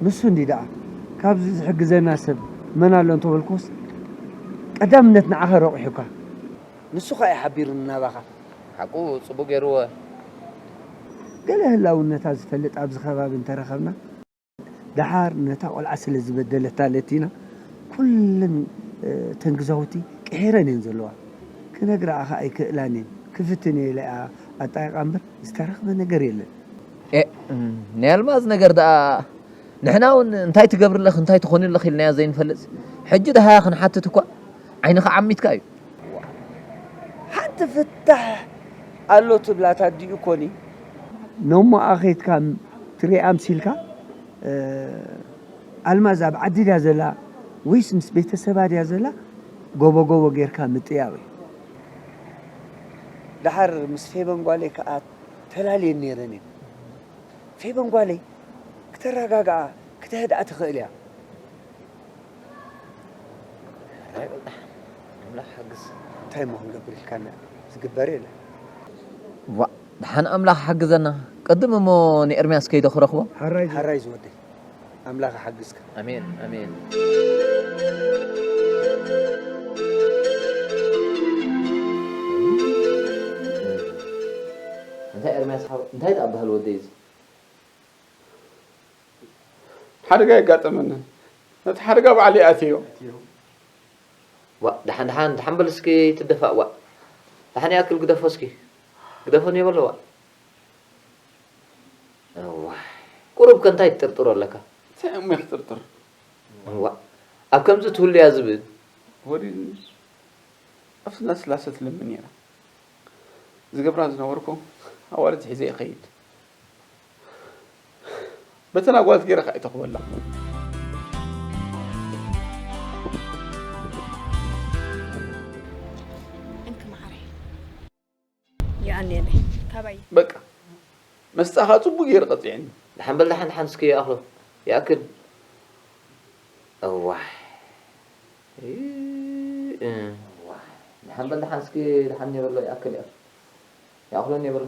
ንሱ እንዲ ደኣ፣ ካብዚ ዝሕግዘና ሰብ መን ኣሎ እንተበልኩስ፣ ቀዳምነት ንዓኻ ረቑሑካ። ንሱ ኸኣ እዩ ሓቢሩኒ ናባኻ። ሓቁ ጽቡቕ ገይርዎ። ገለ ህላውነታ ዝፈልጥ ኣብዚ ከባቢ እንተረኸብና፣ ደሓር ነታ ቆልዓ ስለ ዝበደለታ ለቲና፣ ኩለን፣ እ፣ ተን ግዛውቲ ቅሒረን እየን ዘለዋ። ክነግርኣ ኸኣ ኣይክእላን እየን። ክፍትን እየ ኢለ እያ ኣጣይቓ እምበር ዝተረኽበ ነገር የለን። ኤ፣ እም፣ ናይ ኣልማዝ ነገር ደኣ ንሕና እውን እንታይ ትገብሪ ኣለኺ፣ እንታይ ትኾኒ ኣለኺ ኢልናያ ዘይንፈልጥ፣ ሕጂ ደሃያ ክንሓትት እኳ ዓይንኻ ዓሚትካ እዩ። ሓንቲ ፍታሕ ኣሎ ትብላ ታዲኡ ኮኒ? ኖሞኣ ኸይድካ ትሪኣ ኣምሲልካ፣ እ፣ ኣልማዝ ኣብ ዓዲ ድያ ዘላ ወይስ ምስ ቤተሰባ ድያ ዘላ? ጎቦ ጎቦ ጌርካ ምጥያው እዩ። ደሓር ምስ ፌበን ጓለይ ከኣ ተላልየን ነይረን እየን። ፌበን ጓለይ፣ ክተረጋግኣ፣ ክተህድኣ ትኽእል እያ። ሕራይ በል ደሓን። ኣምላኽ ሓግዝ። እንታይ እሞ ክንገብር ኢልካና? ዝግበር የለን። ዋእ፣ ደሓን ኣምላኽ ሓግዘና። ቅድም እሞ ንኤርምያስ ከይደ ክረኽቦ። ሕራይ ዝወደይ። ኣምላኽ ይሓግዝካ። ኣሜን፣ ኣሜን። እንታይ ኤርምያስ ሓው፣ እንታይ ደኣ በሃል ወደይ እዚ? ሓደጋ የጋጠመኒ። ነቲ ሓደጋ ባዕለይ ኣትዮ። ዋእ፣ ደሓን፣ ደሓን፣ ደሓን በል እስኪ ትደፋእ፣ ዋእ። ደሓን ይኣክል ግደፎ እስኪ። ግደፎ እኒኦ በሎ፣ ዋእ። እዋይ፣ ቁሩብ ከ እንታይ ትጥርጥሮ ኣለካ? እንታይ እሞ ክጥርጥር? እዋእ፣ ኣብ ከምዚ ትህሉ እያ ዝብል። ወዲኒ ኣብ ስላስላሰ ትልምን ነይራ። ዝገብራ ዝነበርኩ ኣዋልድ ሒዘ ይኸይድ። በተን ኣጓልት ገይረ ከዓ ይተኽበላ። እንኪ መዓረይ። ይኣንየለይ። ካባይ። በቃ፣ መስጣኻ ጽቡቕ ገይሩ ቀጺዕኒ። ደሓን በል፣ ደሓን፣ ደሓን፣ እስኪ ይኣኽሎ። ይኣክል። እዋይ። እ፣ እ። እዋይ። ደሓን በል፣ ደሓን፣ እስኪ ደሓን እኒኦ በሎ። ይኣክል፣ ይኣክል። ይኣኽሎ እኒኦ በሎ።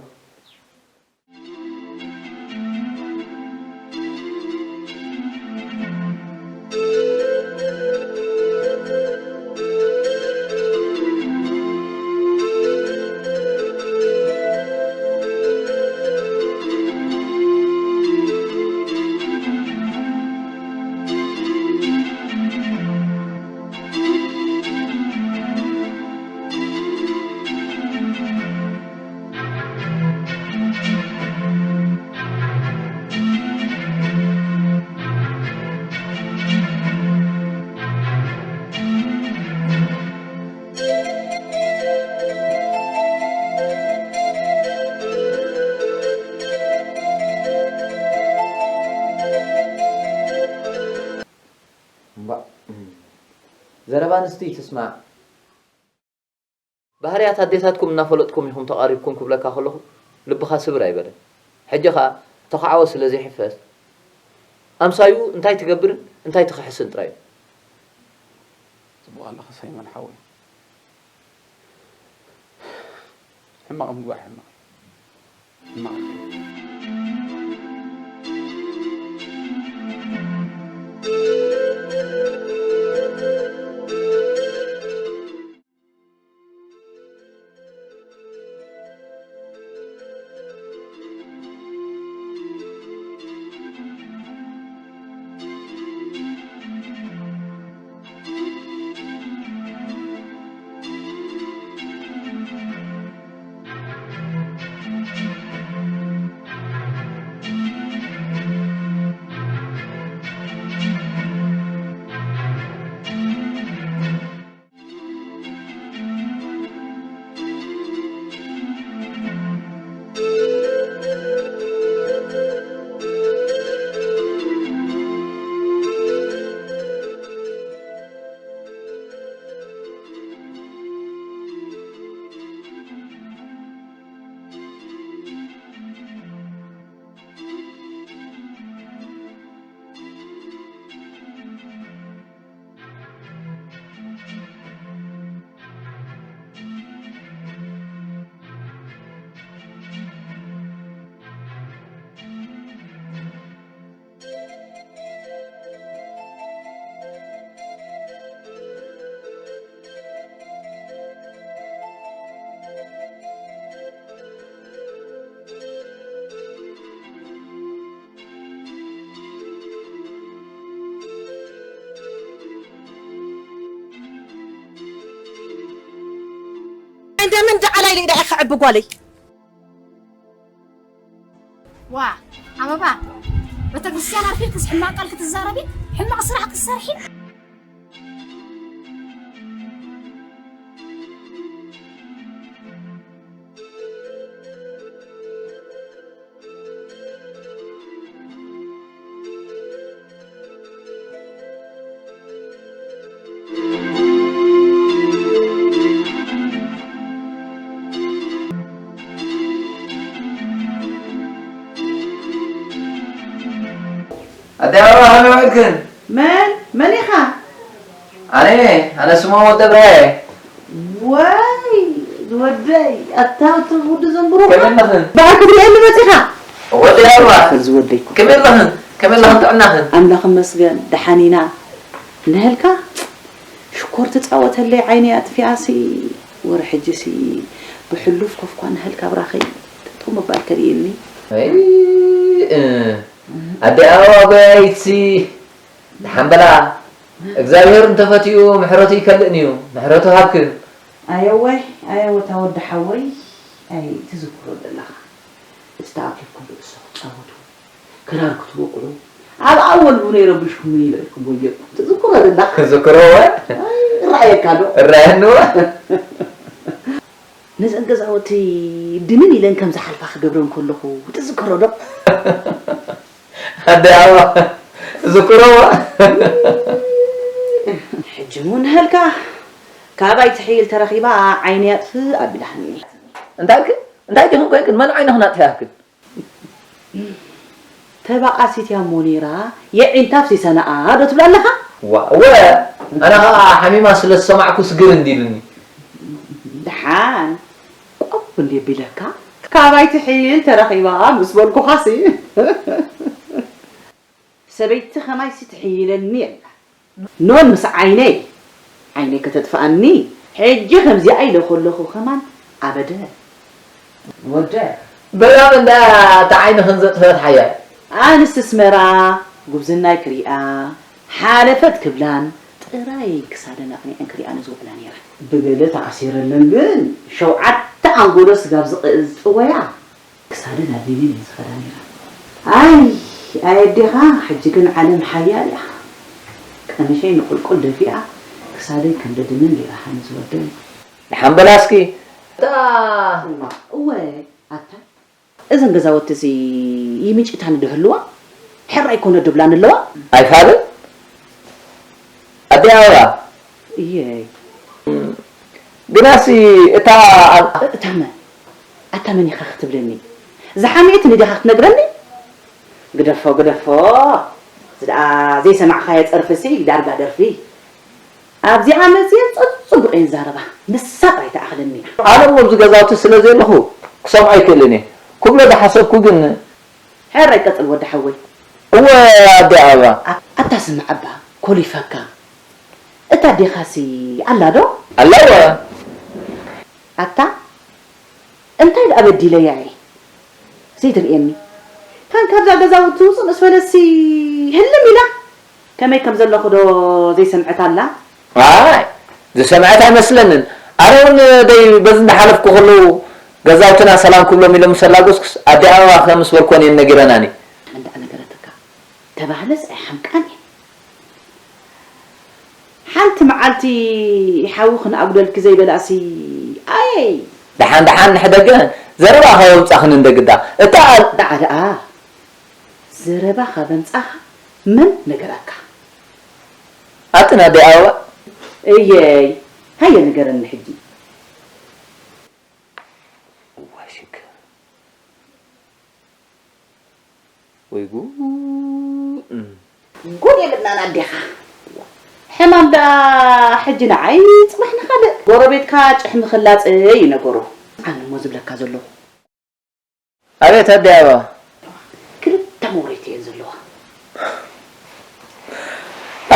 ዘረባ ኣንስቲ ትስማዕ። ባህርያት ኣዴታትኩም እናፈለጥኩም ኢኹም ተቓሪብኩም ክብለካ ከለኹ ልብኻ ስብር ኣይበለን። ሕጂ ኸኣ ተኻዕወ ስለ ዘይሕፈስ ኣምሳዩ እንታይ ትገብርን እንታይ ትኽሕስን ጥራይ እዩ። ጽቡቕ ኣለኻ ሳይመን ሓወይ። ሕማቕ ምግባር ሕማቕ እዩ። ሕማቕ። እንደምን ደዓላይ ልግዳ ኢኻ ዕቢ ጓለይ። ዋ ኣበባ፣ ቤተክርስትያን ኣርኪብክስ ሕማቕ ቃል ክትዛረቢ፣ ሕማቕ ስራሕ ክትሰርሒ። ኣደይ ኣበባ ከመይ ውዒልክን? መን? መን ኢኻ? ኣነ፣ ኣነ ስምኦን ወዲ እብራሂም። ዋይ ዝወደይ፣ ኣታ እቶም ወዲ ዘንብሩኻ? ከመይ ኣለኽን? በዓል ክትሪኤኒ መጺኻ? ወዲ ኣበባ። ዝወደይ እኮ። ከመይ ኣለኽን? ከመይ ኣለኽን ጥዕናኽን? ኣምላኽ ይመስገን፣ ደሓን ኢና። እንሀልካ? ሽኮር ትጻወተለይ ዓይነይ ኣጥፊኣሲ፣ ወረ ሕጂሲ ብሕሉፍ ኮፍኳ እንሀልካ ብራኸይ ጠጠው ምባል ከልእየኒ። ኣይ፣ እ፣ ኣደይ ኣበባ ጎያይትሲ፣ ደሓን በላ። እግዚኣብሔር እንተፈቲኡ ምሕረቱ ይከልእን እዩ። ምሕረቱ ሃብክን። ኣየወ፣ ኣየወ፣ እታ ወዲ ሓወይ፣ ኣይ፣ ትዝክሮ ዘለኻ። እቲ ተኣኪብኩም ርእሶ ክትጻወቱ፣ ክራር ክትወቕዑ፣ ኣብ ኣወል እውን ይረብሽኩም እዩ ኢለ ኢልኩም ወየኩም። ትዝክሮ ዘለኻ። ክዝክሮ እወ። ኣይ፣ ይረኣየካ ዶ? ይረኣየኒ እወ። ነዘን ገዛውቲ ድንን ኢለን ከም ዝሓልፋ ክገብረን ከለኹ ትዝክሮ ዶ? ኣደይ ኣበባ፣ ትዝክሮ እወ። ሕጂ እውን ሃልካ፣ ካባይ ትሕይል ተረኺባ ዓይነይ ኣጥፍእ ኣቢላትኒ። እንታይ ኢልክን? እንታይ ዲኽን ኮይንክን? መን ዓይንኽን ኣጥፊኣክን? ተባኣሲት እያ እሞ ነይራ፣ የዒንታ ኣፍሲሰናኣ ዶ ትብል ኣለኻ? ዋ፣ እወ፣ ኣነ ኸኣ ሓሚማ ስለ ዝሰማዕኩስ ግር እንዲሉኒ። ደሓን፣ ቆብ እንዲ ኣቢለካ፣ ካባይ ትሕይል ተረኺባ ምስ በልኩኻሲ። ሰበይቲ ኸማይሲ ትሕይለኒ የላ። ኖን ምስ ዓይነይ፣ ዓይነይ ከተጥፍኣኒ፣ ሕጂ ከምዚኣ ኢለ ከለኹ ከማን ኣበደ። ወደ። በላ እንዳ እታ ዓይንኽን ዘጥፈአት ሓያል። ኣንስቲ ኣስመራ ጉብዝናይ ክሪኣ ሓለፈት ክብላን ጥራይ ክሳደን ኣቕኒዐን ክሪኣኒ ዝውዕላ ነይረን። ብገለ ተኣሲረለን ግን ሸውዓተ ኣንጎሎ ስጋብ ዝቕ-፣ ዝጥወያ ክሳደን ኣድኒነን እየን ዝኸዳ ነይረን። ኣይ፣ ኣይ ኣዴኻ፣ ሕጂ ግን ዓለም ሓያል እያ። ቀምሸይ ንቑልቁል ደፊኣ ክሳደይ ከም ደድንን ገይራኻኒ ዝወደይ። ደሓን በላ እስኪ። እታ እዋ፣ እወ፣ ኣታ። እዘን ገዛውቲ እዚ ይምጭታኒ ዶ ህልዋ? ሕራይ ኮነ ዶ ብላኒ ኣለዋ? ኣይፋልን። ኣደይ ኣበባ፣ እየይ። ግናሲ እታ ኣብ- እታ መን ኣታ መን ኢኻ ክትብለኒ? ዝሓምየትኒ ዲኻ ክትነግረኒ? ግደፎ ግደፎ። እዚ ደኣ ዘይሰማዕኻዮ ጸርፊሲ ዳርጋ ደርፊ። ኣብዚኣ መጽየ ጸጽቡቕ እየ ዝዛረባ። ንሳ ጥራይ ትኣኽለኒ እያ። ኣነ እሞ ኣብዚ ገዛውቲ ስለ ዘለኹ ክሰምዖ ኣይክእልን እየ። ክብሎ ዝሓሰብኩ ግን ሕራይ ቀጽል ወዲ ሓወይ። እወ ኣደ ኣበባ። ኣታ ስምዕ እባ ኮሊፋካ። እታ ኣዴኻሲ ኣላ ዶ? ኣላ እወ። ኣታ እንታይ ደኣ በዲለያ እየ ዘይትርእየኒ? ካን ካብዛ ገዛ ትውፅእ ምስ በለሲ ህልም ኢላ ከመይ ከም ዘለኹ ዶ ዘይሰምዐት ኣላ? ኣይ ዝሰምዐት ኣይመስለንን። ኣነ እውን ደይ በዚ እንዳሓለፍኩ ከለዉ ገዛውትና ሰላም ክብሎም ኢሎም ምስ ኣላገስኩስ ኣደ ኣበባ ከም ምስ በልኮን እየን ነጊረናኒ። እንዳ ነገረትካ ተባህለስ ኣይሓምቃን እየ። ሓንቲ መዓልቲ ሓዊ ክንኣጉደልኪ ዘይበላሲ ኣየይ። ደሓን ደሓን ንሕደገ ዘረባ ካብ ኣምጻኽኒ እንደግዳ እታ ኣል- ደዓ ደኣ ዘረባ ካብ ኣምጻኻ መን ነገረካ? ኣትን ኣደ ኣበባ። እየይ ሃየ ንገረኒ ሕጂ። እዋይ ሽግር ወይ ጉድ። እም። ጉድ የብልናን ኣዴኻ። ሕማም ደኣ ሕጂ ንዓይ ጽባሕ ንኻልእ ጎረቤትካ ጭሕሚ ክላጸ እዩ ነገሩ። ኣነ እሞ ዝብለካ ዘለኹ። ኣቤት ኣደ ኣበባ። ክልተ መውረይቲ እየን ዘለዋ።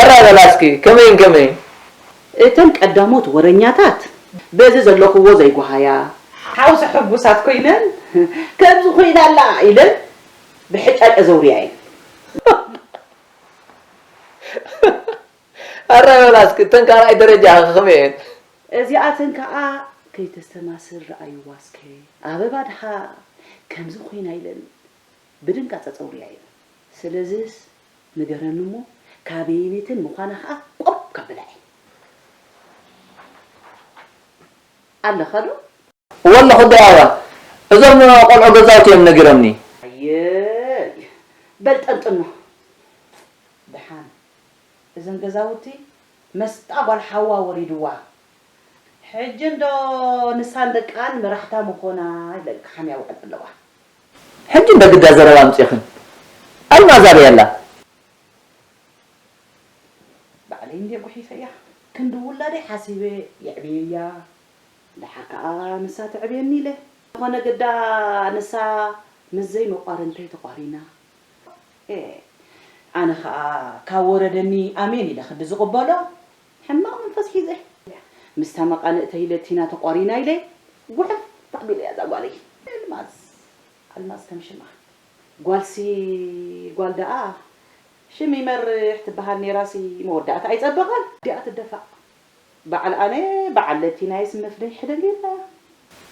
ኣራ በላ እስኪ ከመይን ከመይን። እተን ቀዳሞት ወረኛታት በዚ ዘለኽዎ ዘይጓሃያ ሓውሲ ሕጉሳት ኮይነን ከምዚ ኮይና ኣላ ኢለን ብሕጫጨ ዘውርያ እየን። ኣራ በላ እስኪ እተን ካልኣይ ደረጃ ከ ከመይ እየን? እዚኣተን ከኣ ከይተስተማስል ረኣይዋ እስከ። ኣበባ ድሓ ከምዚ ኮይና ኢለን ብድንጋጸ ጸውርያ እየን። ስለዝስ ንገረኒ እሞ ካበየነይተን ምዃና ከኣ ቆብ ከብላ እየ። ኣለኻ ዶ? እወ ኣለኹ ኣደ ኣበባ። እዞም ቆልዑ ገዛውቲ እዮም ነጊሮምኒ። ኣየይ በል ጠንጥኖ። ደሓን እዘን ገዛውቲ መስጣ ጓል ሓዋ ወሪድዋ። ሕጂ እንዶ ንሳን ደቃን መራሕታ ምኾና ኢለን ክሓምያ ውዕል ኣለዋ። ሕጂ እንደ ግዳ ዘረባ ኣምጺኽን። ኣልማዝ ኣበይ ኣላ? ባዕለይ እንድየ ጉሒፈያ። ክንዲ ውላደይ ሓሲበ የዕብየያ። ደሓር ከኣ ንሳ ተዕብየኒ ኢለ። ዝኾነ ግዳ ንሳ ምስ ዘይመቋርንተይ ተቋሪና። ኤ፣ ኣነ ኸኣ ካብ ወረደኒ ኣሜን ኢለ ክንዲ ዝቕበሎ ሕማቕ መንፈስ ሒዘ። ምስታ መቓንእተይ ለቲና ተቋሪና ኢለ ጉሕፍ ኣቢለያ እዛ ጓለይ። ኣልማዝ፣ ኣልማዝ ከም ሽማ። ጓልሲ ጓል ደኣ ሽም ይመርሕ ትበሃል ነይራሲ መወዳእታ ኣይጸበቐን። ዲኣ ትደፋእ። በዓል ኣነ በዓል ለቲናይስ መፍርሒ ደልየላ።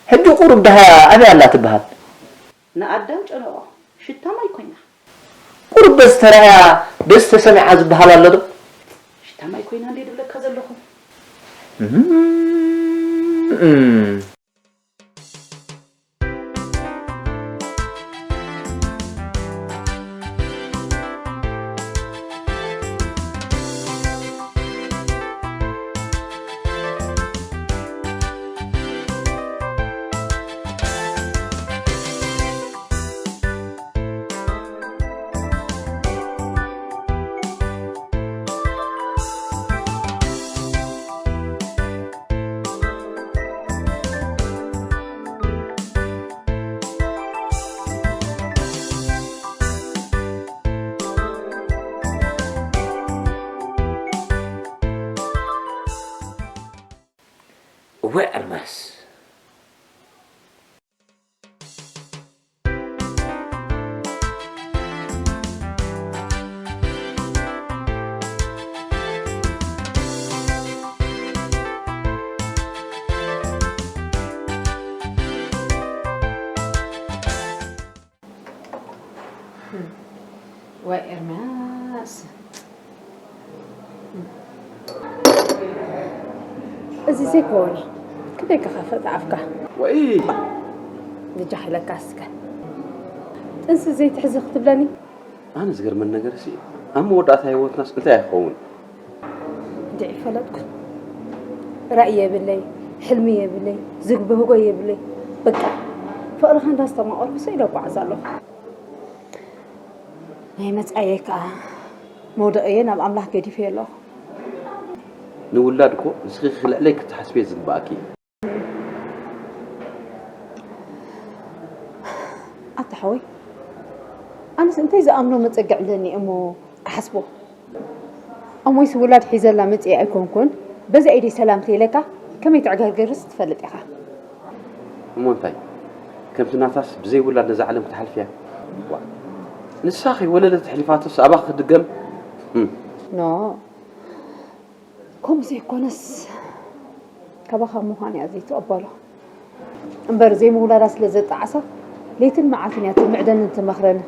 ሕጂ ቁሩብ ደሃ ኣበይ ኣላ ትበሃል? ንኣዳም ጨነቆ ሽታ ማይ ኮይና። ቁሩብ በዚ ተራእያ በዚ ተሰሚዓ ዝበሃል ኣሎ ዶ? ሽታ ማይ ኮይና እንዴ ድብለካ ዘለኹ። እም፣ እም። እወ ኣልማዝ። ወይ ኤርምያስ። እዚ ዘይኮነ ክንደይ ክኸፍእ ኣፍካ። ወይ ብጃ ኢለካ እስከ ጥንሲ ዘይትሕዚ ክትብለኒ። ኣነ ዝገርመን ነገር ሲ ኣብ መወዳእታ ህይወትናስ እንታይ ኣይኸውን? እንድዒ ፈለጥኩ። ራእይ የብለይ፣ ሕልሚ የብለይ፣ ዝብህጎ የብለይ። በቃ ፍቕርኻ እንዳስተማቐርኩ ስኢለ እጓዓዝ ኣለኹ። ናይ መጻኢየይ ከኣ መውደቐየ ናብ ኣምላኽ ገዲፈዮ ኣለኹ። ንውላድ እኮ ንስኺ ክልዕለይ ክትሓስብዮ ዝግባኣኪ። ኣታ ሓወይ፣ ኣነስ እንታይ ዝኣምኖ መጸግዕ ኣለኒ እሞ ክሓስቦ? እሞይስ ውላድ ሒዘላ መጽየ ኣይኮንኩን፣ በዚ ኢደይ ሰላም ተይለካ ከመይ ትዕገርግርስ ትፈልጥ ኢኻ። እሞ እንታይ ከምቲ ናታስ ብዘይ ውላድ ነዛ ዓለም ክትሓልፍያ? ዋ፣ ንሳ ከይወለደት ሕሊፋቶስ ኣባኺ ክትድገም? እም። ኖ፣ ከምኡ ዘይኮነስ ካባኻ ምዃን እያ ዘይትቕበሎ። እምበር ዘይምውላዳ ስለ ዘጣዓሳ ለይትን መዓልትን እያ ትምዕደንን ትመኽረንን።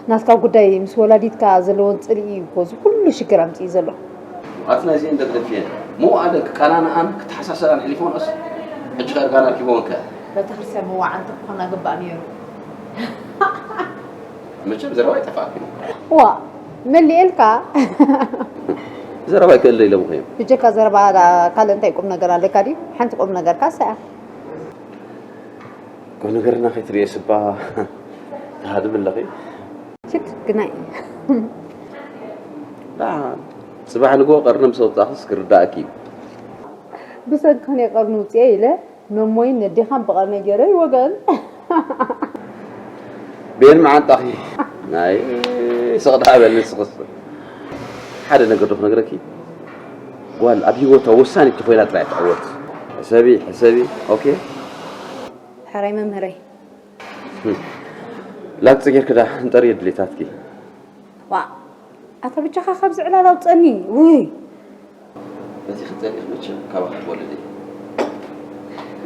ናትካ ጉዳይ ምስ ወላዲትካ ዘለወን ጽልኢ እዩ እኮ እዚ ኩሉ ሽግር ኣምጺኡ ዘሎ። ኣቲ ናይዚኤን ደፍደፍየን ምውኣለን ክቃናንኣን ክተሓሳሰራን ሕሊፎንኦስ ሕጂ ከ እርጋና ኣርኪቦን ከ? ቤተክርስትያን ምዋዓል እንተኾና ግባእ ነይሩ። መቸም ዘረባ ይጠፋእኪ። ዋ መሊኤልካ። ዘረባ ይክእል ኢለ ምኸዮም። ብጀካ ዘረባ ካልእ እንታይ ቁም ነገር ኣለካ ድዩ? ሓንቲ ቁም ነገር ካሳ እያ። ቁም ነገርና ከይትርእየ ስባ ትሃድም ኣለኺ። ሽት ግናይ። ዳ ጽባሕ ንግሆ ቀርኒ ምስ ኣውጻእኽስ ክርዳእኪ እዩ። ብሰንክን የቀርኒ ውፅኤ ኢለ መሞይን ነዴኻን ብቐርነ ገይረ ይወገን። ቤን መዓንጣኺ ናይ ስቕዳ በል ንስኽስ። ሓደ ነገር ዶ ክነግረኪ? ጓል ኣብ ህይወታ ወሳኒት ተኾይና ጥራይ ትዕወት። ሕሰቢ ሕሰቢ። ኦኬ። ሕራይ መምህረይ። ላግፂ ጌርኪ ዳ እንጠርየ ድሌታትኪ። ዋ ኣታ ብቻኻ ካብዚ ዕላል ኣውፀኒ ውይ። በዚ ክፀሊእ መቸም ካባኻ ክወልድ እየ።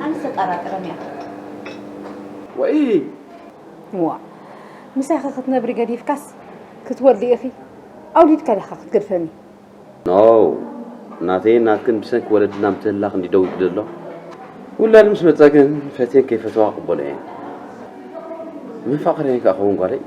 ኣነስ ተጠራጥረን እያ። ወይ ዋ ምሳኺ ክትነብሪ ገዲፍካስ ክትወልዲ ኢኺ ኣውሊድካ ዲኻ ክትገድፈኒ። ኖ ናተይን ናትክን ብሰንኪ ወለድና ምትህልላኽ እንዲ ደው ይብል ዘሎ። ውላድ ምስ መፀ ግን ፈትየን ከይፈተዋ ቅበሎ እየን። መፋቕረየን ከዓ ኸውን ጓለይ።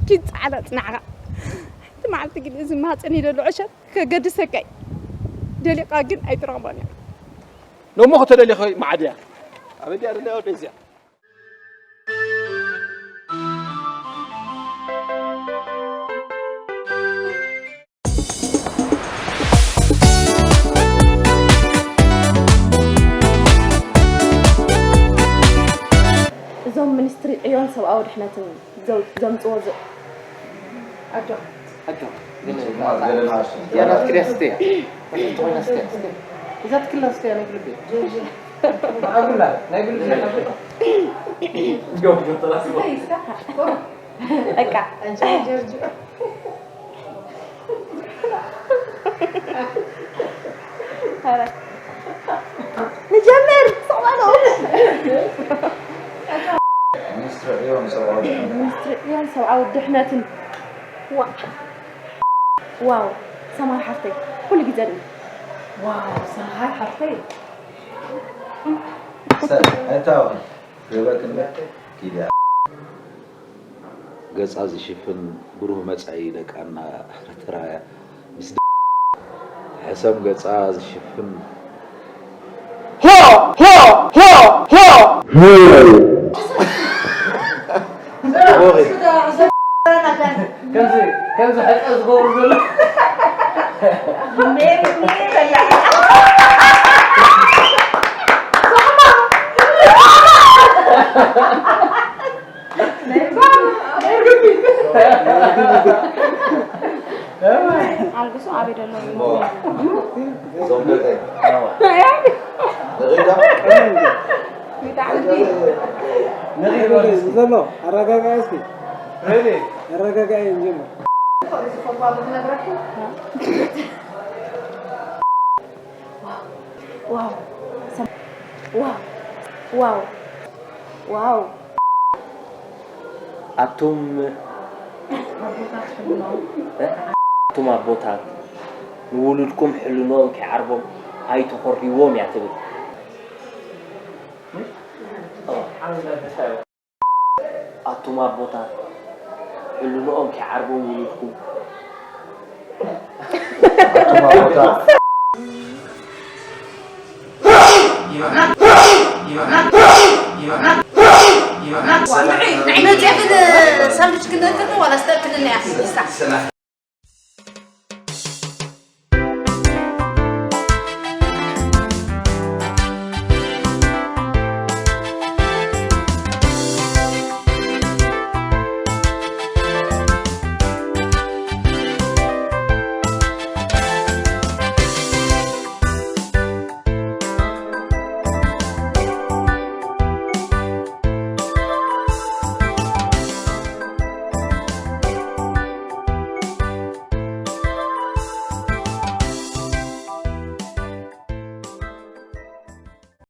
ኪድ ጻዕዳ ጽናዕካ ሓንቲ መዓልቲ ግን እዚ ማህፀን ይደሎ ዕሸል ከገድሰካ እዩ። ደሊቃ ግን ኣይትረኽቦን እያ። ነሞ ከተደሊኸ መዓድያ ኣበዲያ ደለያ ወደዚያ እዞም ሚኒስትሪ ዕዮን ሰብኣዊ ድሕነትን ዘው- ዘምፅዎ ዝ- ኣጆኻ ኣጆኻ ግን እያ ናትኪ ድያ ስትያ ናትኪ ኮይና ስትያ ስትያ እዛ ትክላ ስትያ ናይ ግልብ እያ ኣጉላ ናይ ግልብ እያ በቃ ንጀምር ስቕ በሉ ሰብኣዊ ድሕነትን። ዋ-፣ ዋው፣ ሰማር ሓፍተይ፣ ኩሉ ግዜ ድም-፣ ዋው፣ ሰማር ሓፍተይ። ሰብ፣ ኣይታወቅን። ገበርክን በ-፣ ኪዳ። ገጻ ዝሽፍን ብሩህ መጻኢ ደቃና ተራያ ምስ ደ-፣ ሕሰም ገጻ ዝሽፍን። ሆ! ሆ! ሆ! ሆ! ከምዚ፣ ከምዚ ሕጸ ዝገብሩ ዘሎ። ኣልግሱ ኣበይ ደሎ? እዞም ደቀይ። ንኺዳ? ብጣዕሚ። ንኺድ በል እስኪ። ዘሎ ኣረጋጋኢ እስኪ። ሬዲ? ኣረጋጋኢ እንጀምር። ዋው፣ ዋው፣ ዋው፣ ዋው። ኣቱም ኣቦታት ሕልኖም። ኣቱም ኣቦታት ንውሉድኩም ሕልኖም ከይዓርቦም ኣይትኾርይዎም እያ ትብል። ኣቱም ኣቦታት ሕልኖኦም ከይዓርቦም ውሉድኩም። ኣቱም ኣቦታት። ንዒ፣ ንዒ መፅአ ግን ሳንዱች ክንእክል ዋላ ዝተእክልን እያ።